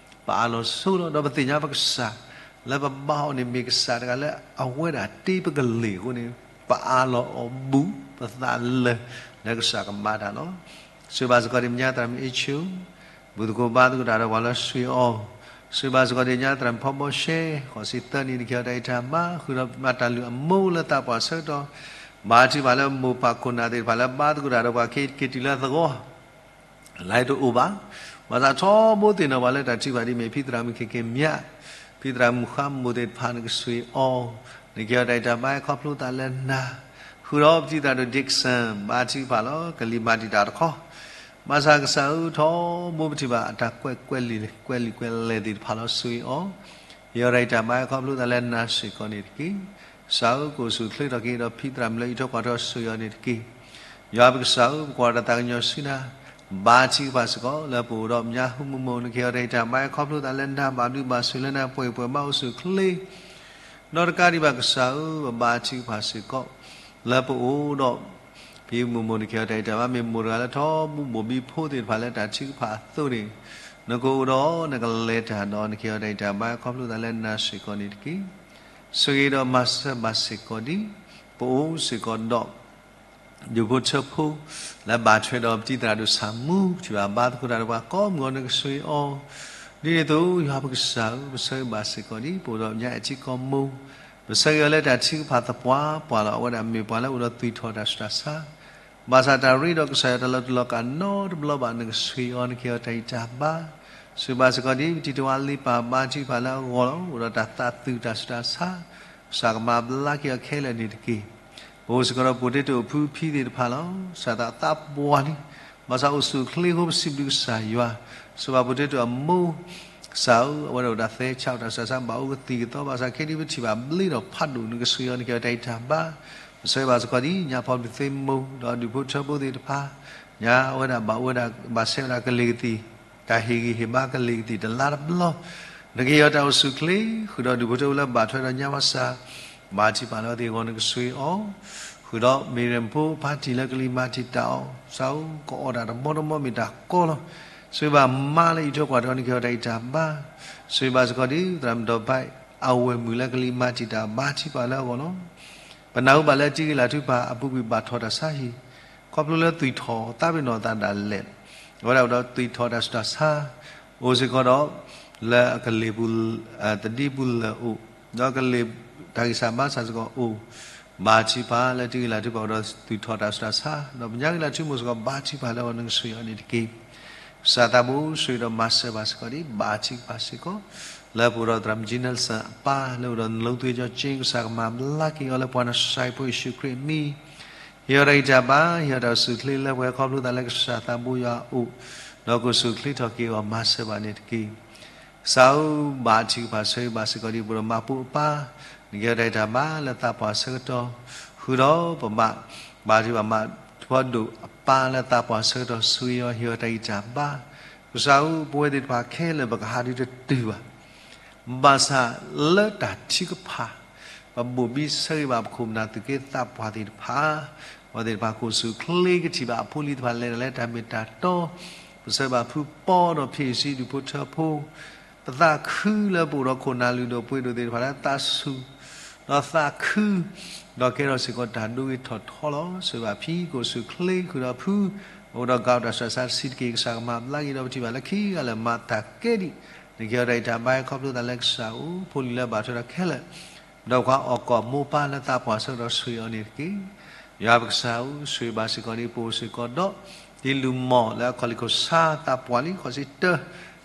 ပအၢၣ်လီၤဆိလီၤ. ဒီးပသ့ၣ်ညါပကစၢ်လၢပဘါအီၤန့ၣ် မ့ၢ်ကစၢ်တဂၤလၢအဝဲဒၣ်တ့ပကလ့ၢ်အဃိန့ၣ်, ပအၢၣ်လီၤအီၤဘူးပသးလၢာ် လၢကစၢ်ကမၤတၢ်လီၤ. ဆိၣ်ဂ့ၤဘၣ်စ့ၢ်ကီးဒံး မညါသရၣ်မုၣ်အ့ၣ်ဆူၣ်, ဘူၣ်သကိးဘါသကိးတၢ်ဒီးပှၤလၢဆိၣ်ဂ့ၤအီၤ. ဆိၣ်ဂ့ၤဘၣ်စ့ၢ်ကီးဒံး ညါသရၣ်မုၣ်ဖီဘီရှဲ, ဃိးဆံသၢနံၣ်, နကဟ့ၣ်အီၤတၢ်ဂံၢ်တၢ်ဘါ, ဃုာ်ဒီးမၤတၢ်လုၢ်အမိၢ်လၢသးပှၢ်ဆၢကတီၢ်, ဘါထုကဖၣ်လၢမိၢ်ပၢ်ခိၣ်နၢ်သ့ၣ်တဖၣ်လၢဘါသကိးတၢ်ဒီးပှၤ က့ၤတုၤလၢသဝီ လၢတအိၣ်ဘၣ်. ဘၣ်ဆၣ်ထီဘိသ့ၣ်နီၣ်ပှၤလၢတၢ်ထုကဖၣ်ဒ်အမ့ၢ် ဖံသရၣ်မုၣ် ခ့ၣ်က့ၣ်မၠး, ဖံသရၣ်မုၣ်ဃါမိၢ်သ့ၣ်တဖၣ် နကဆိၣ်ဂ့ၤအီၤ, နကဟ့ၣ်အီၤတၢ်ဂံၢ်တၢ်ဘါ ခီဖျိသးလၢနၤ, ဃုာ်ဒီးပတံၤသရၣ်ဒိၣ် Dickson, ဘါထုကဖၣ်လီၤ. ကလံၤမၤတံာ်တာ်တခီ, ဘၣ်ဆၣ်ကစၢ်ဧၢ, ထီဘိပထံၣ်ဘၣ်အတၢ်ကွဲးကွဲးလံာ်ကွဲးလံာ်ကွဲးလဲၢ်သ့ၣ်တဖၣ်လီၤ. ဆိၣ်ဂ့ၤအီၤ, ဟ့ၣ်အီၤတၢ်ဂံၢ်တၢ်ဘါ ခီဖျိသးလၢနၤစ့ၢ်ကီးန့ၣ်တက့ၢ်. ကစၢ်ဧၢ, ကအိၣ်ဆူၣ်အိၣ်ချ့ထီၣ်က့ၤဒီးဖံသရၣ်မုၣ်လၢအံးထွဲကွၢ်ထွဲ ဆိၣ်ဂ့ၤအီၤန့ၣ်တက့ၢ်. ယွၤပကစၢ်ဧၢ, ပကွၢ်တၢ်သးကညီၤဆူနၤ, ဘါထုကဖၣ်စ့ၢ်ကီး လၢပအိၣ်ဒီးမညါဟူမူမူ, နကဟ့ၣ်အီၤတၢ်ဂံၢ်တၢ်ဘါ ခီဖျိသးလၢနၤ, ဘၣ်ဘျုးဘၣ်ဆိၣ်လၢနၤ, ပှဲၤပှဲၤဘၣ်အိၣ်ဆူၣ်အိၣ်ချ့ ဒီးတကးဒံးဘၣ်ကစၢ်ဧၢ, ပဘါထုကဖၣ်စ့ၢ်ကီး လၢပအိၣ်ဒီး ဖံမုၢ်မိၢ် နကဟ့ၣ်အီၤတၢ်ဂံၢ်တၢ်ဘါ, မ့ၢ်မိၢ်တဂၤလၢထီဘိဘိၣ်ဘံဖိသ့ၣ်တဖၣ်လၢတၢ်ထုကဖၣ်အသိးန့ၣ်, နကအိၣ်ဒီးနကလဲၤတၢ်ဒီး နကဟ့ၣ်အီၤတၢ်ဂံၢ်တၢ်ဘါ ခီဖျိသးလၢနၤစ့ၢ်ကီးန့ၣ်တက့ၢ်. ဆိၣ်ဂ့ၤဒီးမၤစၢၤဘၣ်စ့ၢ်ကီးဒံး ပအိၣ်စ့ၢ်ကီးဒီး ဒူၣ်ဖိထၢဖိ လၢဘၣ်ထွဲဒီးပတံၤသရၣ်ဒိၣ်ဆၣ်မူ ပထံၣ်ဘၣ်ဘါသကိးတၢ်ဒီးပှၤကိးမုၢ်ဂီၤ နကဆိၣ်ဂ့ၤအီၤ, ဒ်န့ၣ်အသိး ယွၤပကစၢ်ဧၢ, ပဆၢဂ့ၤဘၣ်စ့ၢ်ကီးဒံး ပအိၣ်ဒီးပညါအဲၣ်ထံကီၢ်မိၢ်, ပဆၢဂ့ၤအီၤလၢတၢ်ထုကဖၣ်သပှၢ်ပှၢ်လီၤ. အဝဲဒၣ်မ့ၢ်ပှၤလၢအိၣ်ဒီးသွံၣ်ထီၣ်တၢ်ဆူးတၢ်ဆါ, ဘၣ်ဆၣ်တၢ်ရ့ဒီးကစၢ်ယွၤတၢ်လီၤတူာ်လီၤကာ်နီတဘျီဘၣ်, နကဆိၣ်ဂ့ၤအီၤ နကဟ့ၣ်အီၤတၢ်ဂံၢ်တၢ်ဘါ, ဆိၣ်ဂ့ၤဘၣ်စ့ၢ်ကီးဒံး ပတံၤတဝါလ့ပၢ် ဘါထုကဖၣ်လၢအဂီၢ်လီၤ, အိၣ်ဒီးတၢ်သးသုးတၢ်ဆူးတၢ်ဆါ, ကစၢ်ကမၤဘျါက့ၤအီၤခဲလၢာ်န့ၣ်တက့ၢ်. ပအိၣ်စ့ၢ်ကီးဒီးပိာ်တ့တိာ်အဖုအဖံသ့ၣ်တဖၣ်လီၤ. ကစၢ်သးသးပှၢ်လံ, ဘၣ်ဆၣ်အိၣ်ဆူၣ်အိၣ်ချ့အဃိပစံးဘျုးကစၢ်ယွၤ, ဆိၣ်ဂ့ၤဘၣ်ပိာ်တ့တိာ်အမိၢ်, ကစၢ်ဧၢ, အဝဲဒၣ်အိၣ်ဒီးသဲဆး အိၣ်တၢ်ဆူးတၢ်ဆါ ဘၣ်အိၣ်ကသံၣ်ကသီ, ဘၣ်ဆၣ်ခဲဒံးပထံၣ်ဘၣ်ဘျ့ဒီးဖးဒိၣ် နကဆိၣ်ဂ့ၤအီၤ နကဟ့ၣ်အီၤတၢ်ဂံၢ်တၢ်ဘါ, ပဆၢဂ့ၤဘၣ်စ့ၢ်ကီးဒံး ညါဖီဒုးသ့မိၢ် ဒီးဒူၣ်ဖိထၢဖိသ့ၣ်တဖၣ်, ညါအဝဲဒၣ်ဘၣ်အိၣ်ဝဲဒၣ် ဘၣ်ဆဲးဝဲဒၣ်ကလံၤကသံၣ်, တၢ်ဟ့ၣ်ဂံၢ်ဟ့ၣ်ဘါကလံၤကသံၣ်တလါတဘျီ, နကဟ့ၣ်အီၤတၢ်အိၣ်ဆူၣ်အိၣ်ချ့, ဃုာ်ဒီးဒူၣ်ဖိထၢဖိလၢဘၣ်ထွဲဒီးညါဘၣ်ဆၣ်, ဘါထုကဖၣ်လၢအဝဲသ့ၣ်အဂီၢ် နကဆိၣ်ဂ့ၤအီၤ, ဃုာ်ဒီးမ့ၢ်ရၢၣ်ဖိဖါတံၢ်လၢကလံၤမၤတံာ်တာ်အီၤ, ကစၢ်ဧၢ, ကအီၣ်တၢ်တဘီတဘီမ့ၢ်တၢ်ကီလီၤ. ဆိၣ်ဂ့ၤဘၣ်မါလၢအံးထွဲကွၢ်ထွဲ နကဟ့ၣ်အီၤတၢ်ဂံၢ်တၢ်ဘါ, ဆိၣ်ဂ့ၤဘၣ်စ့ၢ်ကီးဒံး သရၣ်မုၣ်ဒီးဘၣ် အဝဲၢ်မုၣ်လၢကလံၤမၤတံာ်တာ် ဘါထုကဖၣ်လၢအဂီၢ်လီၤ. ပနၢ်ဟူဘၣ်လၢတံၤဂ့ၤလၢ်ထူပၢ် အပူၤကွံာ်ဘၣ်ထီၣ်တၢ်ဆါဟံၣ်, ခီဖျိလၢသွံၣ်ထီၣ်သးပ့ၤနီၣ်သးဒၣ်လဲာ်, အဝဲဒၣ်အိၣ်ဒီးသွံၣ်ထီၣ်တၢ်ဆူးတၢ်ဆါ, အိၣ်စ့ၢ်ကီးဒီး လၢအကလ့ၢ်ပူၤ, သဒံပူၤလၢာ်အိၣ်, ဒီးကလ့ၢ်တၢ်ဂံၢ်စၢ်ဘါစၢ်စ့ၢ်ကီးအိၣ်, ဘါထုကဖၣ်လၢတံၤဂ့ၤလၢ်ထူပၢ်အိၣ်ဒီးသွံၣ်ထီၣ်တၢ်ဆူးတၢ်ဆါ, ဒီးပညါဂ့ၤလၢ်ထူမိၢ်စ့ၢ်ကီး ဘါထုကဖၣ်လၢအဂီၢ် နကဆိၣ်ဂ့ၤအီၤန့ၣ်တက့ၢ်. ကစၢ်သးဘိဆိၣ်ဂ့ၤဒီးမၤစၢၤဘၣ်စ့ၢ်ကီးဒံး ဘါထုကဖၣ်စ့ၢ်ကီး, လၢပအိၣ်ဒီးသရၣ်မုၣ် Jenelson အပၢ် လၢအိၣ်ဒီးနလူသွ့ကၠီက့ ကစၢ်ကမၤဘျါက့ၤအီၤလၢပှၤနၡၤရ့းဖိယ့ၣ်ၡူးခရံာ်အမံၤ, ဟ့ၣ်အီၤတၢ်ဂံၢ်တၢ်ဘါ, ဟ့ၣ်အီၤတၢ်အိၣ်ဆူၣ်အိၣ်ချ့လၢပှဲၤခီဖျိသးလၢကစၢ်သးဘိယွၤအအိၣ်, ဒီးကအိၣ်ဆူၣ်အိၣ်ချ့ထီၣ်က့ၤအီၤ မၤစၢၤဘၣ်န့ၣ်တက့ၢ်. ကစၢ်ဧၢ, ဘါထုကဖၣ်ဆိၣ်ဂ့ၤဘၣ်စ့ၢ်ကီးဒံး ပအိၣ်ဒီးမၤပိာ်အပၢ်, နကဟ့ၣ်အီၤတၢ်ဂံၢ်တၢ်ဘါလၢသးပှၢ်ဆၢကတီၢ်, ဃုာ်ဒီးပဘၣ်, ဘါထုကဖၣ်မၤဖီဒိၣ်အပၢ်လၢသးပှၢ်ဆၢကတီၢ် ဆိၣ်ဂ့ၤအီၤ ဟ့ၣ်အီၤတၢ်ဂံၢ်တၢ်ဘါ, ကစၢ်ဧၢ, ပဝဲသ့ၣ်တဖၣ်ခဲလၢာ် ပကဟးဒုးတတုၤဘၣ်. ဘၣ်ဆၣ်လၢတၢ်ထုကဖၣ်, ပဘိၣ်ဘံဆၢဂ့ၤဘၣ်ပခိၣ်ပနၢ်သူၣ်က့သးပှၢ်သ့ၣ်တဖၣ်, ပဝဲသ့ၣ်တဖၣ်ကိးဆူၣ်ချ့ကထံၣ်ဘၣ်အဖိအလံၤတဖၣ်လဲၤတၢ်လၢတၢ်မ့ၢ်တၢ်တီ, ပဆၢဘၣ်ဖုပီဒီးဖံးစံဒူၣ်ဖိထၢဖိ, ပသးခုလၢပအိၣ်ဒီးခိၣ်နၢ်လုၢ်ဒိၣ်ပှ့ၤဒိၣ်သ့ၣ်တဖၣ်လၢသးဆူၣ်, ဒီးသးခု ဒီးကဲထီၣ်စ့ၢ်ကီးတၢ်ဒိဂ့ၤထီၣ်ထီလီၤ. ဆိၣ်ဂ့ၤဘၣ်ဖံကိးဆူၣ်ချ့ဃုာ်ဒီးဖု, အိၣ်ဒီးကးတၢ်ဆူးတၢ်ဆါတဆံးတက့ၢ်. ကစၢ်ကမၤဘျါက့ၤဒီးပထံၣ်ဘၣ်လၢခံဂၤလၢာ်မၤတၢ်ကဲဒံး, နကဲထီၣ်တၢ်အံးတၢ်ဘါခီဖျိသးလၢကစၢ်အိၣ်, ဖိလံၤလၢဘၣ်ထွဲဒီးခဲလၢာ် ဒီးပှၤအီၣ်ကိၣ်မိၢ်ပၢ်လၢသးပှၢ်ဆၢကတီၢ်ဆိၣ်ဂ့ၤအီၤန့ၣ်တက့ၢ်. ယွၤပကစၢ်ဧၢ, ဆိၣ်ဂ့ၤဘၣ်စ့ၢ်ကီးဒ်ပအိၣ်စ့ၢ်ကီးဒီး ဒ်လူၤမီၢ်လၢအခီၣ်လံၢ်ခိၣ်ဆါသးပှၢ်လံဃိးဆံတၢ,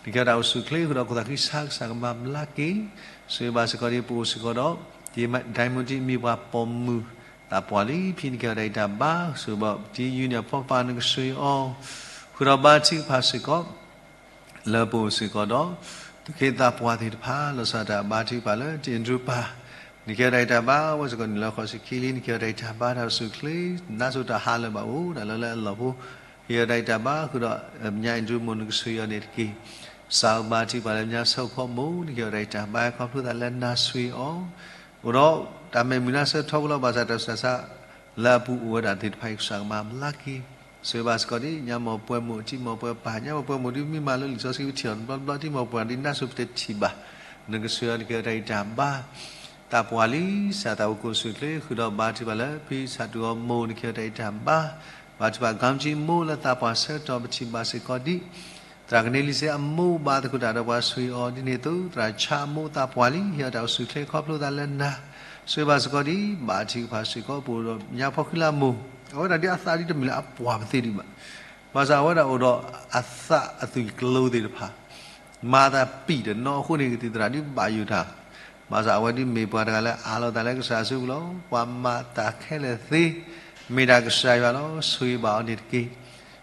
နကဲထီၣ်တၢ်အိၣ်ဆူၣ်ချ့ဃုာ်ဒီးခိၣ်သးဃံဆါ ကစၢ်ကမၤဘျါက့ၤ. ဆိၣ်ဂ့ၤဘၣ်စ့ၢ်ကီးဒ်ပအိၣ်စ့ၢ်ကီးဒီး ဒ်ဒိမ့ၣ်တံမံၤပှၤပိာ်မုၣ်သးပှၢ်လံ, ဖံနကဲထီၣ်တၢ်အံးတၢ်ဘါ, ဆိၣ်ဂ့ၤဘၣ်ဒ်ယူနံၣ်အဖီဖးနကဆိၣ်ဂ့ၤအီၤ, ဃုာ်ဒီးဘါထုကဖၣ်စ့ၢ်ကီး လၢပအိၣ်စ့ၢ်ကီးဒီး သူၣ်က့သးပှၢ်သ့ၣ်တဖၣ်, လီၤဆီဒၣ်တၢ်ဘါထုကဖၣ်လၢတံၤအဒြူပၤ, နကဲထီၣ်တၢ်အံးတၢ်ဘါ, ဝဲစ့ၢ်ကီးနံၣ်လၢဃိးဆံခံလံ, နကဲထီၣ်တၢ်အံးတၢ်ဘါ တၢ်အိၣ်ဆူၣ်ချ့, နါစိၤတၢ်ဟးလၢာ်ဘၣ်အိၣ်ဒၣ်လၢလၢအလီၢ်ဖိ, ကဲထီၣ်တၢ်အံးတၢ်ဘါ, ဃုာ်ဒီးညါအ့ဒြူမိၢ်နကဆိၣ်ဂ့ၤအီၤန့ၣ်တက့ၢ်. ကစၢ်ဧၢ, ဘါထုကဖၣ်လၢညါဆၢဖိမိၢ်, နကဲထီၣ်တၢ်အံးတၢ်ဘါခီဖျိသးလၢနၤဆိၣ်ဂ့ၤအီၤ, အိၣ်ဒီးတၢ်မဲာ်မုာ်နါဆၢထီဖိလီၤ. ဘၣ်ဆၣ်တၢ်ဆူးတၢ်ဆါ လၢအပူၤအိၣ်ဝဲဒၣ်သ့ၣ်တဖၣ်အံၤ ကစၢ်ကမၤဘျါက့ၤ. ဆိၣ်ဂ့ၤဘၣ်စ့ၢ်ကီးဒ် ညါမိၢ်ပှဲၤမိၢ် တံၤမိၢ်ပှဲၤပၢ်, ညါမိၢ်ပှဲၤမိၢ်ဒ်မ့ၢ်မးလၢလံာ်စီဆှံပထံၣ်အီၤတဘျီတဘျီ, တံၤမိၢ်ပှဲၤဒ်နါစိၤပတထံၣ်ဘၣ်, နကဆိၣ်ဂ့ၤအီၤ နကဲထီၣ်တၢ်အံးတၢ်ဘါ, သးပှၢ်လံ, ကစၢ်သးအိၣ်ကအိၣ်ဆူၣ်ချ့, ဃုာ်ဒီးဘါထုကဖၣ်လၢဖံစၢ်တူၢ်အီၤမိၢ် နကဲထီၣ်တၢ်အံးတၢ်ဘါ, ဘါထုကဖၣ် ကၣ်ကၠံမိၢ်လၢသးပှၢ်ဆၢကတီၢ် ပထံၣ်ဘၣ်စ့ၢ်ကီးဒ် သရၣ်ကန့လံစ့အမိၢ်ဘါသကိးတၢ်ဒီးပှၤဆိၣ်ဂ့ၤအီၤဒ်န့ၣ်အသိး, သရၣ်ဆါအမိၢ်သးပှၢ်လံ, ဟ့ၣ်အီၤတၢ်အိၣ်ဆူၣ်ချ့ခီဖျိသးလၢနၤ, ဆိၣ်ဂ့ၤဘၣ်စ့ၢ်ကီးဒ် ဘါထုကဖၣ်စ့ၢ်ကီး ပအိၣ်ဒီးညါဖီခုလါမိၢ်, အဝဲဒၣ်ဒ်အသးဒ်တမ့ၢ်လၢအပှၢ်ပသ့ဒံးဘၣ်, ဘၣ်ဆၣ်အဝဲဒၣ်အိၣ်ဒီးအသးအသွံၣ်ကျိၤသ့ၣ်တဖၣ် မၤသးပံာ်တနီၤအဃိန့ၣ် ကသံၣ်သရၣ်ဒ်ဘၣ်ယိၣ်တၢ်, ဘၣ်ဆၣ်အဝဲဒ်မ့ၢ်ပှၤတဂၤလၢအးလီၤသးလၢကစၢ်အစုပူၤလီၤ. ပှၤမၤတၢ်ခဲလၢာ်သ့, မ့ၢ်ဒၣ်ကစၢ်ယွၤလီၤ. ဆိၣ်ဂ့ၤဘၣ်အီၤန့ၣ်တက့ၢ်.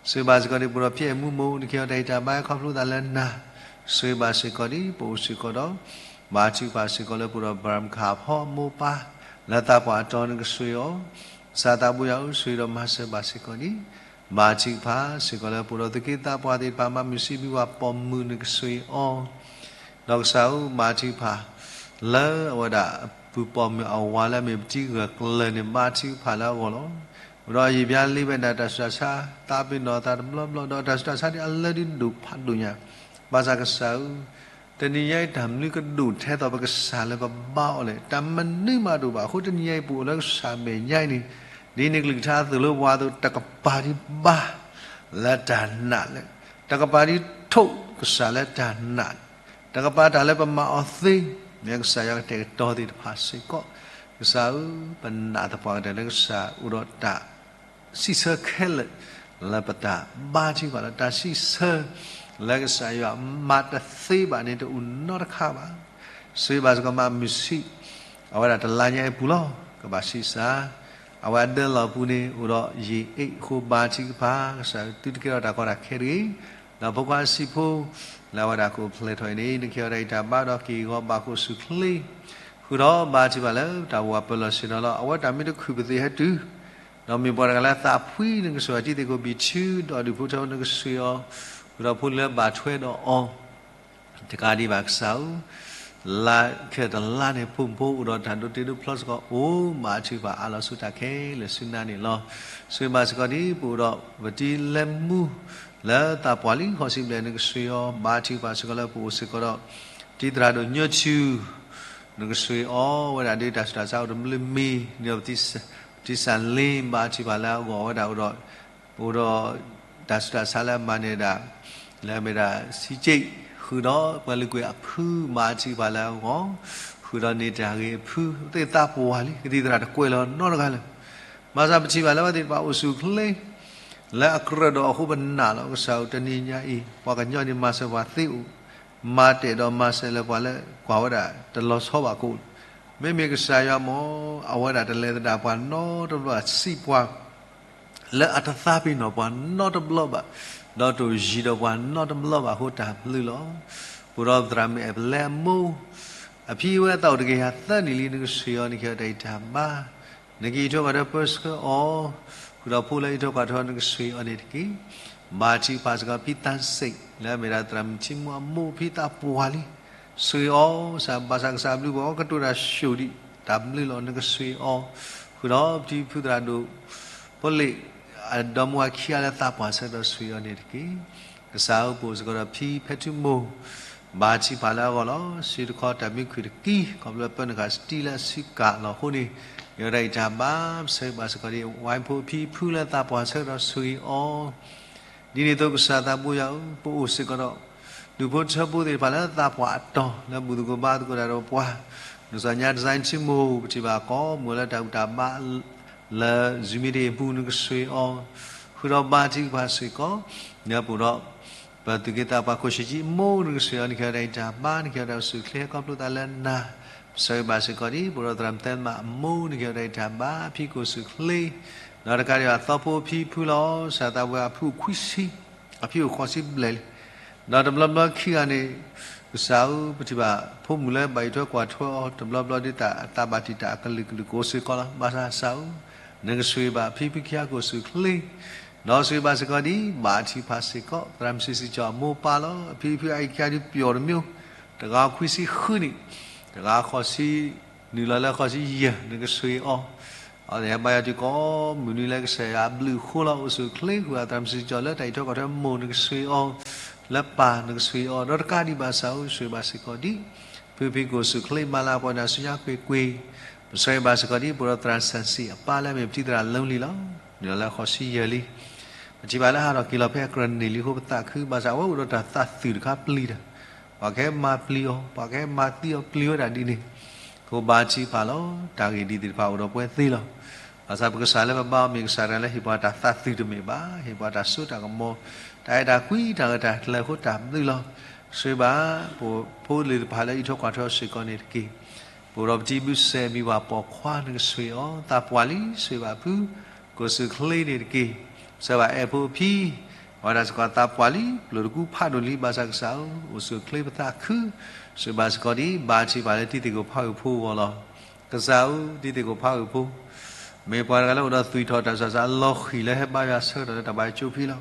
ဆိၣ်ဂ့ၤဘၣ်စ့ၢ်ကီးဒ်ပအိၣ်ဒီးဖံအဲၣ်မူမိၢ်, နကဲထီၣ်တၢ်အံးတၢ်ဘါခီဖျိသးလၢနၤ, ဆိၣ်ဂ့ၤဘၣ်စ့ၢ်ကီးဒ်ပအိၣ်စ့ၢ်ကီးဒီး ဘါထုကဖၣ်စ့ၢ်ကီးလၢပအိၣ်ဒီးဘရၣ်မုၣ်ခးဖီမိၢ်ပၢ် လၢသးပှၢ်အတီၤ နကဆိၣ်ဂ့ၤအီၤ, ကစၢ်သးဘိယွၤဧၢ, ဆိၣ်ဂ့ၤဒီးမၤစၢၤဘၣ်စ့ၢ်ကီးဒ် ဘါထုကဖၣ်စ့ၢ်ကီးလၢပအိၣ်ဒီးသူၣ်က့သးပှၢ်သ့ၣ်တဖၣ် မၤမုာ်ဆံးဘံပှၤပိာ်မုၣ် နကဆိၣ်ဂ့ၤအီၤ, ဒီးကစၢ်ဧၢ, ဘါထုကဖၣ် လၢအဝဲဒၣ်အပုၢ်ပိာ်မုၣ်အဝၤလၢအမ့ၢ်ပတံၤဂၢၢ်ကျၢၤန့ၣ် ဘါထုကဖၣ်လၢအဂီၢ်လီၤ. အိၣ်ဒီးယံာ်ဘျါလံဝဲဒၣ်တၢ်ဆူးတၢ်ဆါ သးပ့ၤနီၣ်သးတဘျီဘျီ ဒီးတၢ်ဆူးတၢ်ဆါဒ်အလၢဒ်ဒိၣ်ဖးဒိၣ်ညါ, ဘၣ်ဆၣ်ကစၢ်ဧၢ, တနံၤညါအံၤ တၢ်မနုၤကဒိၣ်ထဲသိးပကစၢ်လၢပဘါအီၤလဲၣ်. တၢ်မနုၤမးတအိၣ်ဘၣ်အဃိ တနံၤညါအံၤ ပအိၣ်လၢကစၢ်မဲာ်ညါအံၤန့ၣ်, ဒ်န့ၣ်ကလုၢ်ကထါသိၣ်လိပှၤအသိး တကပၤဒ်ဘါ လၢတၢ်နာ်လဲၣ်, တကပၤဒ်ထိးကစၢ်လၢတၢ်နာ်, တကပၤတၢ်လၢပမၤအီၤသ့, မ့ၢ်ကစၢ်ယွၤကတဲာ်ကတီၤသ့ၣ်တဖၣ်စ့ၢ်ကီး, ကစၢ်ဧၢ, ပနာ်သပှၢ်ကတၢၢ်လၢကစၢ်အိၣ်ဒီးတၢ် စံးဆၢခဲလၢာ် လၢပတၢ်ဘါထုကဖၣ်လီၤ. တၢ်စံးဆၢလၢကစၢ်ယွၤမၤတသ့ဘၣ်န့ၣ် တအိၣ်နီတခါဘၣ်. ဆိၣ်ဂ့ၤဘၣ်စ့ၢ်ကီးမၤမုာ်ဆံး အဝဲဒၣ်တလါညါအံၤပူၤလီၤ. ကဘၣ်ဆံးစၢ် အဝဲအဒၢလီၢ်ပူၤန့ၣ် အိၣ်ဒီးယံာ်အ့ၣ်အဃိ ဘါထုကဖၣ် ကစၢ်သုတကဲထီၣ်တၢ်ကီတၢ်ခဲတဂ့ၤ, ဒီးဖိခွါအဆံးဖိ လၢအဝဲဒၣ်ကအိၣ်ဖျဲၣ်ထီၣ်အံၤန့ၣ် နကဲထီၣ်တၢ်အံးတၢ်ဘါဒီးက့ၢ်ဂီၤဘၣ်ကအိၣ်ဆူၣ်ချ့ ဃုာ်ဒီးဘါထုကဖၣ်လၢတၢ်အိၣ်ဝးပၢလီၢ်ဆ့ၣ်နီၤလီၤ. အဝဲတၢ်မ့ၢ်တခုၣ်ပသ့ၣ်ဟဲတုၤ ဒီးမ့ၢ်ပှၤတဂၤလၢသးဖှံ နကဆိၣ်ဂ့ၤအီၤ တံၤသကိးဘံၣ်ထု ဒီးဒူၣ်ဖိထၢဖိ နကဆိၣ်ဂ့ၤအီၤ, ဃုာ်ဒီးဖိလၢဘၣ်ထွဲဒီးအီၤ တကးဒံးဘၣ်ကစၢ်ဧၢ, လါခဲတလါန့ၣ် ဖိမုၣ်ဖိအိၣ်ဒီးတၢ်ဒိးတ့ဒိးဖျီစ့ၢ်ကီး အိၣ်ဘါထုကဖၣ်အးလီၤဆူတၢ်ခဲလၢာ်ဆူနၤန့ၣ်လီၤ. ဆိၣ်ဂ့ၤဘၣ်စ့ၢ်ကီးဒ်ပအိၣ်ဒီး ပတံၤလဲၤမူ လၢသးပှၢ်လံဃိးဆံဘျဲၣ် နကဆိၣ်ဂ့ၤအီၤ, ဘါထုကဖၣ်စ့ၢ်ကီးလၢပအိၣ်စ့ၢ်ကီးဒီး တံၤသရၣ်ဒိၣ်ညိထူ နကဆိၣ်ဂ့ၤအီၤဝဲဒၣ်ဒ်တၢ်ဆူးတၢ်ဆါအိၣ်တဘျုးမံၤ န့ၣ်ဒီး ပတံၤစၢ်လ့ ဘါထုကဖၣ်လၢအဂီၢ်ဝဲဒၣ်အိၣ်ဒီး အိၣ်ဒီးတၢ်ဆူးတၢ်ဆါလၢအမၤန့ၢ်ဒၣ် လၢအမ့ၢ်ဒၣ် စံကၠံၣ် ဃုာ်ဒီးပှၤလုၢ်ကွံာ်အဖု ဘါထုကဖၣ်လၢအဂီၢ်, ဃုာ်ဒီးန့ၢ်တၢ်ဂ့ၤအဖု သ့ၣ်သးပှၢ်လံ ကသံၣ်သရၣ်တကွဲးလီၤနီတဂၤလၢၤ. ဘၣ်ဆၣ်ပထံၣ်ဘၣ်လၢအဝဲသ့ၣ်တဖၣ်အိၣ်ဆူၣ်ချ့ လၢအကြၢးဒီးအဃိပနာ်လီၤ. ကစၢ်ဧၢ တနံၤညါအံၤ ပှၤကညီန့ၣ်မၤစၢၤပှၤသ့အိၣ်, မၤတဲာ်ဒီးမၤစၢၤလၢပှၤလၢကွၢ်ဝဲဒၣ်တလီၤဆီဘၣ်ကအိၣ်, မ့မ့ၢ်ကစၢ်ယွၤမ့ၢ် အဝဲဒၣ်တလဲၤသဒၣ်ပှၤနီတဘျီဘၣ် စံးပှၤ လၢအတသးပ့ၤနီၣ်ပှၤနီတဘျီဘၣ်, ဒီးတယံၤဒီးပှၤနီတဘျီဘၣ်အဃိတၢ်ဘျုးလီၤ. ပအိၣ်ဒီးသရၣ်မုၣ်အဲၣ်ပလဲအမိၢ်, အဖံအဝဲအသးအိၣ်တကယၤသၢနံၣ်လံ နကဆိၣ်ဂ့ၤအီၤ နကဟ့ၣ်အီၤတၢ်အံးတၢ်ဘါ, နကအံးထွဲကွၢ်ထွဲပၢဆှၢအီၤ, ဃုာ်ဒီးဖိလၢအံးထွဲကွၢ်ထွဲအီၤ နကဆိၣ်ဂ့ၤအီၤန့ၣ်တက့ၢ်. ဘါထုကဖၣ်စ့ၢ်ကီးဖံသးစ့ၣ် လၢအမ့ၢ်ဒၣ်သရၣ်မုၣ်ထံမိၢ်အမိၢ်ဖံသးပှၢ်လံ, ဆိၣ်ဂ့ၤအီၤ စးဘါစၢ်ကစၢ်အဘျုးပှၤအီၤကတိၤတၢ်ဆိၣ်ဒံး တၢ်ဘျုးလီၤနကဆိၣ်ဂ့ၤအီၤ, ဃုာ်ဒီးဖံဖုသရၣ်ဒိၣ်ဖိလ့ၣ် အဒီမါဝၤခံဂၤလၢသးပှၢ်ဆၢကတီၢ်ဆိၣ်ဂ့ၤအီၤန့ၣ်တက့ၢ်. ကစၢ်ဧၢ ပအိၣ်စ့ၢ်ကီးဒီးဖံဖဲထုမိၢ် ဘါထုကဖၣ်လၢအဂီၢ်လီၤ. စံးတခီတၢ်မံခုၣ်တကံ ခီဖျိပၢနုာ်ဃာ်စတံလၢအဆံးကၣ်လီၤအဃိန့ၣ် ယဝဲဒၣ်အံၤတၢ်ဘါ ပဆၢဂ့ၤဘၣ်စ့ၢ်ကီးဒ် ဝဲဖိဖံဖုလၢသးပှၢ်ဆၢကတီၢ်ဆိၣ်ဂ့ၤအီၤ ဒ်န့ၣ်အသိးကစၢ်သးဘိယွၤဧၢ ပအိၣ်စ့ၢ်ကီးဒီး ဒူၣ်ဖိထၢဖိသ့ၣ်တဖၣ်လၢသးပှၢ်အတီၢ် လၢဘူၣ်သကိးဘါသကိးတၢ်ဒီးပှၤ, ဒ်စီၤညါ design ထံမိၢ် ပထံၣ်ဘၣ်ကိးမုၢ်လၢတၢ်ဘူၣ်တၢ်ဘါ လၢ Zoom meeting အပူၤနကဆိၣ်ဂ့ၤအီၤ, ဃုာ်ဒီးဘါထုကဖၣ်စ့ၢ်ကီး နၢ်ပၢၢ်ဒီး ပသုးက့သးပှၢ်ခိၣ်ဆံးကံအမိၢ်နကဆိၣ်ဂ့ၤအီၤ နကဟ့ၣ်ဝဲဒၣ်အံၤတၢ်ဘါ နကဟ့ၣ်ဝဲဒၣ်အိၣ်ဆူၣ်အိၣ်ချ့ဟဲခီဖျိသးလၢနၤ, ပဆၢဂ့ၤဘၣ်စ့ၢ်ကီးဒ် ပအိၣ်ဒီးသရၣ်မုၣ်သဲမးအမိၢ် နကဟ့ၣ်ဝဲဒၣ်အံၤတၢ်ဘါ ဖံကအိၣ်ဆူၣ်အိၣ်ချ့ ဒီးတကးဒံးဘၣ်သီဖိဖံဖုလီၤ စၢ်သးဘိယွၤအဖုခွံဆံ အဖံအိၣ်ဃိးဆံဘျဲၣ်လံ, ဒီးတဘျီဘျီခံဂၤန့ၣ် ကစၢ်ဧၢ ပထံၣ်ဘၣ်ဖိမုၣ်လၢဘၣ်အံးထွဲကွၢ်ထွဲအီၤ တဘျီဘျီဒ်တၢ်သးဘၣ်တံာ်တာ်အကလုာ်ကလုာ်ကအိၣ်စ့ၢ်ကီးလီၤ. ဘၣ်ဆၣ်ကစၢ်ဧၢ နကဆိၣ်ဂ့ၤဘၣ်ဖံဖုခံဂၤကအိၣ်ဆူၣ်အိၣ်ချ့ ဒီးဆိၣ်ဂ့ၤဘၣ်စ့ၢ်ကီးဒ် ဘါထုကဖၣ်စ့ၢ်ကီး သရၣ်မုၣ်စံးစံးကၠီအမိၢ်ပၢ်လီၤ. ဖံဖုအအံၤခံဂၤဒုးပျီၣ်တမံၤ တဂၤခွံဆံဃုနံၣ် တဂၤဃိးဆံ နုာ်လီၤလၢဃိးဆံယဲၢ် နကဆိၣ်ဂ့ၤအီၤ, အဝဲသ့ၣ်ဟဲဘါယွၤတုၤကိးမုၢ်နံၤလၢကစၢ်ယွၤအဘျုးအဃိလီၤ. အိၣ်ဆူၣ်အိၣ်ချ့ ဃုာ်ဒီးသရၣ်မုၣ်စံးစံးကၠီလၢတၢ်အံးထွဲကွၢ်ထွဲမိၢ်နကဆိၣ်ဂ့ၤအီၤ, လၢပၢ်နကဆိၣ်ဂ့ၤအီၤ ဒီးတကးဒံးဘၣ်ကစၢ်ဧၢ ဆိၣ်ဂ့ၤဘၣ်စ့ၢ်ကီးဒ် ဖံဖုကအိၣ်ဆူၣ်အိၣ်ချ့ မၤလၤကပီၤနၤဆူညါကွ့ၢ်ကွ့ၢ်, ပဆၢဂ့ၤဘၣ်စ့ၢ်ကီးဒ် ပအိၣ်ဒီးသရၣ်စၢ်စံးအပၢ်လၢအမ့ၢ်ပတံၤသရၣ်လၢလံလီၤ. နုာ်လီၤလၢဃိးဆံယဲၢ်လံ ပထံၣ်ဘၣ်လၢဟးထီၣ်က့ၤလီၤဖဲအကြၢးန့ၢ်လံအဃိ ပသးခု ဘၣ်ဆၣ်အဝဲအိၣ်ဒီးတၢ်သးသုးတခါပျံၤတၢ်, ပှၤကဟဲမၤပျံၤအီၤ ပှၤကဟဲမၤသံအီၤ ပျံၤဝဲဒၣ်ဒ်န့ၣ်, အဃိဘါထုကဖၣ်လီၤ. တၢ်ဂ့ၢ်ဒ်သ့ၣ်တဖၣ်အိၣ်ဒီးပဝဲသ့လီၤ. ဘၣ်ဆၣ်ပကစၢ်လၢပဘါအီၤမ့ၢ်ကစၢ်တဂၤလၢဟ့ၣ်ပှၤတၢ်သးသုးတမ့ၢ်ဘၣ်, ဟ့ၣ်ပှၤတၢ်စိတၢ်ကမီၤ, တၢ်အဲၣ်တၢ်ကွံ တၢ်ဂၢၢ်တၢ်ကျၢၤအဃိတၢ်ဘျုးလီၤ. ဆိၣ်ဂ့ၤဘၣ် ပဖိလံၤသ့ၣ်တဖၣ်လၢအံးထွဲကွၢ်ထွဲအီၤစ့ၢ်ကီးန့ၣ်တက့ၢ်. ပအိၣ်ဒီးပတံၤဘုစဲး မံၤဝၤပိာ်ခွါ နကဆိၣ်ဂ့ၤအီၤ သးပှၢ်လံ ဆိၣ်ဂ့ၤဘၣ်ဖု ကအိၣ်ဆူၣ်အိၣ်ချ့န့ၣ်တက့ၢ်. ဆၢဂ့ၤဘၣ်အဲၣ်ဖိအဖံ အဝဲဒၣ်စ့ၢ်ကီးသးပှၢ်လံ ပျိၢ်တကူဖးဒိၣ်လံ ဘၣ်ဆၣ်ကစၢ်ဧၢ အိၣ်ဆူၣ်အိၣ်ချ့ပသးခု, ဆိၣ်ဂ့ၤဘၣ်စ့ၢ်ကီးဒ် ဘါထုကဖၣ်လၢတံၤသကိးဖးဂုာ်ဖိအဂီၢ်လီၤ. ကစၢ်ဧၢ တံၤသကိးဖးဂုာ်ဖိ မ့ၢ်ပှၤတဂၤလၢအိၣ်ဒီးသွံၣ်ထီၣ်တၢ်ဆူးတၢ်ဆါအလီၢ်ဃံၤလၢဟဲဘါယွၤဆၢကတီၢ်လၢတၢ်ဘါယွၤကၠိဖံလီၤ.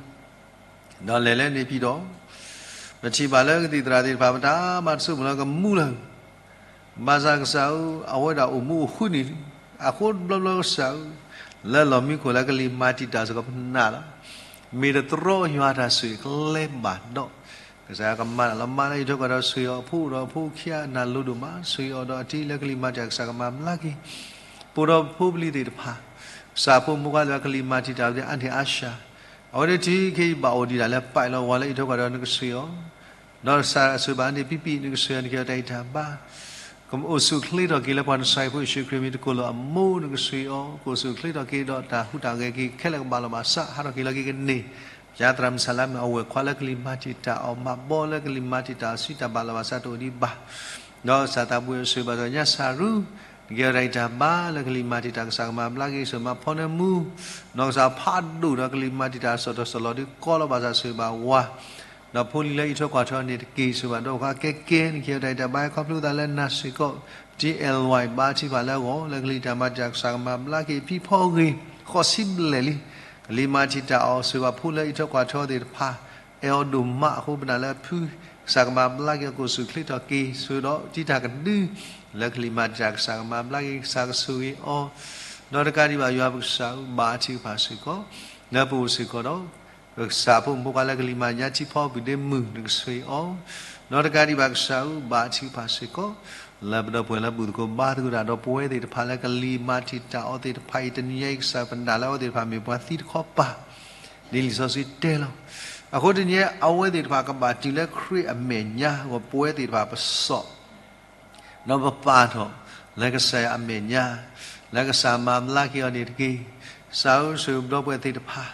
ဒီးလဲၤလၢန့ၣ်ဖံဒီး ပထံၣ်ဘၣ်လၢကသံၣ်သရၣ်သ့ၣ်တဖၣ် ပတၢ်မၤတစိၢ်မုၢ်လၢကမူလၢ် ဘၣ်ဆၣ်ကစၢ်ဧၢ အဝဲဒၣ်အိၣ်မူအိၣ်ဃုနံၣ်လံ, အဃိတဘျီဘျီကစၢ်ဧၢ လၢလီၢ်မံခိၣ်လၢကလံၤမၤတံာ်တာ်စ့ၢ်ကီးပနာ်လီၤ. မ့ၢ်တတြီယွၤတၢ်ဆိၣ်ဂ့ၤကျဲဘၣ်ဒီး ကစၢ်ယွၤကမၤတၢ်လီၤမၢ်လၢအံးထွဲကွၢ်ထွဲဆိၣ်ဂ့ၤအီၤ အဖိအိၣ်ဒီးအဖိခံဂၤနၢ်လိၤဒိၣ်မး ဆိၣ်ဂ့ၤအီၤဒီးအတံၤလၢကလံၤမၤတံာ်တာ်ကစၢ်ကမၤဘျါက့ၤ ပအိၣ်ဒီးဖိပလံၤသ့ၣ်တဖၣ် ကစၢ်ဖိမုၣ်ဖိခွါသ့ၣ်တဖၣ် ကလံၤမၤတံာ်တာ်ဝဲသ့ၣ်အါန့ၢ်အါစှၤ အဝဲသ့ၣ်တထံၣ်ခဲအံၤဘၣ်အိၣ်ဒံးဒၣ်လၢပာ်လီၤဝၤလၢအံးထွဲကွၢ်ထွဲနကဆိၣ်ဂ့ၤအီၤ, ဒီးကစၢ်ဆိၣ်ဂ့ၤဘၣ်န့ၣ် ပံပံ နကဆိၣ်ဂ့ၤအီၤ နကဟ့ၣ်ဝဲတၢ်ဂံၢ်တၢ်ဘါ ကအိၣ်ဆူၣ်အိၣ်ချ့ထီၣ်က့ၤလၢပှၤနဆါဟံၣ်ဖိယ့ၣ်ၡူးခရံာ်မံၤတကိၢ်လၢအမိၢ် နကဆိၣ်ဂ့ၤအီၤ, ကအိၣ်ဆူၣ်အိၣ်ချ့ထီၣ်က့ၤဒီးတၢ်ဟူးတၢ်ဂဲၤက့ၤခဲလၢာ်ကဘၣ်လီၤဘၣ်စး ဟးထီၣ်က့ၤလီၤက့ၤကန့ၢ် ပၠါသရၣ်မုၣ်ဆၣ်လါမ့ၢ်အဝဲၢ်ခွါလၢကလံၤမၤတံာ်တာ်အီၤ မၤဘီလၢကလံၤမၤတံာ်တာ်အစုတၢ်ဘၣ်လီၤဘၣ်စးတအိၣ်ဒံးဘၣ် ဒီးကစၢ်သးဘိယွၤဆိၣ်ဂ့ၤဘၣ်စီၤညါစၢ်ရူ နကဟ့ၣ်ဝဲတၢ်ဂံၢ်တၢ်ဘါလၢကလံၤမၤတံာ်တာ်ကစၢ်ကမၤဘျါက့ၤ စီၤမၤဖီနၢမူ နီၢ်ကစၢ်ဖးဒိၣ်ဒီးကလံၤမၤတံာ်တာ်အစီၣ်တီၢ်စီၣ်လီၤဒုးကီလီၤဘၣ်စးဆိၣ်ဂ့ၤဘၣ်ဝၤ ဒီးဖိလံၤလၢအံးထွဲကွၢ်ထွဲန့ၣ်တက့ၢ် ဆိၣ်ဂ့ၤဘၣ်ဒီးခါကဲကဲ နကဟ့ၣ်ဝဲတၢ်ဂံၢ်တၢ်ဘါဟဲခီဖျိသးလၢနၤစ့ၢ်ကီး တံၤအဲၣ်ဝဲ ဘါထုကဖၣ်လၢအဂီၢ် လၢကလံၤတၢ်မၤတံာ်တာ်ကစၢ်ကမၤဘျါက့ၤအဖံဖီဂ့ၤ ဃိးဆံဘျဲၣ်လံ ကလံၤမၤတံာ်တာ်အီၤ ဆိၣ်ဂ့ၤဘၣ်ဖိလၢအံးထွဲကွၢ်ထွဲအီၤသ့ၣ်တဖၣ် အဲၣ်အီၤဒိၣ်မးအဃိ ပနာ်လၢအဖု ကစၢ်ကမၤဘျါက့ၤအီၤကအိၣ်ဆူၣ်အိၣ်ချ့ထီၣ်က့ၤ ဆိၣ်ဂ့ၤဒီးတံၤတၢ်ကဒု လၢကလံၤမၤတံာ်တာ်ကစၢ်ကမၤဘျါက့ၤ ကစၢ်ကဆိၣ်ဂ့ၤအီၤ ဒီးတကးဒံးဘၣ်ယွၤပကစၢ်ဧၢ ဘါထုကဖၣ်စ့ၢ်ကီး လၢပအိၣ်စ့ၢ်ကီးဒီး ပကစၢ်ဖိမုၣ်ဖိခွါလၢကလံၤမၤညါထံဖီဘုၣ်ဒ့မုၢ် နကဆိၣ်ဂ့ၤအီၤ ဒီးတကးဒံးဘၣ်ကစၢ်ဧၢ ဘါထုကဖၣ်စ့ၢ်ကီး လၢပဒီပုၢ်ဝဲၢ်လၢဘူၣ်သကိးဘါသကိးတၢ်ဒီးပဝဲသ့ၣ်တဖၣ်လၢကလံၤမၤတံာ်တာ်အီၤသ့ၣ်တဖၣ်အံၤ တနံၤညါအံၤကစၢ်ပနာ်လၢအဝဲသ့ၣ်တဖၣ်မ့ၢ်ပှၤသံတခီပၤ ဒ်လံာ်စီဆှံတဲလီၤ. အဃိတနံၤညါအဝဲသ့ၣ်တဖၣ်ကဘၣ်တုၤလၢခရံာ်အမဲာ်ညါ ဂီၤပဝဲသ့ၣ်တဖၣ်ပစိာ် ဒီးပပာ်ထီၣ်လၢကစၢ်ယွၤအမဲာ်ညါ လၢကစၢ်မၤဘျါက့ၤအီၤန့ၣ်တက့ၢ်. ကစၢ်ဧၢ ဆိၣ်ဂ့ၤပဒီပုၢ်ဝဲၢ်သ့ၣ်တဖၣ်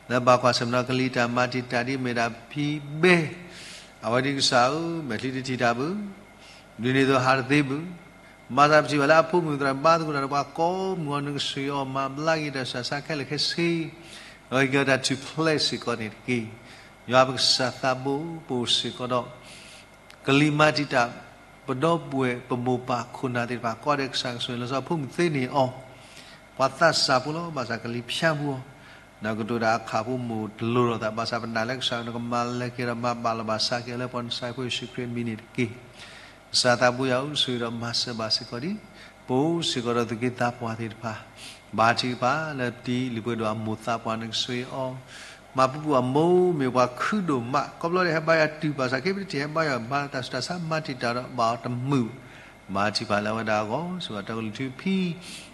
လၢဘၣ်ကွၢ်ဆၢၣ်မဲာ်ဒီးကလံၤတၢ်မၤတံာ်တာ်ဒ်မ့ၢ်ဒၣ်ဖံဘဲ အဝဲဒ်ကစၢ်ဧၢ မဲာ်ချံတထံၣ်တၢ်ဘၣ် ဒ်န့ၣ်အသိးဟးတသ့ဘၣ်. မၤသးပထံၣ်ဘၣ်လၢအဖိမုၣ်သရၣ်ဘါသကိးတၢ်ဒီးပှၤကိးမုၢ်အီၤ နကဆိၣ်ဂ့ၤအီၤမၤဘျါက့ၤတၢ်ဆူးတၢ်ဆါခဲလၢာ်ခဲဆ့ ဒီးက့ၤကဒီးတၢ်ထူၣ်ဖျဲးစ့ၢ်ကီးန့ၣ်တက့ၢ်. ယွၤပကစၢ်သးဘိ ပအိၣ်စ့ၢ်ကီးဒီး ကလံၤမၤတံာ်တာ် ပဒီပုၢ်ဝဲၢ်ပမိၢ်ပၢ်ခိၣ်နၢ်သ့ၣ်တဖၣ် ကိးဂၤဒဲးကစၢ်ကဆိၣ်ဂ့ၤ လီၤဆီဖိမုၣ်သ့န့ၢ်အီၤ ပှၤသးစၢ်ဖိလီၤ ဘၣ်ဆၣ်ကလံၤဖၠါပူၤအီၤ ဒီးကတိၤတၢ်အခးဖိမိၣ်တလိၤလိာ်သး ဘၣ်ဆၣ်ပနာ်လၢကစၢ်နကမၤလၢက့ၤဒီးမၤဘၣ်လီၤဘၣ်စးက့ၤလၢပှၤနစၢ်ဖိယ့ၣ်ၡူးခရံာ်အမံၤန့ၣ်တက့ၢ်. ကစၢ်သးပူယၤအိၣ်ဆိၣ်ဂ့ၤဒီးမၤစၢၤဘၣ်စ့ၢ်ကီးဒံး, ပအိၣ်စ့ၢ်ကီးဒီးသူၣ်က့သးပှၢ်သ့ၣ်တဖၣ်, ဘါထုကဖၣ်လၢပတံၤလံၤပှဲၤဒိၣ်အမိၢ်သးပှၢ်နကဆိၣ်ဂ့ၤအီၤ, မၤပူၤပူၤအမိၢ်မ့ၢ်ပှၤခုဒိၣ်မး ခီဖျိလၢဟဲဘါယွၤတုၤဘၣ်ဆၣ်က့ ပတထံၣ်ဟဲဘါယွၤမၤတၢ်ဆူးတၢ်ဆါမၤတံာ်တာ်ဒီးဘၣ်အီၤတမုာ် ဘါထုကဖၣ်လၢအဝဲဒၣ်အဂီၢ် ဆိၣ်ဂ့ၤတၢ်ကလုၢ်ထူဖံး,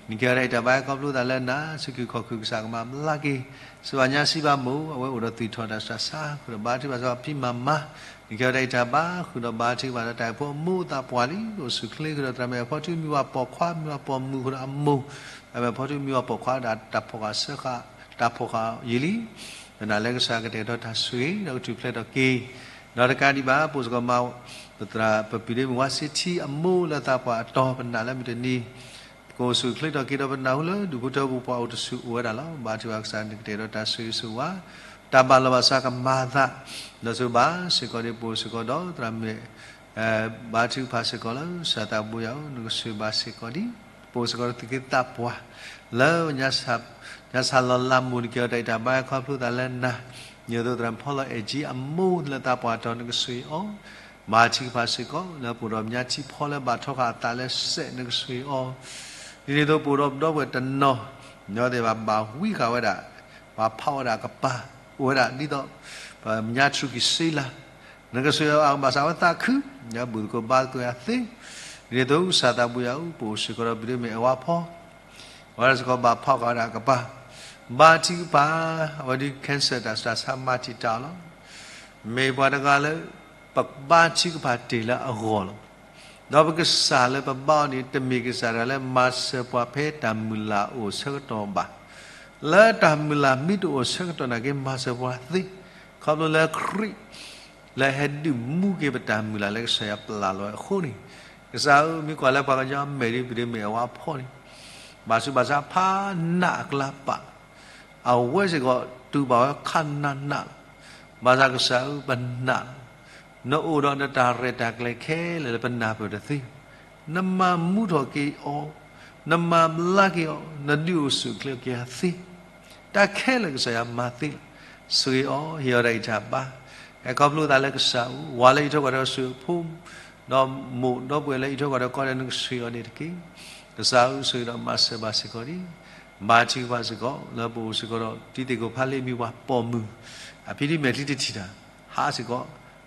နကဲထီၣ်တၢ်အံၤတၢ်ဘါဟဲခီဖျိသးလၢနၤ ဆူခုၣ်ခီၣ်ခုၣ်ကစၢ်ကမၤဘျါက့ၤ, စံးဘၣ်ညါစံးဘၣ်မိၢ် အဝဲအိၣ်ဒီးသွံၣ်ထီၣ်တၢ်ဆူးတၢ်ဆါ ဃုာ်ဒီးဘါထုကဖၣ်စ့ၢ်ကီးဖံးမၤမၤ, နကဲထီၣ်တၢ်အံၤတၢ်ဘါ ဃုာ်ဒီးဘါထုကဖၣ်ဒီးတၢ်အံၤဖိအမိၢ်သးပှၢ်လံ အိၣ်ဆူၣ်ချ့ ဃုာ်ဒီးသရၣ်မုၣ်အဖီထူမံဝၤပိာ်ခွါ မံဝၤပိာ်မုၣ်ဃုာ်ဒီးအမိၢ်, အဝဲဖီထူမံဝၤပိာ်ခွါဒၣ်တၢ်ဖီၣ်ဃာ်စၢဃာ် တၢ်ဖီၣ်ဃာ်ယံာ်လံ သနာ်လၢကစၢ်ကတဲာ်ကတီၤတၢ်ဆိၣ်ဂ့ၤ ဒီးကထူၣ်ဖျဲးထီၣ်က့ၤ, ဒီးတကးဒံးဘၣ် ပအိၣ်စ့ၢ်ကီးမၤ ပသရၣ်ပပံၤဒ့မုၣ်ဝါစ့ထံအမိၢ်လၢသးပှၢ်အတီၤ ပနာ်လၢမုၢ်တနံၤ ပကအိၣ်ဆူၣ်ချ့ထီၣ်က့ၤဒီးပနၢ်ဟူလၢဒူၣ်ဖိထၢဖိပှၤအိၣ်တဆူၣ်အိၣ်ဝဲဒၣ်လီၤ. ဘါထုကဖၣ်ကစၢ်နကတဲာ်ကတီၤတၢ်ဆိၣ်ဂ့ၤဆိၣ်ဝါ, တၢ်ဘၣ်လီၤဘၣ်စးကမၤအသး, ဒီးဆိၣ်ဘါစ့ၢ်ကီးဒံး ပအိၣ်စ့ၢ်ကီးဒီးသရၣ်မုၣ် ဘါထုကဖၣ်စ့ၢ်ကီးလၢ ကစၢ်သးပူယၤအိၣ် နကဆိၣ်ဂ့ၤဘၣ်စ့ၢ်ကီးဒံး, ပအိၣ်စ့ၢ်ကီးဒီးသူၣ်က့သးပှၢ် လၢညါစၢ်လီၤလးမိၢ် နကဲထီၣ်တၢ်အံၤတၢ်ဘါဟဲခီဖျိသးလၢနၤ, ဒ်သိးသရၣ်မုၣ်ဖီလီၤအဲၣ်ကၠံအမိၢ်လၢသးပှၢ်အတီၤနကဆိၣ်ဂ့ၤအီၤ, ဘါထုကဖၣ်စ့ၢ်ကီး လၢပအိၣ်ဒီးပညါထံဖီလၢဘၣ်ထီဃာ်အသးလၢစဲး နကဆိၣ်ဂ့ၤအီၤ, ဒ်န့ၣ်အသိးပအိၣ်ဒီးပဒီပုၢ်ဝဲၢ်တနီၤ ညီသ့ၣ်တဖၣ်ဘၣ်ဝံဃာ်ဝဲဒၣ်, ဘၣ်ဖီၣ်ဝဲဒၣ်အကပၤ, အိၣ်ဝဲဒၣ်ဒ်သိး ပညါထူၣ်ကံၢ်စ့လၢ်, နကဆိၣ်ဂ့ၤအီၤအကဘၣ်ဆၣ်ဝဲသးခု, ဒီးဘူၣ်သကိးဘါသကိးယၤသ့, ဒ်န့ၣ်အသိးကစၢ်သးပူယၤအိၣ် ပအိၣ်စ့ၢ်ကီးဒီးပဒ့မုၣ်အဲၣ်ဝါဖီ အဝဲဒၣ်စ့ၢ်ကီးဘၣ်ဖီၣ်ဃာ်ဝဲဒၣ်အကပၤ, ဘါထုကဖၣ် အဝဲဒ် cancer တၢ်ဆူးတၢ်ဆါမၤတံာ်တာ်အီၤလီၤ. မ့ၢ်ပှၤတဂၤလၢ ပဘါထုကဖၣ်တ့ၢ်လၢအဂီၢ်လီၤ. ဒီးပကစၢ်လၢပဘါအီၤန့ၣ် တမ့ၢ်ကစၢ်တဂၤလၢမၤစၢၤပှၤဖဲတၢ်မုၢ်လၢ်အိၣ်ဆၢကတီၢ်ဘၣ်. လၢတၢ်မုၢ်လၢ်မ့ၢ်တအိၣ်ဆၢကတီၢ်နာ်က့ မၤစၢၤပှၤသ့, ခီဖျိလၢခရံာ် လၢဟဲဒုးမူက့ၤပတၢ်မုၢ်လၢ်လၢကစၢ်ယွၤပလၢ်လီၤဝဲအဃိန့ၣ်, ကစၢ်ဧၢမ့ၢ်ကွၢ်လၢပှၤကညီအမဲာ်ဒ်ပဒ့မုၣ်အဲၣ်ဝါဖီန့ၣ်, ဘၣ်ဆူးဘၣ်ဆါဖးနးအကျါပာ်, အဝဲစ့ၢ်ကီးတူၢ်ဘၣ်ဝဲခါနးနးလီၤ. ဘၣ်ဆၣ်ကစၢ်ဧၢပနာ်လီၤ, နအိၣ်ဒီးနတၢ်ရဲၣ်တၢ်ကျဲၤခဲလၢာ်လၢပနၢ်ပၢၢ်တသ့, နမၤမူထီၣ်က့ၤအီၤ, နမၤဘျါက့ၤအီၤ, နဒုးအိၣ်ဆူၣ်အိၣ်ချ့က့ၤအီၤသ့ တၢ်ခဲလၢာ်ကစၢ်ယွၤမၤသ့လီၤ. ဆိၣ်ဂ့ၤအီၤ ဟ့ၣ်အီၤတၢ်ဂံၢ်တၢ်ဘါ, ဟဲခီဖျိသးလၢကစၢ်ဧၢ, ဝၤလၢအံးထွဲကွၢ်ထွဲအီၤဆူအဖိ, ဒီးမိၢ်ဒီပုၢ်ဝဲၢ်လၢအံးထွဲကွၢ်ထွဲကီၢ်ဒီး နကဆိၣ်ဂ့ၤအီၤန့ၣ်တက့ၢ်. ကစၢ်ဧၢ ဆိၣ်ဂ့ၤဒီးမၤစၢၤဘၣ်စ့ၢ်ကီးဒံး, ဘါထုကဖၣ်စ့ၢ်ကီး လၢပအိၣ်စ့ၢ်ကီးဒီး တံၤသကိးဖးလ့မံဝၤပိာ်မုၣ်, အဖံဒ်မဲာ်ချံတထံၣ်တၢ်ဟးစ့ၢ်ကီး,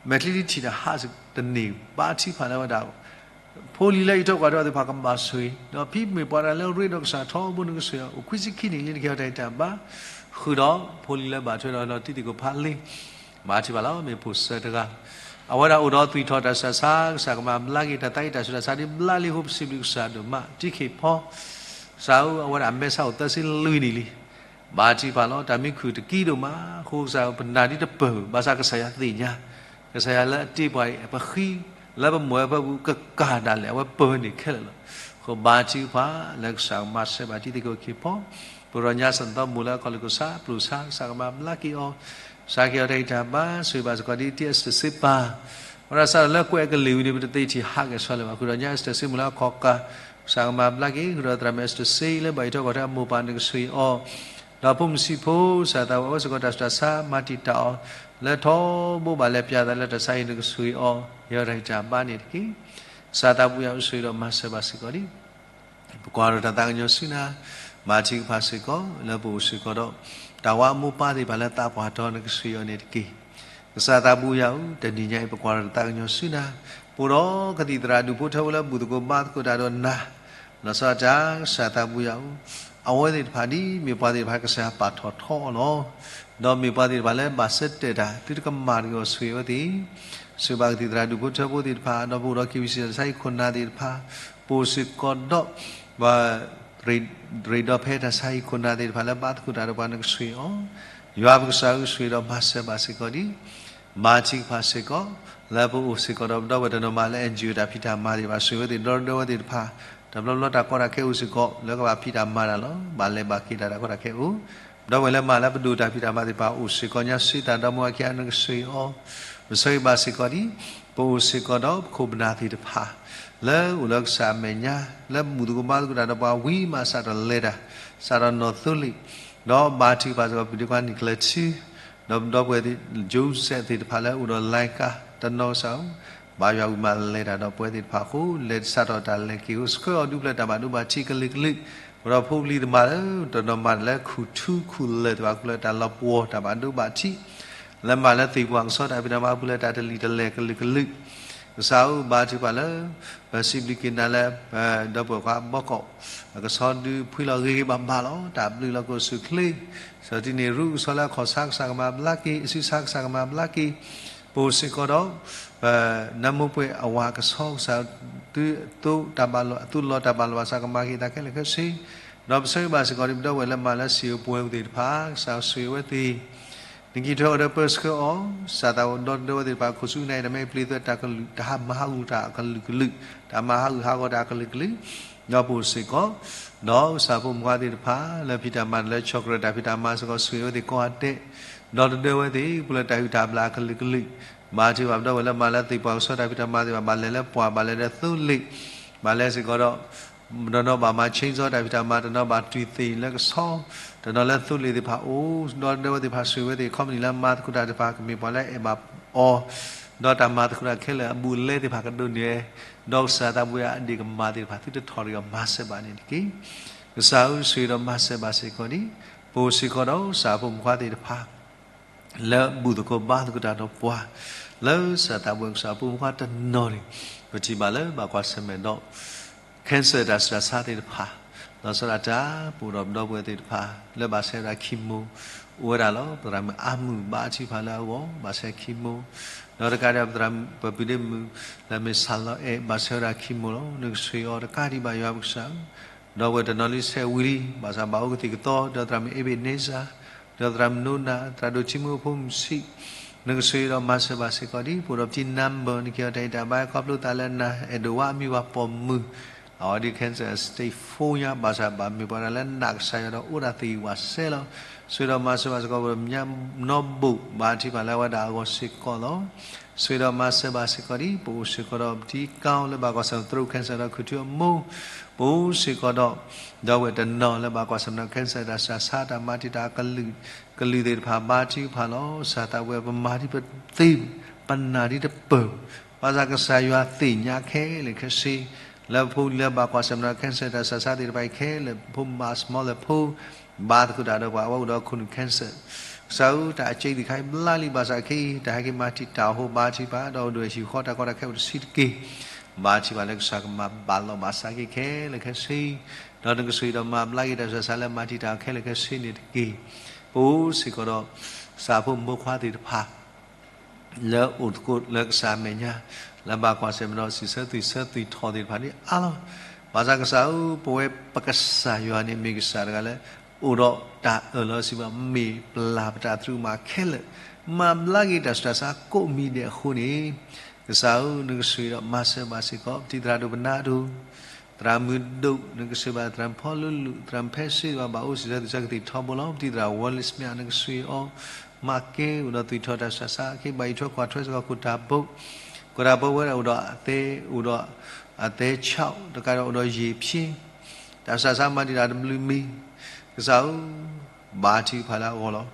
မဲာ်ချံတထံၣ်တၢ်ဟးစ့ၢ်ကီးတန့ၢ် ဘါထုကဖၣ်လၢဝဲဒၣ် ဖိလံၤလၢအံးထွဲကွၢ်ထွဲအီၤသ့ၣ်တဖၣ်ကဘၣ်ဆိၣ်ဂ့ၤ, ဒီးဖံမ့ၢ်ပှၤတဂၤလၢအရ့ဒီးကစၢ်ထီဘိ နကဆိၣ်ဂ့ၤအီၤ, အိၣ်ခွံဆံခံနံၣ်လံ နကဟ့ၣ်အီၤတၢ်ဂံၢ်တၢ်ဘါ, ဃုာ်ဒီးဖိလံၤလၢဘၣ်ထွဲဒီးတံၤသကိးဖးလ့, ဘါထုကဖၣ်လီၤ မ့ၢ်ဖိၣ်စၢၤတဂၤ, အဝဲဒၣ်အိၣ်ဒီးသွံၣ်ထီၣ်တၢ်ဆူးတၢ်ဆါ ကစၢ်ကမၤဘျါက့ၤ တၢ်သးအံးတၢ်ဆူးတၢ်ဆါဒ်ဘျါလံ ဟိပစံးဘျုးကစၢ်ဒိၣ်မး တံၤခ့ၣ်ဖီ ကစၢ်ဧၢ အဝဲဒၣ်အမဲာ်ဆါအိၣ်သၢဆံလွံၢ်နံၣ်လံ ဘါထုကဖၣ်လီၤ တၢ်မံခူၣ်တကံဒိၣ်မး, အဃိကစၢ်ဧၢ ပနာ်ဒ်တပၢၢ် ဘၣ်ဆၣ်ကစၢ်ယွၤသ့ၣ်ညါ, ကစၢ်ယွၤလၢအတ့ပှၤအံၤ ပဃံ လၢပမိၢ်ဝဲဖၢပူၤကကၤဒၣ်လဲာ် အဝဲပၢၢ်န့ၢ်ခဲလၢာ်လီၤ. အဃိဘါထုကဖၣ်လၢကစၢ်မၤစၢၤဘၣ်တံၤသကိးခ့ၣ်ဖီ, ပရိၤညါစၢ်သီမိၢ်လၢအခီၣ်လိာ်ကစၢ် ပျိၢ်ဆါ ကစၢ်ကမၤဘျါက့ၤအီၤ, စးက့ၤအီၤတၢ်ဂံၢ်တၢ်ဘါ ဆိၣ်ဂ့ၤဘၣ်စ့ၢ်ကီးဒ်တံၤအ့စတၢၢ်စ့ပၢ် ဝဲဒၣ်စးထီၣ်လၢကွဲးအကလုၢ်ဝံၤန့ၣ် ပတသ့ထံၣ်ဟးက့ၤဆီလၢၤဘၣ်, ဃုာ်ဒီးညါအ့စတၢၢ်စ့မိၢ်လၢအခီၣ်ကၢ်, ကစၢ်ကမၤဘျါက့ၤ ဃုာ်ဒီးသရၣ်မုၣ်အ့စတၢၢ်စ့လၢဘၣ်အံးထွဲကွၢ်ထွဲအမိၢ်ပၢ် နကဆိၣ်ဂ့ၤအီၤ, ဒီးဖိမုၣ်ဆံးဖိ ကစၢ်သးဝဲအိၣ်စ့ၢ်ကီးတၢ်ဆူးတၢ်ဆါ မၤတံာ်တာ်အီၤ, လၢထီဘိဘၣ်လဲၤပၠးသးလၢတၢ်ဆါအံၤ နကဆိၣ်ဂ့ၤအီၤ, ဟ့ၣ်အီၤတၢ်ဂံၢ်တၢ်ဘါန့ၣ်တက့ၢ်. ကစၢ်သးပူယၤအိၣ်ဆိၣ်ဂ့ၤဒီးမၤစၢၤဘၣ်စ့ၢ်ကီးဒံး ပကွၢ်ဒီးတၢ်သးကညီၤဆူနၤ, ဘါထုကဖၣ်စ့ၢ်ကီး လၢပအိၣ်စ့ၢ်ကီးဒီး တၢ်ဝါအမိၢ်ပၢ်သ့ၣ်တဖၣ်လၢသးပှၢ်တီၤ နကဆိၣ်ဂ့ၤအီၤန့ၣ်တက့ၢ်. ကစၢ်သးပူယၤဧၢ, တနံၤညါအံၤ ပကွၢ်ဒီးတၢ်သးကညီၤဆူနၤ, ပအိၣ်ဒီးကသံၣ်သရၣ်ဒူၣ်ဖိထၢဖိလၢဘူၣ်သကိးဘါသကိးတၢ်ဒီးနၤ, လီၤဆီဒၣ်တၢ် ကစၢ်သးပူယၤဧၢ, အဝဲသ့ၣ်တဖၣ်ဒ်မ့ၢ်ပှၤသ့ၣ်တဖၣ် ကစၢ်ယွၤပာ်ထီၣ်ထီအီၤလီၤ. ဒီးမ့ၢ်ပှၤသ့ၣ်တဖၣ်လၢဘၣ်ဆၢတဲာ်တၢ် သုတကမၤတဂ့ၤအီၤ ဆိၣ်ဂ့ၤအဝဲသ့ၣ်, ဆိၣ်ဂ့ၤဘၣ်ကသံၣ်သရၣ်ဒူၣ်ဖိထၢဖိသ့ၣ်တဖၣ်, ဒီးပအိၣ်ဒီး KBC တၢ်ဆါဟံၣ်ခိၣ်နၢ်သ့ၣ်တဖၣ်, ပအိၣ်စ့ၢ်ကီးဒီး ပှၤ ရ့ၣ်ဒီးဖဲတၢ်ဆါဟံၣ်ခိၣ်နၢ်သ့ၣ်တဖၣ်လၢဘါသကိးတၢ်ဒီးပှၤ နကဆိၣ်ဂ့ၤအီၤ, ယွၤပကစၢ်ဧၢ ဆိၣ်ဂ့ၤဒီးမၤစၢၤဘၣ်စ့ၢ်ကီးဒံး, ဘါထုကဖၣ်စ့ၢ်ကီး လၢပအိၣ်စ့ၢ်ကီးဒီးပဒီပုၢ်ဝဲၢ်တနီၤမးလၢ NGO တၢ်ဖံးတၢ်မၤသ့ၣ်တဖၣ် ဆိၣ်ဂ့ၤအဝဲသ့ၣ် ဒီဒီဝဲသ့ၣ်တဖၣ်, တဘျီဘျီတၢ်ကီတၢ်ခဲအိၣ်စ့ၢ်ကီး လၢကဘၣ်ဖံးတၢ်မၤတၢ်လီၤ, ဘၣ်လဲၤဘၣ်က့ၤတၢ် တၢ်ကီတၢ်ခဲအိၣ်, ဒီပုၢ်ဝဲၢ်လၢမၤလၢပဒိၣ်တၢ်ဖံးတၢ်မၤသ့ၣ်တဖၣ် အိၣ်စ့ၢ်ကီးညါဆူတၢ်ဒီမါဝၤခံဂၤ နကဆိၣ်ဂ့ၤအီၤ, ပဆိၣ်ဂ့ၤဘၣ်စ့ၢ်ကီးဒံး, ပအိၣ်စ့ၢ်ကီးဒီးပခိၣ်ပနၢ်သ့ၣ်တဖၣ် လၢအိၣ်လၢကစၢ်အမဲာ်ညါ လၢဘူၣ်သကိးဘါသကိးတၢ်ဒီးပှၤဝံၤမး စးထီၣ်လဲၤတၢ်, စးထီၣ်နီၣ်သိလ့ၣ် ဒီးဘါထုကဖၣ်စ့ၢ်ကီး ပဒ့ခွါနံၣ်ကျၢၤထူ, ဒီးပဒီပုၢ်ဝဲၢ် Joseph သ့ၣ်တဖၣ်လၢအိၣ်ဒီး လါကါ တနီၤကစၢ်ဧၢ, ဘါယွၤဝံၤမးလဲၤတၢ်ဒီးပဝဲသ့ၣ်တဖၣ်အဃိ လဲၤတစးထီၣ်တၢ်လဲၤက့ၤအဃိ ဆှၢအီၤဒုးဖျၢၣ်တၢ်ဘၣ်ဒိဘၣ်ထံးကလုာ်ကလုာ်, အိၣ်ဒီးဖိပျံၤတမၤလၢ တနီၤမၤတၢ်လၢခူၣ်ထူခူၣ်လၢၢ်သ့ၣ်တဖၣ်အဃိ လၢတၢ်လီၤပှီၢ်တၢ်ဘၣ်ဒိဘၣ်ထံး လၢမၤလၢသ့ၣ်ပှၢ်ကဆီတၢ်ဖံးတၢ်မၤအပူၤလၢတၢ်တလံာ်တလဲၢ်ကလုာ်ကလုာ်, ကစၢ်ဧၢ ဘါထုကဖၣ်လၢ ပစံးဘျုးက့ၤနၤလၢ ဒီပုၢ်ဝဲၢ်ခွါဘီကီး အကဆီဒုးဖှံလီၤဂ့ၤဂ့ၤဘၣ်ဘၣ်လီၤ. တၢ်ဘျုးလီၤကအိၣ်ဆူၣ်ချ့, စီၤတံန့ၢ်ရူ ကဆီလၢအခီၣ်ဆါကစၢ်ကမၤဘျါက့ၤ, အစုဆါကစၢ်ကမၤဘျါက့ၤ, ပအိၣ်စ့ၢ်ကီးဒီး နၢမိၢ်ပှဲၤအဝၤကဆီကစၢ် သုသိတၢ်ဘၣ်လီၤ အသုလီၤတၢ်ဘၣ်လီၤဘၣ်စးကမၤက့ၤသးခဲလၢာ်ခဲဆ့, ဒီးပဆၢဂ့ၤဘၣ်စ့ၢ်ကီးဒ်ပဒီပုၢ်ဝဲၢ်လၢမၤလၢစံာ်ဧိၤပှဲၤဧိၤသ့ၣ်တဖၣ် ကစၢ်ဆိၣ်ဂ့ၤအဝဲသ့ၣ် နကံၢ်ထွဲအီၤဒီးပၢဆှၢအီၤ, စၢ်သးအိၣ်ဒီသဒၢဝဲသ့ၣ်တဖၣ် ခိၣ်ဆူနၤအံၤ တၢ်မ့ၢ်ပျံၤသၢတၢ်ကလုာ် တၢ်ဟးမၤဟးဂူာ်တၢ်အကလုာ်ကလုာ်, တၢ်မၤဟးဂူာ်ဟးဂီၤတၢ်အကလုာ်ကလုာ်, ဒီးပအိၣ်စ့ၢ်ကီး ဒီးကစၢ်ဖိမုၣ်ခွါသ့ၣ်တဖၣ် လၢဖံးတၢ်မၤတၢ်လၢ chocolate တၢ်ဖံးတၢ်မၤစ့ၢ်ကီး ဆိၣ်ဂ့ၤအဝဲသ့ၣ်ကိးဂၤဒဲး, ဒီသဒၢဝဲသ့ၣ် ပူၤလၢတၢ်ဟုၣ်တၢ်ဘျၣ်အကလုာ်ကလုာ်, ဘါထုကဖၣ်ပဒီပုၢ်ဝဲၢ်လၢမၤလၢသ့ၣ်ပှၢ်ကဆီတၢ်ဖံးတၢ်မၤသ့ၣ်တဖၣ် ဘၣ်လဲၤလၢပှၢ် ဘၣ်လဲၤဒီးသိလ့ၣ်, ဘၣ်လဲၤစ့ၢ်ကီးဒီး တနီၤဘၣ်မၤ chainsaw တၢ်ဖံးတၢ်မၤ, တနီၤဘၣ်တွံၢ်သ့ၣ်လၢကဆီ, တနီၤလၢသိလ့ၣ်သ့ၣ်တဖၣ်အိၣ်, ဒီသဒၢဝဲသ့ၣ်တဖၣ် ဆိၣ်ဂ့ၤဝဲသ့ၣ် ခီပနံၣ်လၢမၤသကိးတၢ်သ့ၣ်တဖၣ် ကမ့ၢ်ပှၤလၢအအဲၣ်ဘၣ်အီၤ, ဒီးတၢ်မၤသကိးတၢ်ခဲလၢာ်အဘူးအလဲသ့ၣ်တဖၣ်ကဒိးန့ၢ်ဝဲ, ဒီးကစၢ်သးပှဲၤအဒ့ၣ်ကမၤသ့ၣ်တဖၣ် သုတထီၣ်တဂ့ၤ မၤစၢၤဘၣ်န့ၣ်တက့ၢ်. ကစၢ်ဧၢ ဆိၣ်ဂ့ၤဒီးမၤစၢၤဘၣ်စ့ၢ်ကီးဒံး, ပအိၣ်စ့ၢ်ကီးဒီးကစၢ်ဖိမုၣ်ခွါသ့ၣ်တဖၣ် လၢဘူၣ်သကိးဘါသကိးတၢ်ဒီးပှၤ, လၢကစၢ်သးပှဲၤကစၢ်ဖိမုၣ်ခွါတနီၤန့ၣ်, ပထံၣ်ဘၣ်လၢဘၣ်ကွၢ်ဆၢၣ်မဲာ်ဒီး cancer တၢ်ဆူးတၢ်ဆါသ့ၣ်တဖၣ်, လီၤဆီဒၣ်တၢ် ပအိၣ်ဒီးပဒီပုၢ်ဝဲၢ်သ့ၣ်တဖၣ် လၢဘၣ်ဆဲးဝဲဒၣ် chemo အိၣ်ဝဲဒၣ်လီၤ. ပသရၣ်မုၣ်အါမုၢ်ဘါထုကဖၣ်လၢအဂီၢ် ဘၣ်ဆဲး chemo, ဒီးတကးဒံး ပသရၣ်မုၣ် ပပုၢ်ဒ့မုၣ် လၢမ့ၢ်ဆၣ်လီၤအဲၣ် ဘၣ်ဆဲးဝဲဒၣ် chemo လီၤ. နကဆိၣ်ဂ့ၤအီၤတကးဒံးဘၣ်ယွၤပကစၢ်ဧၢ, ဒီပုၢ်ဝဲၢ်တနီၤလံဆဲးဝံၤလံ ဘၣ်ဆၣ်ဘၣ်အိၣ်ကသံၣ်ကသီ ဒီးသရၣ်မုၣ် Ebenezer, ဒီးသရၣ်မုၣ်နိနၤ သရၣ်ဒိၣ်ထံမူအဖိမုၣ်ဆံး, နကဆိၣ်ဂ့ၤဒီးမၤစၢၤဘၣ်စ့ၢ်ကီးဒံး, ပအိၣ်ဒီးပတံၤ number နက့ၤအီၤတၢ်အံၤတၢ်ဘါ ခီဖျိသးလၢနၤ အဲၣ်ဒိးဝါအမံၤဝဲပိာ်မုၣ်, အဝဲဒ် cancer stage four ညါ ဘၣ်ဆၣ်ဘၣ်မ့ၢ်ပှၤတၢ်လၢနာ်ကစၢ်ယွၤဒီးအိၣ်ဒၣ်သ့ၣ်ဝးစဲလီၤ. ဆိၣ်ဂ့ၤဒီးမၤစၢၤဘၣ်စ့ၢ်ကီး ပှၤညါနီၢ်ဘိၣ် ဘါထုကဖၣ်လၢအဝဲဒၣ်အဂီၢ်စ့ၢ်ကီးလီၤ. ဆိၣ်ဂ့ၤဒီးမၤစၢၤဘၣ်စ့ၢ်ကီးဒံး, ပအိၣ်စ့ၢ်ကီးဒီးပတံၤကါလၢဘၣ်ကွၢ်ဆၢၣ်မဲာ် throat cancer ဒီးခူၣ်ထူအမိၢ်, ပအိၣ်စ့ၢ်ကီးဒီး ဒီပုၢ်ဝဲၢ်တနီၤလၢဘၣ်ကွၢ်ဆၢၣ်မဲာ် cancer တၢ်ဆူးတၢ်ဆါ တၢ်မၤတံာ်တာ်ကလုာ် ကလုာ်သ့ၣ်တဖၣ် ဘါထုကဖၣ်လီၤ. ကစၢ်သးပှဲၤ ပမၤဒ်ပသ့ ပနာ်ဒ်တပၢၢ်, ဘၣ်ဆၣ်ကစၢ်ယွၤသ့ၣ်ညါခဲလၢာ်ခဲဆ့, လၢဖိလၢဘၣ်ကွၢ်ဆၢၣ်မဲာ် cancer တၢ်ဆူးတၢ်ဆါသ့ၣ်တဖၣ်အံၤခဲလၢာ်, ဖိမၤ small လၢဖိ ဘါသကိးတၢ်ဒီးပှၤ အဝဲအိၣ်ဒီးခိၣ်နူာ် cancer, ကစၢ်ဧၢ တၢ်အစ့သ့ၣ်တခါအံၤဘျါလံ ဘၣ်ဆၣ်ခဲအံၤ တၢ်ဟဲက့ၤမၤတံာ်တာ်အဃိ ဘါထုကဖၣ် ဒီးအိၣ်ဒီးဟံၣ်ဃီတၢ်ကီတၢ်ခဲအိၣ်တဆံးတက့ၢ်, ဘါထုကဖၣ်လၢကစၢ်ကမၤဘၣ်လီၤဘၣ်စးက့ၤခဲလၢာ်ခဲဆ့, ဒီးနကဆိၣ်ဂ့ၤဒီးမၤဘျါက့ၤတၢ်ဆူးတၢ်ဆါလၢမၤတံာ်တာ်ခဲလၢာ်ခဲဆ့န့ၣ်တက့ၢ်. ပအိၣ်စ့ၢ်ကီးဒီး ကစၢ်ဖိမုၣ်ဖိခွါသ့ၣ်တဖၣ် လၢအိၣ်သကိးလၢကစၢ်အမဲာ်ညါ, လၢဘၣ်ကွၢ်ဆၢၣ်မဲာ်ဒီးစံးဆၢသွံၣ်ဆၢသွံၣ်ထီၣ်သ့ၣ်တဖၣ်န့ၣ်အါလီၤ. ဘၣ်ဆၣ်ကစၢ်ဧၢ ပဝဲပကစၢ်ယွၤန့ၣ် မ့ၢ်ကစၢ်တဂၤလၢ အိၣ်ဒီးတၢ်အၢၣ်လီၤစံးဘၣ် မ့ၢ်ပျၢ်ပတၢ်သရူးကမၣ်ခဲလၢာ်, မၤဘျါက့ၤတၢ်ဆူးတၢ်ဆါကိးမံၤဒဲးအဃိန့ၣ်, ကစၢ်ဧၢ နကဆိၣ်ဂ့ၤဒီးမၤစၢၤဘၣ်စ့ၢ်ကီး ပတံၤသရၣ်ဒိၣ်ပနါဒိၣ် သရၣ်မုၣ်ဒိၣ် နကဆိၣ်ဂ့ၤဘၣ်သရၣ်ဖီလူလူ သရၣ်ဖဲစ့ၣ် ဘၣ်အိၣ်စံးဆၢသွံၣ်ဆၢကသံၣ်ထီဘိလီၤ. ပတံၤသရၣ် Wallace Smith နကဆိၣ်ဂ့ၤအီၤ မၤကဲအိၣ်ဒီးသွံၣ်ထီၣ်တၢ်ဆူးတၢ်ဆါ က့ၤဘၣ်အံးထွဲကွၢ်ထွဲစ့ၢ်ကီးခိၣ်တၢ်ဘိ, ခိၣ်တၢ်ဘိဝဲဒၣ်အိၣ်ဒီးအသဲ အိၣ်ဒီးအသဲဆး တကးဒီးအိၣ်ဒီးယံာ်ဖျ့ တၢ်ဆူးတၢ်ဆါမၤတံာ်တာ်တဘျုးမံၤ, ကစၢ်ဧၢ ဘါထုကဖၣ်လၢအဂီၢ်လီၤ.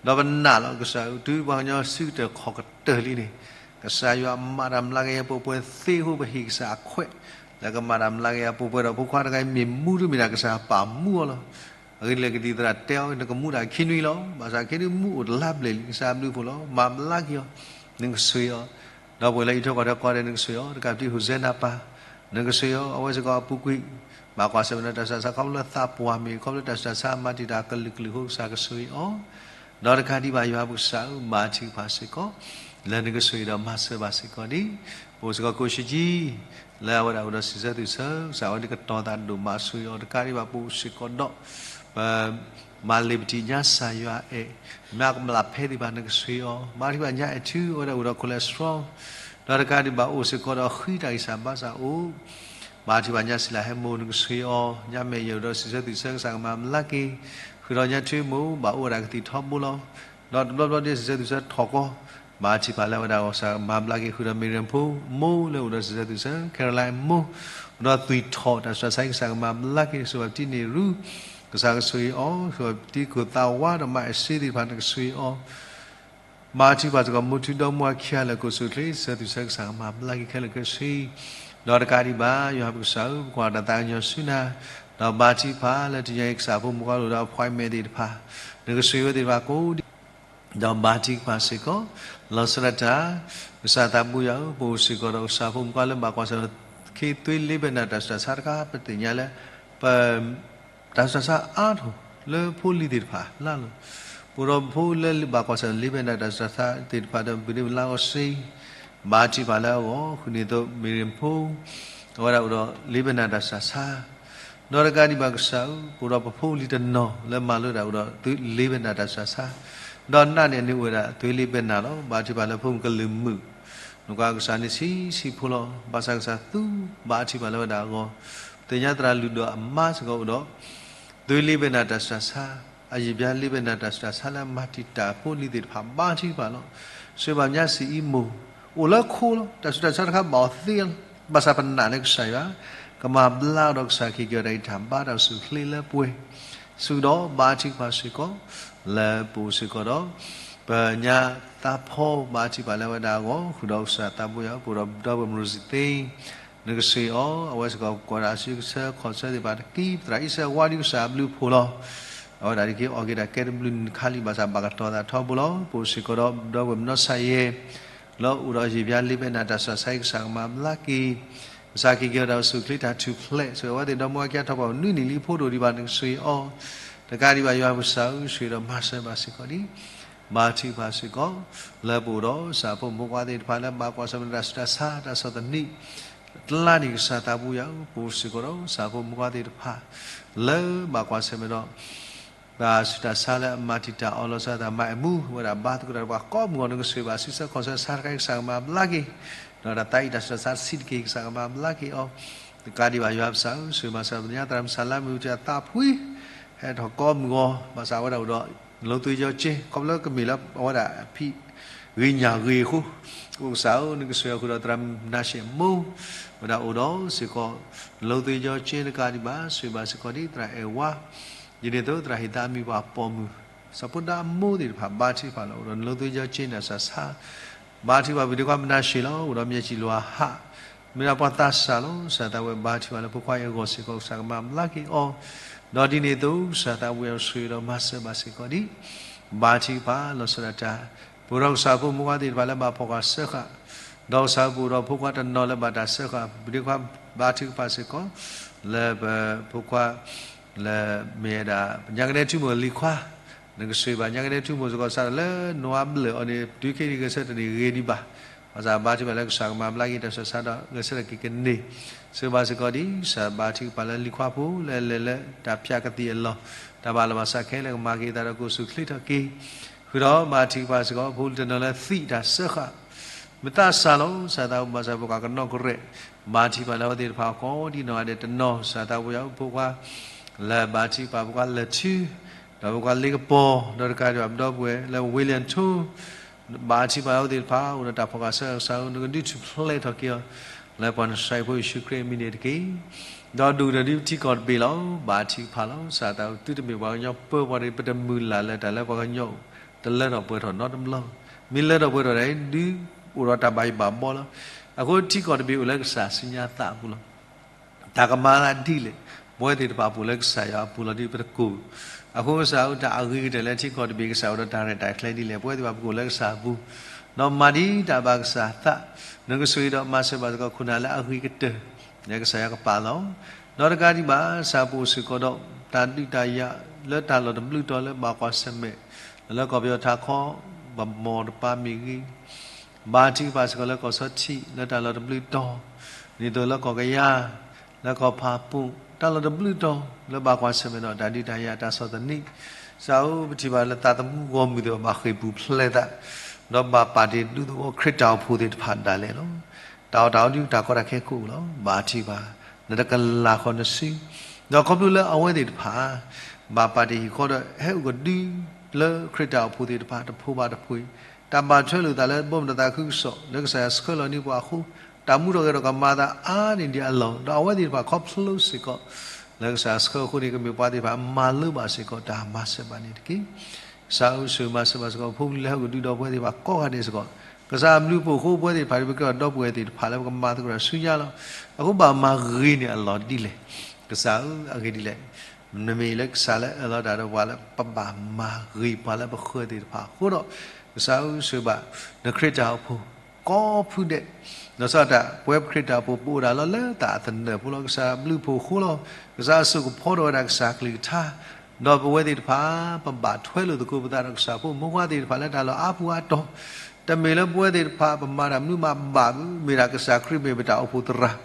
ဒီးပနာ်လီၤကစၢ်ဧၢ တုၤပှၤကညီစုကတၢၢ်ခီၣ်ကတၢၢ်လံန့ၣ်, ကစၢ်ယွၤမၤတၢ်မျးကယၤပှဲၤပှဲၤသ့အဃိ ပဟ့ၣ်ကစၢ်အခွဲး လၢကမၤတၢ်မျးကယၤပှဲၤပှဲၤဒီး ဖိခွါတဂၤအံၤမ့ၢ်မူတမ့ၢ်ဒၣ် ကစၢ်ပာ်မူအီၤလီၤ. အဂ့ၢ်ဒ်လဲၣ်ကတံၤသရၣ်တဲအီၤ နကမူဒၣ်ခံနွံလီၤ. ဘၣ်ဆၣ်ခံနွံမူအိၣ်တလါဘျဲၣ်လံ ကစၢ်ဘျုးဖှိၣ်လီၤ မၤဘျါက့ၤအီၤ, နကဆိၣ်ဂ့ၤအီၤ, ဒီပုၢ်ဝဲၢ်လၢအံးထွဲကွၢ်ထွဲကိးဂၤဒဲး နကဆိၣ်ဂ့ၤအီၤ တကးပတံၤ ဟိၣ်စဲနၤပၢ်, နကဆိၣ်ဂ့ၤအီၤ အဝဲစ့ၢ်ကီးအပူၤကွံာ် ဘၣ်ကွၢ်ဆၢၣ်မဲာ်ဒီးတၢ်ဆူးတၢ်ဆါ ခီဖျိလၢသးပှၢ်မ့ၢ် ခီဖျိတၢ်ဆူးတၢ်ဆါမၤတံာ်တာ်ကလုာ်ကလုာ်အဃိ ကစၢ်ကဆိၣ်ဂ့ၤအီၤ, ဒီးတကးဒံးဘၣ်ယွၤပကစၢ်ဧၢ ဘါထုကဖၣ်စ့ၢ်ကီး လၢနကဆိၣ်ဂ့ၤဒီးမၤစၢၤဘၣ်စ့ၢ်ကီးဒံး, ပအိၣ်စ့ၢ်ကီးကိးဆံးကံ လၢအဝဲဒၣ်အိၣ်ဒီးစံးဆၢသွံၣ်ဆၢ ကစၢ်ဝဲဒၣ်ကတီၤသးဒိၣ်မး ဆိၣ်ဂ့ၤအီၤ တကးဒံးဘၣ်ပအိၣ်စ့ၢ်ကီးဒီး ပ မၤလ့ၤပတံၢ်ညါစၢ်ယွၤအဲၣ်, မၤကမျၢ်ဖဲသ့ၣ်တဖၣ်နကဆိၣ်ဂ့ၤအီၤ, ဘါထုကဖၣ်ညါအဲၣ်ထု အဝဲဒၣ်အိၣ်ဒီး cholesterol ဒီးတကးဒံးဘၣ်အိၣ်စ့ၢ်ကီးဒီးဃံတၢ်ဂံၢ်စၢ်ဘါစၢ်အိၣ်, ဘါထုကဖၣ်ညါစံလၤဟဲမိၢ် နကဆိၣ်ဂ့ၤအီၤ, ညါမဲာ်ယဲၢ်အိၣ်ဒီးစံးဆၢသွံၣ်ဆၢ ကစၢ်ကမၤဘျါက့ၤ, ဃုာ်ဒီးညါထုမိၢ် ဘၣ်အိၣ်ဝဲဒၣ်ကသံၣ်ထီဘိလီၤ. ဒီးတဘျီဘျီဒ်စံးဆၢသွံၣ်ဆၢထီၣ်ကီ, ဘါထုကဖၣ်လၢအဝဲဒၣ် ကစၢ်ကမၤဘျါက့ၤ ဃုာ်ဒီးမ့ၢ်ရၣ်ဖိမိၢ်လၢအိၣ်ဒီးစံးဆၢသွံၣ်ဆၢ Caroline မိၢ်, အိၣ်ဒီးသွံၣ်ထီၣ်တၢ်ဆူးတၢ်ဆါ ကစၢ်ကမၤဘျါက့ၤ ဆိၣ်ဂ့ၤပတံၤန့ၢ်ရူ ကစၢ်ကဆိၣ်ဂ့ၤအီၤ, တံၤခိၣ်သးဝါဒီးမၤအ့ၣ်စ့သ့ၣ်တဖၣ်န့ၣ်ကဆိၣ်ဂ့ၤအီၤ, ဘါထုကဖၣ်စ့ၢ်ကီး မိၢ်ထူဒီမါဝၤခံဂၤလၢာ် ကိးဆူၣ်ချ့ ဆၢသူၣ်ဆၢကစၢ်ကမၤဘျါက့ၤခဲလၢာ်ခဲဆ့, ဒီးတကးဒံးဘၣ် ယွၤပကစၢ်ဧၢ, ပကွၢ်တၢ်သးကညီၤဆူနၤ, ဒီးဘါထုကဖၣ်လၢတနံၤအံၤ ကစၢ်ဖိမုၣ်ဖိခွါလိၣ်ဒီး appointment သ့ၣ်တဖၣ်, နကဆိၣ်ဂ့ၤဝဲသ့ၣ်တဖၣ်ကိးဒံး ဒီးဘါထုကဖၣ်စ့ၢ်ကီး, လီၤဆီဒၣ်တၢ်, ကစၢ်သးဘိယွၤဧၢ, ပအိၣ်စ့ၢ်ကီးဒီးကစၢ်ဖိမုၣ်ဖိခွါလၢဘၣ်ကွၢ်ဆၢၣ်မဲာ် ခ့သွ့လ့ဘဲနၤတၢ်ဆူးတၢ်ဆါတခါ ပသ့ၣ်ညါလၢ ပ တၢ်ဆူးတၢ်ဆါအါထီၣ်လၢဖိလံၤသ့ၣ်တဖၣ်လၢ်လီၤ. ပအိၣ်ဒီးဖိလၢဘၣ်ကွၢ်ဆၢၣ်မဲာ်လ့ဘဲနၤတၢ်ဆူးတၢ်ဆါသ့ၣ်တဖၣ်ဒီး ဘုဒ့မုၢ်လါအီစ့ ဘါထုကဖၣ်လၢအဂီၢ် ဃုာ်န့ၢ်သိး မ့ၢ်ရ့ၣ်ဖိ အဝဲဒၣ်အိၣ်ဒီးလ့ဘဲနၤတၢ်ဆူးတၢ်ဆါ, ဒီးတကးဒံးဘၣ်ကစၢ်ဧၢ, ပအိၣ်ဒီးပဖိလံၤတနီၤလၢမၤလိတၢ်အိၣ်ဒီး လ့ဘဲနၤတၢ်ဆူးတၢ်ဆါ, ဒီးနာ်န့ၢ်အန့ၣ်အိၣ်ဝဲဒၣ်သွ့လ့ဘဲနၤလီၤ. ဘါထုကဖၣ်လၢဖိမုၣ်ကလုာ်မုာ် နကွၢ်ကစၢ်န့ၣ်ဆံးဆံးဖိလီၤ. ဘၣ်ဆၣ်ကစၢ်သူဘါထုကဖၣ်လၢဝဲဒၣ်အဂီၢ်, သ့ၣ်ညါသရၣ်လုၢ်ဒိၣ်အမါစ့ၢ်ကီးအိၣ်ဒီး သွ့လ့ဘဲနၤတၢ်ဆူးတၢ်ဆါ, အယံာ်ဘျါလ့ဘဲနၤတၢ်ဆူးတၢ်ဆါလၢအမၤတံာ်တာ်ဖိလံၤသ့ၣ်တဖၣ် ဘါထုကဖၣ်လီၤ. ဆိၣ်ဂ့ၤဘၣ်ညါစံၣ်အံမိၢ်, အိၣ်လၢခိလီၤ. တၢ်ဆူးတၢ်ဆါတခါဘၣ်အီၤသ့လီၤ. ဘၣ်ဆၣ်ပနာ်န့ၢ်ကစၢ်ယွၤ, ကမၤဘျါဒီးကစၢ်ခ့က့ၤအီၤတၢ်ဂံၢ်တၢ်ဘါတၢ်အိၣ်ဆူၣ်အိၣ်ချ့လၢပှဲၤ, ဆူဒီးဘါထုကဖၣ်စ့ၢ်ကီး, လၢပအိၣ်စ့ၢ်ကီးဒီး ပညါသးဖီဘါထုကဖၣ်လၢဝဲဒၣ်အဂီၢ်, ဃုာ်ဒီးကစၢ်သးဘိယွၤ ပအိၣ်ဒီးဒီပုၢ်ဝဲၢ်မုၢ်ရိစံသ့ နကဆိၣ်ဂ့ၤအီၤ, အဝဲစ့ၢ်ကီးကွၢ်တၢ်ဆူကဆၢခီၣ်ဆၢသ့ၣ်တဖၣ်တက့ၢ်, ပသရၣ်အံၣ်စၢၣ်ဝါဒ်ကစၢ်အဘျုးအဖှိၣ်လီၤ. အဝဲဒၣ်တက့ၢ် အီၣ်က့ၤတၢ်ကဲတဘျုးနံၣ်တခါလံ, ဘၣ်ဆၣ်ဘၣ်ကတီၤသးထီဘိလီၤ. ပအိၣ်စ့ၢ်ကီးဒီးဒီပုၢ်ဝဲၢ်မနီၢ်ဆါယဲၢ် လၢအိၣ်ဒီးယံာ်ဘျါလ့ဘဲနၤတၢ်ဆူးတၢ်ဆါ ကစၢ်ကမၤဘျါက့ၤ, ကစၢ်ခ့က့ၤအီၤတၢ်အိၣ်ဆူၣ်အိၣ်ချ့တၢ်ထူၣ်ဖျဲး, ဆိၣ်ဂ့ၤအဝဲသ့ၣ်ဒီမါဝၤခံဂၤထီၣ်ပှၤအိၣ်နွံနံၣ်လံအဖိတအိၣ်ဒံးဘၣ် နကဆိၣ်ဂ့ၤအီၤ, တကးဒံးဘၣ်ယွၤပကစၢ်ဧၢ, ဆိၣ်ဂ့ၤဒီးမၤစၢၤဘၣ်စ့ၢ်ကီးဒံး ဘါထုကဖၣ်စ့ၢ်ကီး, လၢပအိၣ်ဒီးကစၢ်ဖိမုၣ်ဖိခွါသ့ၣ်တဖၣ်လၢဘၣ်ကွၢ်ဆၢၣ်မဲာ်တၢ်ဆူးတၢ်ဆါ တၢ်ဆီၣ်သနံး, တလါန့ၣ်ကစၢ်သးဘိယွၤဧၢ, ပအိၣ်စ့ၢ်ကီးဒီးကစၢ်ဖိမုၣ်ဖိခွါသ့ၣ်တဖၣ် လၢဘၣ်ကွၢ်ဆၢၣ်မဲာ်ဒီး တၢ်ဆူးတၢ်ဆါလၢအမၤတံာ်တာ်အီၤလီၤဆီဒၣ်တၢ်မၤအမူ ဝဲဒၣ်ဘါသကိးတၢ်ဒီးပှၤကိးမုၢ်ဂီၤ နကဆိၣ်ဂ့ၤဘၣ်ဆူကဆၢခီၣ်ဆၢဆါတခါအံၤ ကစၢ်ကမၤဘျါက့ၤ, ဒီးတၢ်သးအံၣ်တၢ်ဆူးတၢ်ဆါတဆံးတက့ၢ် ကစၢ်ကမၤဘျါက့ၤအီၤ, တကးဒံးဘၣ်ယွၤပကစၢ်ဧၢ, ဆိၣ်ဂ့ၤမၤစၢၤပသညါသရၣ်မုၣ်ဆၣ်လါမုၣ် တၢ်သးဖှံ ဟဲထီၣ်ကိးမုၢ်ဂီၤ, ဘၣ်ဆၣ်အဝဲဒၣ်အိၣ်ဒီး လိသ့ယီကၠ့ ခီဖျိကမ့ၢ်လၢအဝဲဒၣ်အဖံး ဂ့ၤညၣ်ဂ့ၤအဃိ, အိၣ်ကစၢ်ဧၢ နကဆိၣ်ဂ့ၤအဃုာ်ဒီးသရၣ်မုၣ်မနၤၡ့အမိၢ်, ဝဲဒၣ်အိၣ်ဒီးစ့ၢ်ကီး လိသ့ယီကၠ့တကးဒံးဘၣ် ဆိၣ်ဂ့ၤဘၣ်စ့ၢ်ကီးဒ်သရၣ်အဲၣ်ဝါ, ဒ်န့ၣ်အသိးသရၣ်ဟ့ၣ်သးမံၤပှၤပိာ်မုၣ်, စီၤဖိဒါအမိၢ်သ့ၣ်တဖၣ် ဘါထုကဖၣ်လီၤ အိၣ်ဒီးနလိသ့ယီကၠ့နၢ်စၢ်ဆါ, ဘါထုကဖၣ်ပဒ့ခွါမနၤၡ့လီၤ အိၣ်ဒီးမၠဲးစံၣ်လီၤဟး, မ့ၢ်ဒၣ်ပှၤသးစၢ်လီၤ ကစၢ်သးဝဲဘါထုကဖၣ်လၢဖိခွါအံၤအဂီၢ်စ့ၢ်ကီး ကစၢ်ကမၤဘျါက့ၤအီၤ, ဒီးဒ်န့ၣ်အသိး ကစၢ်သးဝဲဆိၣ်ဂ့ၤဒီးမၤစၢၤဘၣ်စ့ၢ်ကီးဒ် ဘါထုကဖၣ်လီၤဆီဒၣ်တၢ်, ပအိၣ်ဒီးကစၢ်ဖိမုၣ်ဖိခွါသ့ၣ်တဖၣ်လၢဘၣ်ဖီၣ်ဃာ်စၢဃာ်, ဒီးကစၢ်ပအိၣ်ဒီးဖိခွါတနီၤလၢဘၣ်တၢ်စၢဃာ် ပဒ့ခွါဘါထုကဖၣ်စ့ၢ်ကီး, လၢပဖိခွါ လၢမ့ၢ်ဝဲဒၣ် ညါကနဲထူမိၢ်လံၤခွါ, နကဆိၣ်ဂ့ၤဘၣ်ညါကနဲထူမိၢ်စ့ၢ်ကီး စးထီၣ်လၢနွါဘျၢၣ်အီၤန့ၣ် တုၤခဲအံၤဂဲၤဆၢထၢၣ်န့ၣ်ဂ့ၤဒံးဘၣ်, ဘၣ်ဆၣ်ဘါထုကဖၣ်လၢကစၢ်ကမၤဘျါက့ၤတၢ်ဆူးတၢ်ဆါဒီးဂဲၤဆၢထၢၣ်က့ၤကန့ၢ်, ဆိၣ်ဂ့ၤဘၣ်စ့ၢ်ကီးဒ် ကစၢ်ဘါထုကဖၣ်လၢလံၤခွါဖိလၢလဲၤလၢတၢ်ဖၠးကသံၣ်အလီၢ်, တၢ်ဘၣ်လီၤဘၣ်စးခဲလၢာ်ကမၤက့ၤအသးဒီးကအိၣ်ဆူၣ်အိၣ်ချ့ထီၣ်က့ၤ, ဃုာ်ဒီးဘါထုကဖၣ်စ့ၢ်ကီး ဖိလံၤတနီၤလၢသံတၢ်စၢဃာ် မ့ၢ်သးစၢ်လီၤ ကစၢ်သးဘိဘၣ်ဆၣ်ဖိခွါကနီၣ်ကရဲး, ဘါထုကဖၣ်လၢအဝဲသ့ၣ်တဖၣ်ကိးဒံနီၢ်ဂၤဒဲးတနီၤ ကစၢ်သးဘိယွၤဖိခွါ, လၢဘါထုကဖၣ်ဖိခွါလၢာ်ထူ, ဒီးဖိခွါလ့ကပီၤ, ဒီးတကးဒံးဘၣ်ပဒီပုၢ်ဝဲၢ်လၢဝ့ၢ်လၢၣ်ထူ, ဘါထုကဖၣ်လၢအဝဲသ့ၣ်တဖၣ် အိၣ်ဒီးတၢ်ဖီၣ်ဃာ်စၢဃာ် ကစၢ်ဧၢ နကဒုးထူၣ်ဖျဲးထီၣ်က့ၤအီၤ, လၢပှၤနစၤရ့းဖိယ့ၣ်ၡူးခရံာ်အမံၤန့ၣ်တက့ၢ်. ဒီးဒိၣ်ကတၢၢ်ဒ်ပထံကီၢ်တဘ့ၣ်လီၤ, ဘါထုကဖၣ်လီၤ ကစၢ်သးဘိ သုတမ့ၢ်ပှၤကညီပၢပှၤတဂ့ၤ ပတမုၢ်လၢ်လၢတၢ်လၢပှၤကညီ တလၢထီၣ်ပှဲၤထီၣ်နီတဘျီ, မ့ၢ်လၢထီၣ်ပှဲၤထီၣ်ဒ်အံၤ ဒုးအိၣ်ဒီးတၢ်ဘၣ်ယိၣ်ဘၣ်ဘီလီၤ. အဃိထံကီၢ်တဘ့ၣ်အိၣ်လၢကစၢ်စုညါသးအပူၤလီၤ. တၢ်ကမၤသးဒ်လဲၣ်, ပဝဲသ့ၣ်တဖၣ်ပအိၣ်လၢကစၢ်ယွၤအပူၤလီၤဒ်ပတကိၢ်, အဃိကစၢ်ဧၢ တၢ်အဂ့ၤကတၢၢ်လၢထံကီၢ်တဘ့ၣ် ကစၢ်အိၣ်ဒီးတၢ်ရဲၣ်တၢ်ကျဲၤဒ်လဲၣ်, ပဝဲသ့ၣ်တဖၣ်ပကအိၣ်လၢကစၢ်အပူၤ, ဒီးမၤဒ်တၢ်ဘၣ်ကစၢ်သး, နကဆိၣ်ဂ့ၤဒီးမၤစၢၤဘၣ်စ့ၢ်ကီးခိၣ်နၢ်လၢအဂ့ၤကတၢၢ် လၢကစၢ်ယွၤကပာ်လီၤ. ဒီးတကးဒံးဘၣ် ကစၢ်ပအိၣ်စ့ၢ်ကီးဒီး တၢ်ဒုးတၢ်ယၤလၢတၢ်လီၢ်တဘျုးတီၤလၢဘၣ်ကွၢ်ဆၢၣ်မဲာ်, လၢကီၢ်ပယီၤထးခီ ပမီၢ်တပၤမ့ၢ်ဂ့ၤ, ဘါထုကဖၣ်စ့ၢ်ကီးလၢကီၢ်ဆီထံး လၢတၢ်လီၢ်တဘျုးတီၤ, ဒ်သိးလၢကီၢ်ကယၤ, လၢကီၢ်ဖၣ်ပူၣ် တၢ်လီၢ်တဘျုးတီၤ လၢဘၣ်ကွၢ်ဆၢၣ်မဲာ်ဒီးတၢ်ဒုးတၢ်ယၤတၢ်ဆီၣ်သနံး, ကစၢ်ဧၢ ပထံၣ်ဘၣ်လၢသးသမူဂီၢ်မုၢ်သ့ၣ်တဖၣ်ဘၣ်ဃ့ၢ်ပူၤဖျဲးသး, ဒီးဘၣ်ပာ်တ့ၢ်ဒူသဝီခရံာ်တၢ်အိၣ်ဖှိၣ်သ့ၣ်တဖၣ်ဒၣ်လဲာ်လီၤ. တၢ်အိၣ်တၢ်အီဒုးတၢ်ကီတၢ်ခဲခိၣ်လီၤ. ဘါထုကဖၣ် နတကလၢ်ဃီနစု, ဒီးခီဖျိလၢအဝဲသ့ၣ်တဖၣ် ဘၣ်ပာ်တ့ၢ်ဟံၣ်ဃီဒီးဟဲအိၣ်ကဒု လၢခရံာ်တၢ်အိၣ်ဖှိၣ်သ့ၣ်တဖၣ်တဖိဘၣ်တဖှ့ၣ်, တၢ်ဘၣ်ထွဲလိာ်သးလၢဘီမုၢ်ဒီးသးခုကစီၣ် လၢကစၢ်ယွၤဆှၢလီၤန့ၢ်ပှၤအဃိ, တၢ်မူထီၣ်ဂဲၤထီၣ်ကမၤသးအါန့ၢ်ဒံးအလီၢ်, ဒီးအဝဲသ့ၣ်တဖၣ်ခီဖျိစ့ၢ်ကီး လၢကစၢ်ဆှၢအဃိန့ၣ် ကမ့ၢ်ပှၤသ့ၣ်တဖၣ်မၤလၢဘၣ်စ့ၢ်ကီးတၢ်မၤစၢၤဘၣ်န့ၣ်တက့ၢ်. ကစၢ်ဧၢ ဆိၣ်ဂ့ၤမၤစၢၤဘၣ်စ့ၢ်ကီး ဖိပလံၤလၢဟဲကဒုးဒီးပဝဲသ့ၣ်တဖၣ်ကိးဂၤဒဲးစ့ၢ်ကီး, ကစၢ်အဘျုးအဖှိၣ်အဃိ ပဝဲသ့ၣ်တဖၣ် ပကြၢးဒီပုၢ်ဝဲၢ်သ့ၣ်တဖၣ်လၢပကမၤသကိးတၢ်ဆူညါလီၤ. အဃိဘၣ်မၤဂ့ၤန့ၣ်အလီၢ်ဒ်လဲၣ်. ကစၢ်ဧၢ အဂ့ၢ်ဒ်လဲၣ်. နမ့ၢ်လၢကစၢ်လၢအၢၣ်လီၤတၢ်ဒီးပှၤလၢ ပဘၣ်မၤဂ့ၤပှၤလၢပဃၢၤသ့ၣ်တဖၣ်အဃိဒီး, ကစၢ်ဧၢ ဆိၣ်ဂ့ၤဘၣ် နခရံာ်တၢ်အိၣ်ဖှိၣ် ကိးဖုဒဲး, လီၤဆီဒၣ်တၢ် ပဝဲပခရံာ်တၢ်အိၣ်ဖှိၣ် ပအိၣ်ဒၣ်လီၤလၢတၢ်အသနၢၣ်ဖိလီၤ. ကစၢ်အဘျုးအဖှိၣ်အဃိလီၤ. ကစၢ်အစိာ်ကဖီထီၣ်ဝဲဒၣ်ကစၢ်ကလုၢ်ကထါ, ဒီးပဝဲသ့ၣ်တဖၣ် ပဘၣ်ထွဲလိာ်သကိးပသးဒီးကစၢ်ဖိမုၣ်ဖိခွါသ့ၣ်တဖၣ်လၢတၢ်လီၢ်အါပူၤအါတီၤ, တမ့ၢ်လၢပဝဲသ့ၣ်တဖၣ် ပမၤတၢ်မနုၤမးဘၣ်ဘၣ်, မ့ၢ်ဒၣ်ကစၢ်ခရံာ်မ့ၢ်ပတၢ်အိၣ်ဖှိၣ်သရၣ်,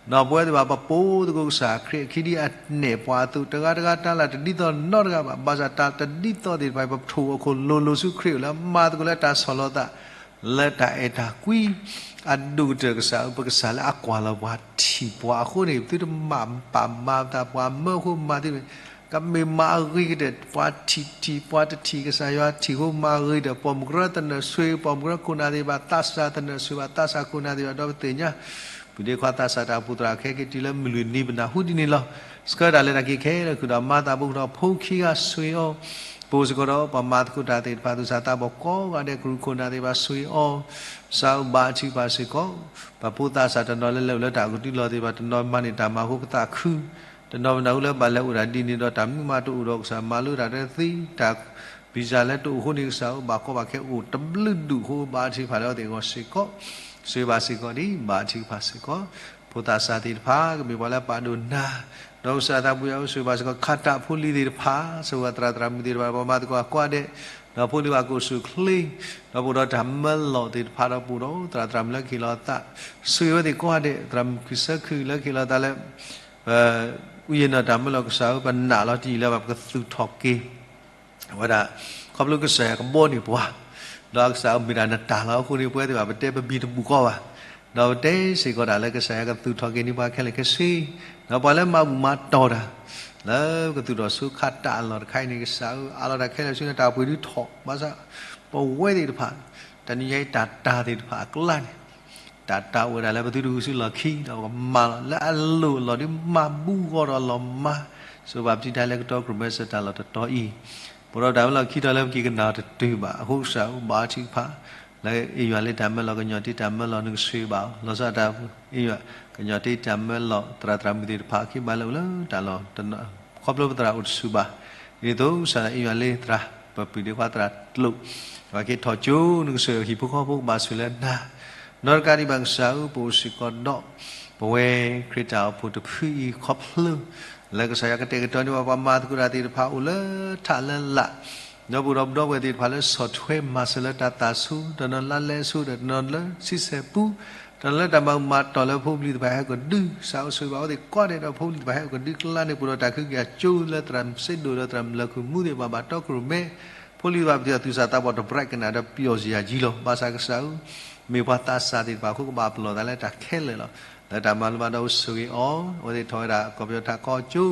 ဒီးပဝဲသ့ၣ်တဖၣ် ပပိာ်သကိးကစၢ်ခရံာ်အခံဒ်အနဲၣ်ပှၤအသိး တဂၤတဂၤတၢ်လၢတဒ်သိးနီတဂၤဘၣ်. ဘၣ်ဆၣ်တၢ်တဒ်သိးသ့ၣ်တဖၣ် ပထိၣ်အခိၣ်လိၤလိၤဆူခရံာ်အအိၣ်လၢမၤသကိးလၢတၢ်ဆီၣ်လီၤသး လၢတၢ်အဲၣ်တၢ်ကွံ အဒိၣ်ကတၢၢ်ကစၢ်ဧၢ, ပကစၢ်လၢအကွၢ်လီၤပှၤထံၣ်ပှၤအဃိန့ၣ် ပသုတမၤပာ်မၤသးပှၤမၢအဃိမၤသ့န့ၣ်, ကမ့ၢ်မၤအဂ့ၤကတၢၢ် ပှၤထံၣ်ထံၣ် ပှၤတထံၣ် ကစၢ်ယွၤထံၣ်အဃိမၤအဂ့ၤကတၢၢ် ပိာ်မုၣ်ကရၢသနၢၣ်ဆိၣ်ဂ့ၤ ပိာ်မုၣ်ကရၢခိၣ်နၢ်သ့ၣ်တဖၣ် သးစၢ်သနၢၣ်ဆိၣ်ဂ့ၤဘၣ် သးစၢ်ခိၣ်နၢ်သ့ၣ်တဖၣ် ဒီးပသ့ၣ်ညါ ပုၢ်ဒ့ခွါသးစၢ်တၢ်အိၣ်ဖှိၣ်သရၣ်ခဲက့ၤတုၤလၢမုၢ်လွံၢ်နံၤ ပနၢ်ဟူဒ်န့ၣ်လီၤ. ဆှၢတၢ်လၢတၢ်က့ၤခဲလၢာ် ဃုာ်ဒီးမၤသးဘူးဒီးဖိခံဂၤဆိၣ်ဂ့ၤအီၤ, ပအိၣ်စ့ၢ်ကီးဒီး ပှၤမၤသကိးတၢ်သ့ၣ်တဖၣ် သူၣ်စၢ်သးဘီၣ်ကိးဂၤဒဲး ကရူၢ်ခိၣ်နၢ်သ့ၣ်တဖၣ်ဆိၣ်ဂ့ၤအီၤ, ကစၢ်ဧၢ ဘါထုကဖၣ်စ့ၢ်ကီး ပှၤဖိသးစၢ်တနီၤလၢလဲၤအိၣ်လၢတၢ်ကဒုလီၢ်သ့ၣ်တဖၣ် တနီၤမၤန့ၢ်တၢ်မၤအဃိပသးခု, တနီၤပနၢ်ဟူလၢဘၣ်လဲၤအိၣ်ဒၣ်ဒ်န့ၣ်ဒီး တၢ်မနုၤမးတအိၣ်ဒီး ကစၢ်မၤလိတၢ်တသ့ တၢ် visa လၢတအိၣ်အဃိန့ၣ် ကစၢ်ဧၢ ဘၣ်ကီဘၣ်ခဲအိၣ်တဘျုးဒူၣ်အဃိ ဘါထုကဖၣ်လၢအဝဲသ့ၣ်အဂီၢ်စ့ၢ်ကီး, ဆိၣ်ဂ့ၤဘၣ်စ့ၢ်ကီးဒ် ဘါထုကဖၣ်စ့ၢ်ကီး, ဖိသးစၢ်သ့ၣ်တဖၣ် ကမ့ၢ်ပှၤလၢပာ်ဒိၣ်နၤ, ဒီးကစၢ်သးဘိယွၤဧၢ ဆိၣ်ဂ့ၤဘၣ်စ့ၢ်ကီး ခးတၢ်ဖိလံၤသ့ၣ်တဖၣ် ဆိၣ်ဂ့ၤသရၣ်သရၣ်မုၣ်သ့ၣ်တဖၣ် ပှၤမၤသကိးအကွၢ်ဒဲး, ဒီးဖိလံၤဘၣ်ကအိၣ်ဆူၣ်အိၣ်ချ့, ဒီးပအိၣ်ဒီးတၢ်မၢလီၤသ့ၣ်တဖၣ် ဒီးပအိၣ်ဒီးသရၣ်သရၣ်မုၣ်လၢကဟ့ၣ်လီၤသး, ဆိၣ်ဂ့ၤဝဲသ့ၣ်ကိးဂၤဒဲး သရၣ်မုၣ်ခူၣ်စၢခုၣ်လၢကဟ့ၣ်လီၤသးလၢ ပဝံယဲၢ်နီၢ်တၢ်မၢလီၤ ကစၢ်ဧၢ ပနာ်လီၤတံၢ်လၢဘၣ် ပကသူၣ်ထီၣ်က့ၤ ဝဲဒၣ် ခီဖျိကစၢ်ယွၤကဘှီန့ၢ်ပှၤ, ဒီးကစၢ်ဧၢ မ့ၢ်ဒၣ်နတၢ်လီၤအဃိန့ၣ် ပဝဲသ့ၣ်ဘၣ်ပတဲပဘံၣ်တဘူးကီးဘၣ်, ဒီးပတဲစ့ၢ်ကီးဒၣ်လၢကစၢ်ယွၤကသူၣ်ထီၣ်က့ၤန့ၢ်ပှၤခဲလၢာ်ခဲဆ့, ဒီးပှၤလၢမၤဘူၣ်မၤတီၢ်တၢ် လၢကသူၣ်ထီၣ်ဆူခးတၢ်အလီၢ်တခါအံၤန့ၣ် ကစၢ်ဧၢ အးလီၤတၢ်ခဲလၢာ်ဆူန့ၣ် တၢ်အိၣ်ပှ့ၤဒုးထီၣ်, ဘၣ်ဆၣ် ပဝဲသ့ၣ်တဖၣ် တနံၤညါအံၤတၢ်တၢ်သ့ၣ်တဖၣ်အကျါန့ၣ် တၢ်တၢ်အိၣ်ဝဲဒၣ်လၢပသုတဂုာ်ဆူလီၢ်ခံ ဒီးပကမၤလီၤ လၢအလိၣ်အလီၢ်ဒုးမၤဘူးဂီၢ်ဒီးလီၤမၢ်, ဆိၣ်ဂ့ၤဘၣ်ပတံတၢ်လၢကတီကရူၢ်မဲစၢၤတၢ်လီၢ်တတီၤအံၤ, ပအိၣ်ဒီးတၢ်မၢလီၤခံတီၤလၢပက့ၤကနၣ်တတုၤဘၣ် အဃိကစၢ်ဧၢ ဘါထုကဖၣ် လၢအ့ၣ်ယွၤလၢတၢ်မၢလီၤ ကညီတ့တၢ်မၢလီၤ နကဆိၣ်ဂ့ၤဘၣ်အီၤ လီၤဆီဒၣ်တၢ် အ့ၣ်ယွၤ ကညီတ့တၢ်မၢလီၤ သရၣ်သရၣ်မုၣ်သ့ၣ်တဖၣ် က့ၤဘၣ်လၢအိၣ်လၢတၢ်လီၢ် ခီဖျိပသရၣ်အိၣ်တဆူၣ်ဘၣ်, ဒ်သိးကစၢ်အ့ၣ်ယွၤလၢသရၣ် ပပုၢ်ဒ့ခွါသရၣ်ကျိာ် ပှၤက့ၤထီၣ်ကၠိ နကဆိၣ်ဂ့ၤဟံၣ်ဖိဃီဖိကဘၣ်ဆိၣ်လၢနၤ, နီတကးဒံးဘၣ်ကစၢ်ဧၢ ပအိၣ်စ့ၢ်ကီးဒီး ပဝဲခရံာ်တၢ်အိၣ်ဖှိၣ်တဖုအံၤခီဖျိ လၢကစၢ်ယွၤကတဲာ်ကတီၤန့ၢ်ပှၤ ပှၤမၤသကိးတၢ်သ့ၣ်တဖၣ်အိၣ်လၢထးလၢလာ်, ဒီးပအိၣ်ဒီးပဒီပုၢ်ဝဲၢ်သ့ၣ်တဖၣ်လၢဆီၣ်ထွဲမၤစၢၤလၢတၢ်သးဆူ တနီၤလၢလဲအဆူ ဒီးတနီၤလၢဆံဆဲၣ်ပူ တနီၤလၢတၢ်မၤမၤတီၢ်လၢဖိပလံၤသ့ၣ်တဖၣ်ဟဲကဒု ကစၢ်ဧၢ ဆိၣ်ဂ့ၤဘၣ်အဝဲသ့ၣ်ကိးဂၤဒဲးဒီး ဖိပလံၤသ့ၣ်တဖၣ်ဟဲကဒုကျါန့ၣ် ပအိၣ်ဒီးတၢ်ခုက့ၤအကၠိလၢသရၣ်စ့ဒိၣ်ဒီးသရၣ်မုၣ်လၢၢ်ခိၣ်မူသ့ၣ်တဖၣ် ဘၣ်တီကရူၢ်မဲ ဖိလံၤဘၣ်ပတံၤသူၣ်စၢ်သးဘီၣ်တဘျဲးကနၣ်ဒီးပျီၢ်စံယၤယံလီၤ. ဘၣ်ဆၣ်ကစၢ်ဧၢ, မ့ၢ်ပှၤသးစၢ်သ့ၣ်တဖၣ်အဃိ ကဘၣ်ပလီၢ်သးလၢတၢ်ခဲလၢာ်လီၤ. လၢတၢ်မၤလိဘၣ်ဒီးအိၣ်ဆိၣ်ဂ့ၤအီၤ, အဝဲသ့ၣ်ထီၣ်ဝဲဒၣ်ကီၢ်ပယီၤထးကီၢ်ကၠိ,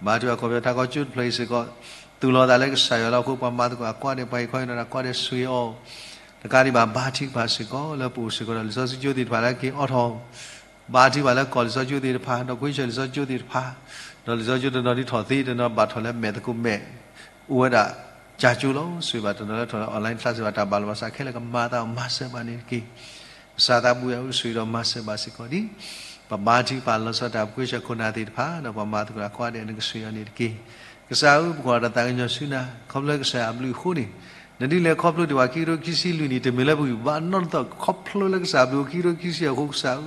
ဘါထုကဖၣ်ကီၢ်ပယီၤထးကီၢ်ကၠိတဖျၢၣ်အံၤစ့ၢ်ကီး, သူၣ်လီၤသးလၢကစၢ်ယွၤလီၤအဃိ ပှၤမၤသကိးအကွၢ်ဒဲး ပှၤဟ့ၣ်ခီဟ့ၣ်နီၤတၢ်ကွၢ်ဒဲးဆိၣ်ဂ့ၤအီၤ, တကးဒံးဘၣ် ဘါထုကဖၣ်စ့ၢ်ကီး လၢပအိၣ်စ့ၢ်ကီးဒီးလံာ်စီဆှံကၠိသ့ၣ်တဖၣ်လၢက့ၤအိးထီၣ် ဘါထုကဖၣ်လၢကီၢ်လံာ်စီဆှံကၠိသ့ၣ်တဖၣ်, ဒီးကွ့ဆၢၣ်လံာ်စီဆှံကၠိသ့ၣ်တဖၣ်, ဒီးလံာ်စီဆှံကၠိတနီၤဒ်ထီၣ်သ့ တနီၤဘၣ်ထီၣ်လၢမဲာ်သကိးမဲာ်, အိၣ်ဝဲဒၣ်ကၠါကၠိလီၤ. ဆိၣ်ဂ့ၤဘၣ်တနီၤလၢထီၣ်လၢ online class ဘၣ် တၢ်ဘၣ်လိာ်ဘၣ်စးခဲလၢာ် ကမၤသးအိၣ်မၤစၢၤဘၣ်န့ၣ်တက့ၢ်. ကစၢ်သးဘိယွၤဧၢ ဆိၣ်ဂ့ၤဒီးမၤစၢၤဘၣ်စ့ၢ်ကီးဒံး, ပဘါထုကဖၣ်လီၤဆီဒၣ်တၢ် ပကွ့ဆၢၣ်ခိၣ်နၢ်သ့ၣ်တဖၣ် ဒီးပှၤမၤသကိးတၢ်ကွၢ်ဒဲး နကဆိၣ်ဂ့ၤအီၤန့ၣ်တက့ၢ်. ကစၢ်ဧၢ ပကွၢ်တၢ်သးကညီၤဆူနၤ, ခီဖျိကစၢ်ယွၤအဘျုးအဃိန့ၣ်, နဒ်လဲၣ်ခီဖျိဒံးပှၤခံကထိခံဆံလွံၢ်နံၣ် တမ့ၢ်လၢပဂံၢ်ဘါနီတသီၣ် ခီဖျိလၢကစၢ်အဘျုးအဃိ ခံကထိခံဆံအဃိ ကစၢ်ဧၢ,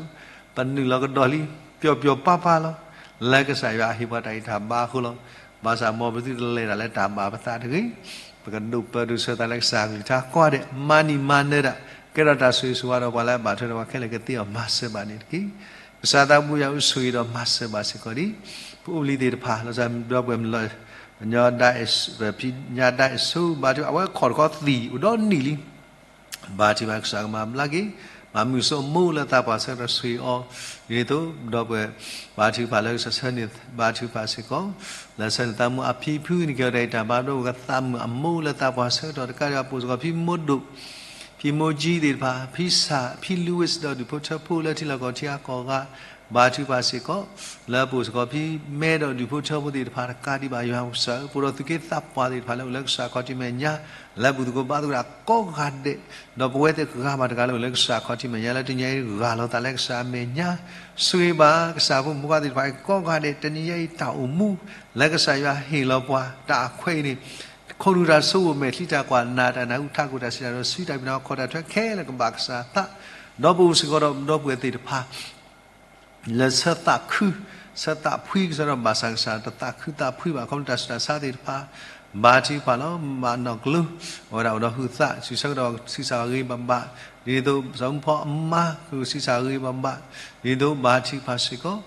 ပနုာ်လီၤကဒီးလံ, ပျီပျီပါပါလီၤ. လၢကစၢ်ယွၤအဟ့ၣ်ပှၤတၢ်ဂံၢ်တၢ်ဘါအဃိလီၤ. ဘၣ်ဆၣ်မ်ပသုတလဲၤတၢ်လၢတၢ်ဘၣ်ပသးတဂ့ၤ, ပကဒိးပၢဒိးဆှၢသးလၢကစၢ်အကလုၢ်ကထါကွၢ်ဒဲး, မၤနံၤမၤနၢၤဒၣ်, ကဲထီၣ်တၢ်ဆိၣ်ဂ့ၤဆိၣ်ဝါဒီးပှၤလၢအဘၣ်ထွဲဒီးပှၤခဲလၢာ်ကသ့အီၤ မၤစၢၤဘၣ်န့ၣ်တက့ၢ်. ကစၢ်သးဘိယွၤဧၢ ဆိၣ်ဂ့ၤဒီးမၤစၢၤဘၣ်စ့ၢ်ကီးဒံး, ပအိၣ်ဘျံးသ့ၣ်တဖၣ် လီၤဆီဒၣ်ဒီပုၢ်ဝဲၢ်မုၣ်လီၤ, ညါဒၣ်အ့ၣ်, ဖံညါဒၣ်အ့ၣ်ဆိ ဘါထုကဖၣ် အဝဲခီၣ်တခီသံၣ်အိၣ်ဒီနံၣ်လံ ဘါထုကဖၣ်ကစၢ်ကမၤဘျါက့ၤ, မၤမုာ်စိမိၢ်လၢသးပှၢ်ဆၢကတီၢ်ဆိၣ်ဂ့ၤအီၤ, ဒ်သိးဒီပုၢ်ဝဲၢ် ဘါထုကဖၣ်လၢကစၢ်ဆၢန့ၣ် ဘါထုကဖၣ်စ့ၢ်ကီး, လၢဆၢန့ၣ်သးမုၢ်အဖံဖုန့ၣ် ကဲထီၣ်တၢ်ဂံၢ်တၢ်ဘါ ဒီးပကသးမုၢ်အမိၢ်လၢသးပှၢ်ဆၢကတီၢ်တကးဒံး အပိာ်စ့ၢ်ကီး ဖံမိၢ်ဒိၣ်, ဖံမိၢ်ကၠံသ့ၣ်တဖၣ်, ဖံဆၣ်, ဖံလူဝ့ၣ်ဒီးဒူၣ်ဖိထၢဖိလၢထံလီၢ်ကီၢ်ထံအကီၢ်ဂၤ, ဘါထုကဖၣ်စ့ၢ်ကီး လၢပအိၣ်စ့ၢ်ကီးဖဲမဲဒီးဒူၣ်ဖိထၢဖိသ့ၣ်တဖၣ်တကးဒံးဘၣ် ယွၤပကစၢ်ဧၢ, ပအိၣ်ဒီးသူၣ်က့သးပှၢ်သ့ၣ်တဖၣ်လၢအိၣ်လၢကစၢ်ခီၣ်ထံးမဲာ်ညါ လၢဘူၣ်သကိးဘါသကိးတၢ်ကိးဂၤဒဲး, ဒီးပဝဲသ့ၣ်တဂၤဘၣ်တဂၤလၢအိၣ်လၢကစၢ်ခီၣ်ထံးမဲာ်ညါ လၢတနံၤအံၤဂၢ်လီၤသးလၢကစၢ်အမဲာ်ညါ, ဆိၣ်ဂ့ၤဘၣ်ကစၢ်ဖိမုၣ်ဖိခွါသ့ၣ်တဖၣ်ကိးဂၤဒဲး တနံၤအံၤတၢ်အိၣ်မူ လၢကစၢ်ယွၤဟ့ၣ်လီၤပှၤ တၢ်အခွဲးအံၤန့ၣ် ခိၣ်နူာ်တၢ်ဆိကမိၣ် မဲာ်ချံတၢ်ကွၢ် နာ်တၢ်နၢ်ဟူ ထးခိၣ်တၢ်စံးတၢ်ကတိၤ စုတၢ်ပနီၣ် ခီၣ်တၢ်ထွဲခဲလၢာ်ကဘၣ်ကစၢ်သး, ဒီးပအိၣ်စ့ၢ်ကီးဒီးဒီပုၢ်ဝဲၢ်သ့ၣ်တဖၣ် လၢဆၢသးခု, ဆၢသးဖှံကစၢ်ဒီး ဘၣ်ဆၣ်ကစၢ်တသးခုသးဖှံဘၣ် ခီဖျိတၢ်ဆူးတၢ်ဆါသ့ၣ်တဖၣ်, ဘါထုကဖၣ်လီၤ မၤနီၣ်ကျိ အဝဲဒၣ်အိၣ်ဒီးဟုးသး စံးဆၢကဒီးဆံးစၢ်ဂ့ၤဘၣ်ဘၣ်, ဒ်သိးစီၤမူဖီအမါ ကစံးဆၢဂ့ၤဘၣ်ဘၣ်, ဒ်သိးဘါထုကဖၣ်စ့ၢ်ကီး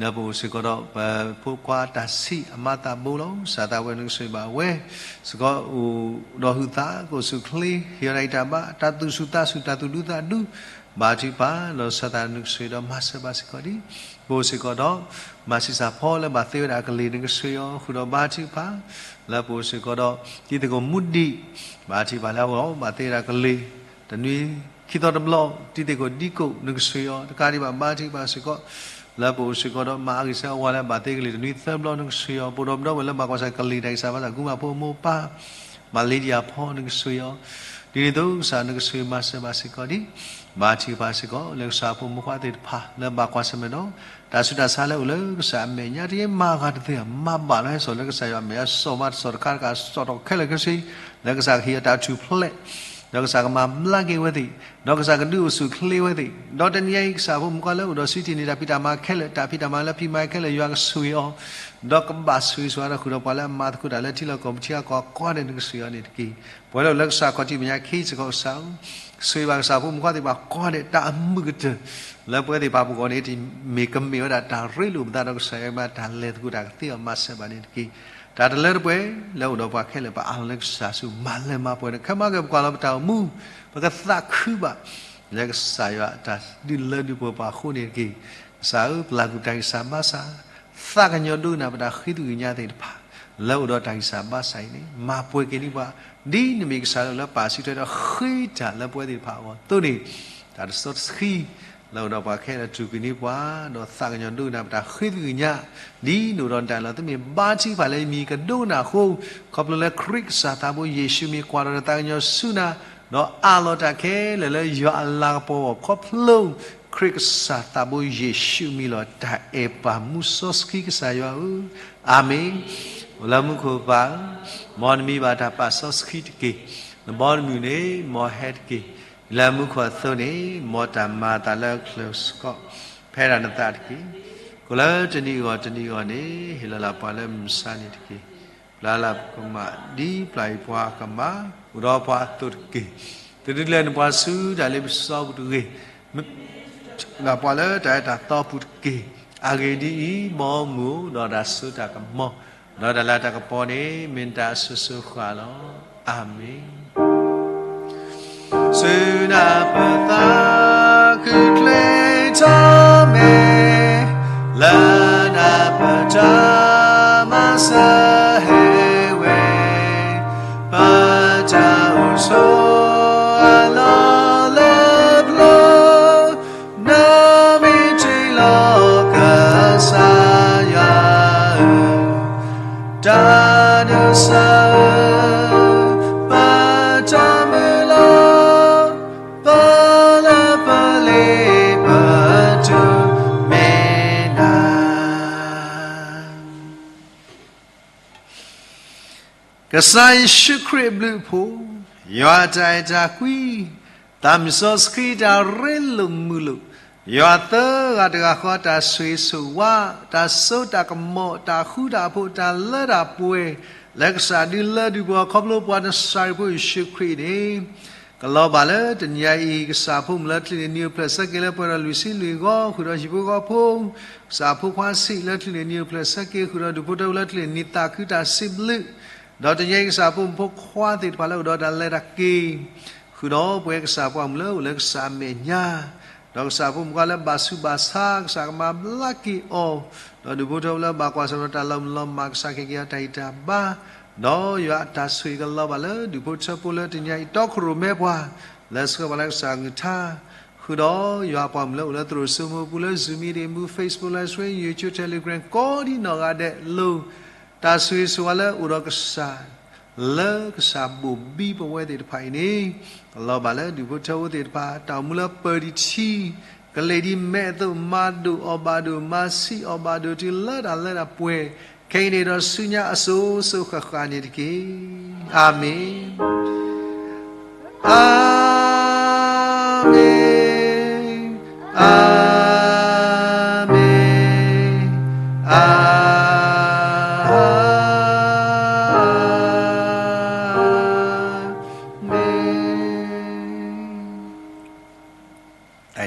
လၢပအိၣ်စ့ၢ်ကီးဒီး ပဖိခွါတၢ်ဆံးအမါသးဘိလီၤ စၢ်သးဝဲနကဆိၣ်ဂ့ၤဘၣ်ဝဲ, စ့ၢ်ကီးအိၣ်ဒီးဟုးသး ကအိၣ်ဆူၣ်ချ့ ဟ့ၣ်အီၤတၢ်ဂံၢ်တၢ်ဘါ တၢ်သူၣ်ဆူၣ်သးဆူၣ် တၢ်သူၣ်ဒူသးဒူ, ဘါထုကဖၣ် လီၤဆၢသးနကဆိၣ်ဂ့ၤဒီးမၤစၢၤဘၣ်စ့ၢ်ကီးဒံး, ပအိၣ်စ့ၢ်ကီးဒီး မၤဆံးစၢ်ဖီလၢဘၣ်သ့ဝဲဒၣ်ကလံၤ နကဆိၣ်ဂ့ၤအီၤ ဃုာ်ဒီးဘါထုကဖၣ် လၢပအိၣ်စ့ၢ်ကီးဒီး တံၤသကိးမူဒံး, ဘါထုကဖၣ်လၢအဂီၢ် ဘၣ်သ့ဝဲဒၣ်ကလံၤ တနွံခံသီတဘျီ တံၤသကိးဒံကိး နကဆိၣ်ဂ့ၤအီၤ တကးဒံးဘၣ် ဘါထုကဖၣ်စ့ၢ်ကီး လၢပအိၣ်စ့ၢ်ကီးဒီး မၤအဂံၢ်စၢ်အဝၤလၢဘၣ်သ့ကလံၤ တနွံသၢဘျီ နကဆိၣ်ဂ့ၤအီၤ, ပအိၣ်ဒီးပဒီပုၢ်ဝဲၢ်လၢဘၣ်ကွၢ်ဆၢၣ်ကလံၤ တၢ်ဂံၢ်စၢ်ဘါစၢ် ကူမၤဖိမိၢ်ပၢ် မၤလ့ဒံယၤဖီ နကဆိၣ်ဂ့ၤအီၤ, ဒ်န့ၣ်အသိးကစၢ်နကဆိၣ်ဂ့ၤမၤစၢၤဘၣ်စ့ၢ်ကီးဒံး, ဘါထုကဖၣ်စ့ၢ်ကီး လၢကစၢ်ဖိမုၣ်ဖိခွါသ့ၣ်တဖၣ် လၢဘၣ်ကွၢ်ဆၢၣ်မဲာ်ဒီး တၢ်ဆူးတၢ်ဆါလၢအိၣ်လၢကစၢ်အမဲာ်ညါ တမၤဂၤတသ့ မၤဘၣ်လီၤဟဲစိာ်လၢကစၢ်ယွၤအမဲာ်ညါ စီၤမၤတစီၤတခါတခါ စီၤထီၣ်ခဲလၢာ်ခဲဆ့ လၢကစၢ်ကဟ့ၣ်အီၤတၢ်ထူၣ်ဖျဲး ဒီးကစၢ်ကမၤဘျါက့ၤဝဲသ့ၣ်, ဒီးကစၢ်ကဒုးအိၣ်ဆူၣ်ချ့ဝဲသ့ၣ်, ဒီးတနံၤအံၤကစၢ်ဖိမုၣ်ဖိခွါလၢအိၣ်ဒီးစုတံၢ်န့ၣ် တၢ်ဖံးတၢ်မၤခဲလၢာ် တၢ်ဖံးတၢ်မၤလၢဖံးမၤခဲလၢာ် ယွၤကဆိၣ်ဂ့ၤအီၤ, ဒီးကဘၣ်ဆိၣ်ဂ့ၤဆိၣ်ဝါဒီးဃုာ်ဒီးပှၤလၢအမၤသကိးတၢ်လၢထံလီၢ်ကီၢ်ပူၤထံဂၤကီၢ်ဂၤကိးဂၤဒဲး နကဆိၣ်ဂ့ၤအီၤန့ၣ်တက့ၢ်. ပဝဲလၢအိၣ်လၢကစၢ်ခီၣ်ထံးမဲာ်ညါခံစ့ၢ်ကီးကစၢ်ဧၢ, ဆိၣ်ဂ့ၤဘၣ်ကစၢ်ဖိမုၣ်ဖိခွါသ့ၣ်တဖၣ်ကိးဂၤဒဲး တၢ်အမုာ်ကတၢၢ် လၢပဝဲသ့ၣ်တဖၣ်ပူၤကိးန့ၣ် မ့ၢ်ကမ့ၢ်ဝဲဒၣ်တၢ်ရ့လိာ်ပသးဒီးကစၢ်ယွၤမၤတၢ်လဲၤသကိးတၢ်ကသ့အီၤ မၤစၢၤဘၣ်န့ၣ်တက့ၢ်. တၢ်တလၢတပှဲၤလၢအိၣ်ဒီးပှၤခဲလၢာ် ပအၢၣ်လီၤလၢကစၢ်ဆူၣ် မၤလၢမၤပှဲၤဒီး ခဲမၤက့ၤပကွၢ်လီၤပတၢ်အိၣ်မူ ပကသးခုဘၣ် လၢကစၢ်ယွၤအတၢ်ဒုးလၢဒုးပှဲၤပှၤအဃိန့ၣ်တက့ၢ်. ကစၢ်ဧၢ ပျၢ်ကွံာ်ပတၢ်ဂံၢ်စၢ်ဘါစၢ် သးကညီၤဒိကနၣ်ပတၢ်ဃ့သကွံာ်ညါသ့ၣ်တဖၣ် လၢအိၣ်ဒီးတၢ်ဂံၢ်စၢ်ဘါစၢ်အံၤန့ၣ် မၤပှဲၤက့ၤန့ၢ်ပှၤ ဒ်နမ့ၢ်ကစၢ်လၢပာ်စုထွဲဒီးဃ့တၢ်လၢပဝဲသ့ၣ်တဖၣ်အဂီၢ်အသိးန့ၣ် တၢ်တစီတဆှံ လၢအိၣ်ဒီးပှၤခဲလၢာ်တူၢ်ကွံာ်န့ၢ်ပှၤ ဒီးသးကညီၤဒိကနၣ်ပတၢ်ဃ့သကွံာ်ညါ ဒ်နအိၣ်ဒီးနတၢ်အၢၣ်လီၤ သုမ့ၢ်ဘါထုကဖၣ်လၢယမံၤကဒိကနၣ်အဃိ ခီဖျိလၢခရံာ်ကစၢ်သးဘိယ့ၣ်ၡူးမံၤ ကွၢ်ထီၣ်ဒီးသးကညီၤဆူနၤ ဒီးအးလီၤတၢ်ခဲလၢာ်လၢယွၤအလၤကပီၤအဂီၢ် ခီဖျိ ခရံာ်ကစၢ်သးဘိယ့ၣ်ၡူးမံၤလီၤ. တၢ်အဲၣ်ပၢ်မူစီဆှံကစၢ်ယွၤဧၢ, အၤမ့ၣ်. အိၣ်လၢမူခိၣ်ပၢ်ဧၢ, မ်နမံဘၣ်တၢ်ပာ်စီဆှံတက့ၢ်. နဘီနမုၢ်န့ၣ် မ်ဟဲတက့ၢ်. လၢမူခိၣ်အသိးန့ၣ် မ်တၢ်မၤအသးလၢအချၢၣ်စ့ၢ်ကီး ဖဲဒၣ်နသးတက့ၢ်. ကလၢတနံၤအဂီၢ်တနံၤအဂီၢ်န့ၣ် ဟ့ၣ်လီၤလၢပှၤလၢမုၢ်မဆါန့ၣ်တက့ၢ်. ပျၢ်လၢပကမၣ် ဒ်ပျၢ်အံၤပှၤကမၣ် အိၣ်ဒီးပှၤအသိးတက့ၢ်. သုတလဲၤနုာ်ပှၤဆူတၢ်လ့ပစီပူၤတဂ့ၤ. မ့ၢ်လၢပှၤလၢတၢ်အၢတၢ်သီပူၤတက့ၢ်. အဂ့ၢ်ဒ်အံၤ, မ်မုၢ်အိၣ်ဒီးတၢ်စိတၢ်ကမီၤ, ဒီးတၢ်လၤတၢ်ကပီၤန့ၣ် မ့ၢ်နတၢ်အစိၤစိၤဃၣ်လီၤ. အၤမ့ၣ်. ဆူနၢ်ပသးခုချ့ထီၣ်မဲာ်, လၢနၢ်ပတၢ်မၤစၢၤဟဲဝဲ, ပတၢ်အိၣ်ဆိးအလီၢ်လၢပျၢၤ, နမ့ၢ်တ့ၢ်လီၤကစၢ်ယွၤဧၢ, တၢ်နုၤစၢ်ဧၢ, ပတၢ်မုၢ်လၢ်, ပလၢပလ့ပတုၤမ့ၢ်နၤ ကစၢ်ယ့ၣ်ၡူးခရံာ်အဘျုးအဖှိၣ်, ယွၤအတၢ်အဲၣ်တၢ်ကွံ, သးမုၢ်စီဆှံတၢ်ရ့လိာ်မုာ်လိာ်, ယွၤသၢဂၤတဂၤဃီတၢ်ဆိၣ်ဂ့ၤဆိၣ်ဝါ, တၢ်စိတၢ်ကမီၤ, တၢ်ဃူတၢ်ဖိး, တၢ်လၢတၢ်ပှဲၤ, လၢကစၢ်ဒုးလၢဒုးပှဲၤခီဖျိပှၤနစၢ်ရ့ၣ်ဖိယ့ၣ်ၡူးခရံာ်န့ၣ် ကလီၤဘၣ်လၢတနံၤအံၤ ကစၢ်ဖိမုၣ်လၢချံးန့ၢ်နံၤအိၣ်ဖျဲၣ်ဆၢက့ၤလၢပှဲၤဒီးလွံၢ်ဆံလွံၢ်ဂီၢ် ဃုာ်ဒီးဟံၣ်ဖိဃီဖိ, ကစၢ်ဖိခွါဆံးလၢချံးန့ၢ်နံၤအိၣ်ဖျဲၣ်ဆၢက့ၤ ဃုာ်ဒီးဒူၣ်ဖိထၢဖိလၢချံးန့ၢ်နံၤသးခုတၢ်စံးဘျုး, ဒီးတနံၤအံၤကစၢ်ဖိမုၣ်ဖိခွါသ့ၣ်တဖၣ်လၢအိၣ်ဒီးတၢ်လဲၤတၢ်က့ၤ ဃုာ်ဒီးပဝဲကစၢ်ပှၤမုၣ်လၢအိၣ်လၢကစၢ်အမဲာ်ညါ ဒီးကစၢ်ဖိမုၣ်ခွါလၢဘၣ်ဆူးဘၣ်ဆါ ကစၢ်ကမၤဘျါက့ၤအီၤ, ဒီးဒူၣ်ဖိထၢဖိလၢဘၣ်ကွၢ်ဆၢၣ်ဒီးတၢ်လီၤမုၢ်လီၤမၢ် ကစၢ်ကဟ့ၣ်က့ၤအီၤတၢ်ဂံၢ်တၢ်ဘါ, ဒီးယွၤအတၢ်ဆိၣ်ဂ့ၤကလီၤဘၣ်လၢဒူၣ်ဖိထၢဖိလၢတနံၤအံၤတီခိၣ်ရိၣ်မဲပှၤ, လၢဆှၢပှၤလၢကစၢ်အကလုၢ်ကထါ, ဃု ဃုာ်ဒီးယွၤအပှၤမုၣ်လၢအိၣ်လၢသရိာ်စိမိပူၤ လၢ Zoom meeting မူ Facebook Live Stream, YouTube, Telegram ကိးဒံနီၢ်ဂၤဒဲး လိၣ်တၢ်ဆိၣ်ဂ့ၤဆိၣ်ဝါလၢအိၣ်ဒီးကစၢ် လၢကစၢ်ဘိၣ်ဘံပဝဲသ့ၣ်တဖၣ်အံၤန့ၣ်, လီၤဘၣ်လၢဒူၣ်ဖိထၢဖိသ့ၣ်တဖၣ် တၢ်အိၣ်မူလၢပၢၤတထံ ကလဲၤဒ်မဲအသိး မၤဒိၣ်အီၣ်ဘၣ်ဒိၣ် မၤဆံးအီၣ်ဘၣ်ဒိၣ် တုၤလၢတၢ်လၢတၢ်ပှဲၤ ခဲအံၤန့ၣ်ဒီးဆူညါအစိၤစိၤဃၣ်ဃၣ်န့ၣ်တက့ၢ်. အၤမ့ၣ်, အၤမ့ၣ်, အၤမ့ၣ်, အၤမ့ၣ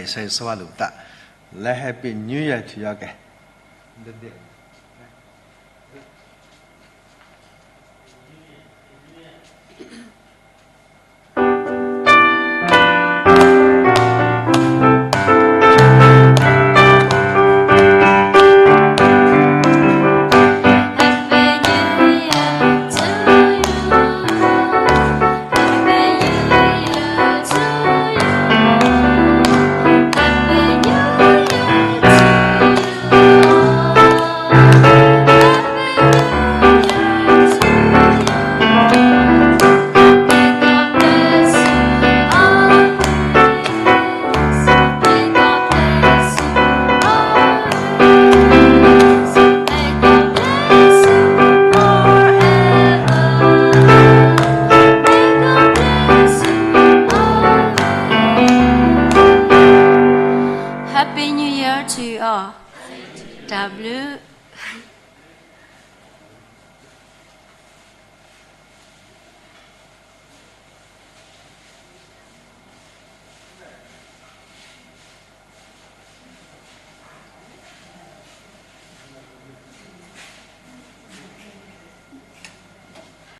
်. ဆိၣ်ဂ့ၤဆိၣ်ဝါလိာ်ပသး လၢ Happy New Year to you all ကဲ. Happy New Year to you all. တၢ်ဘျုး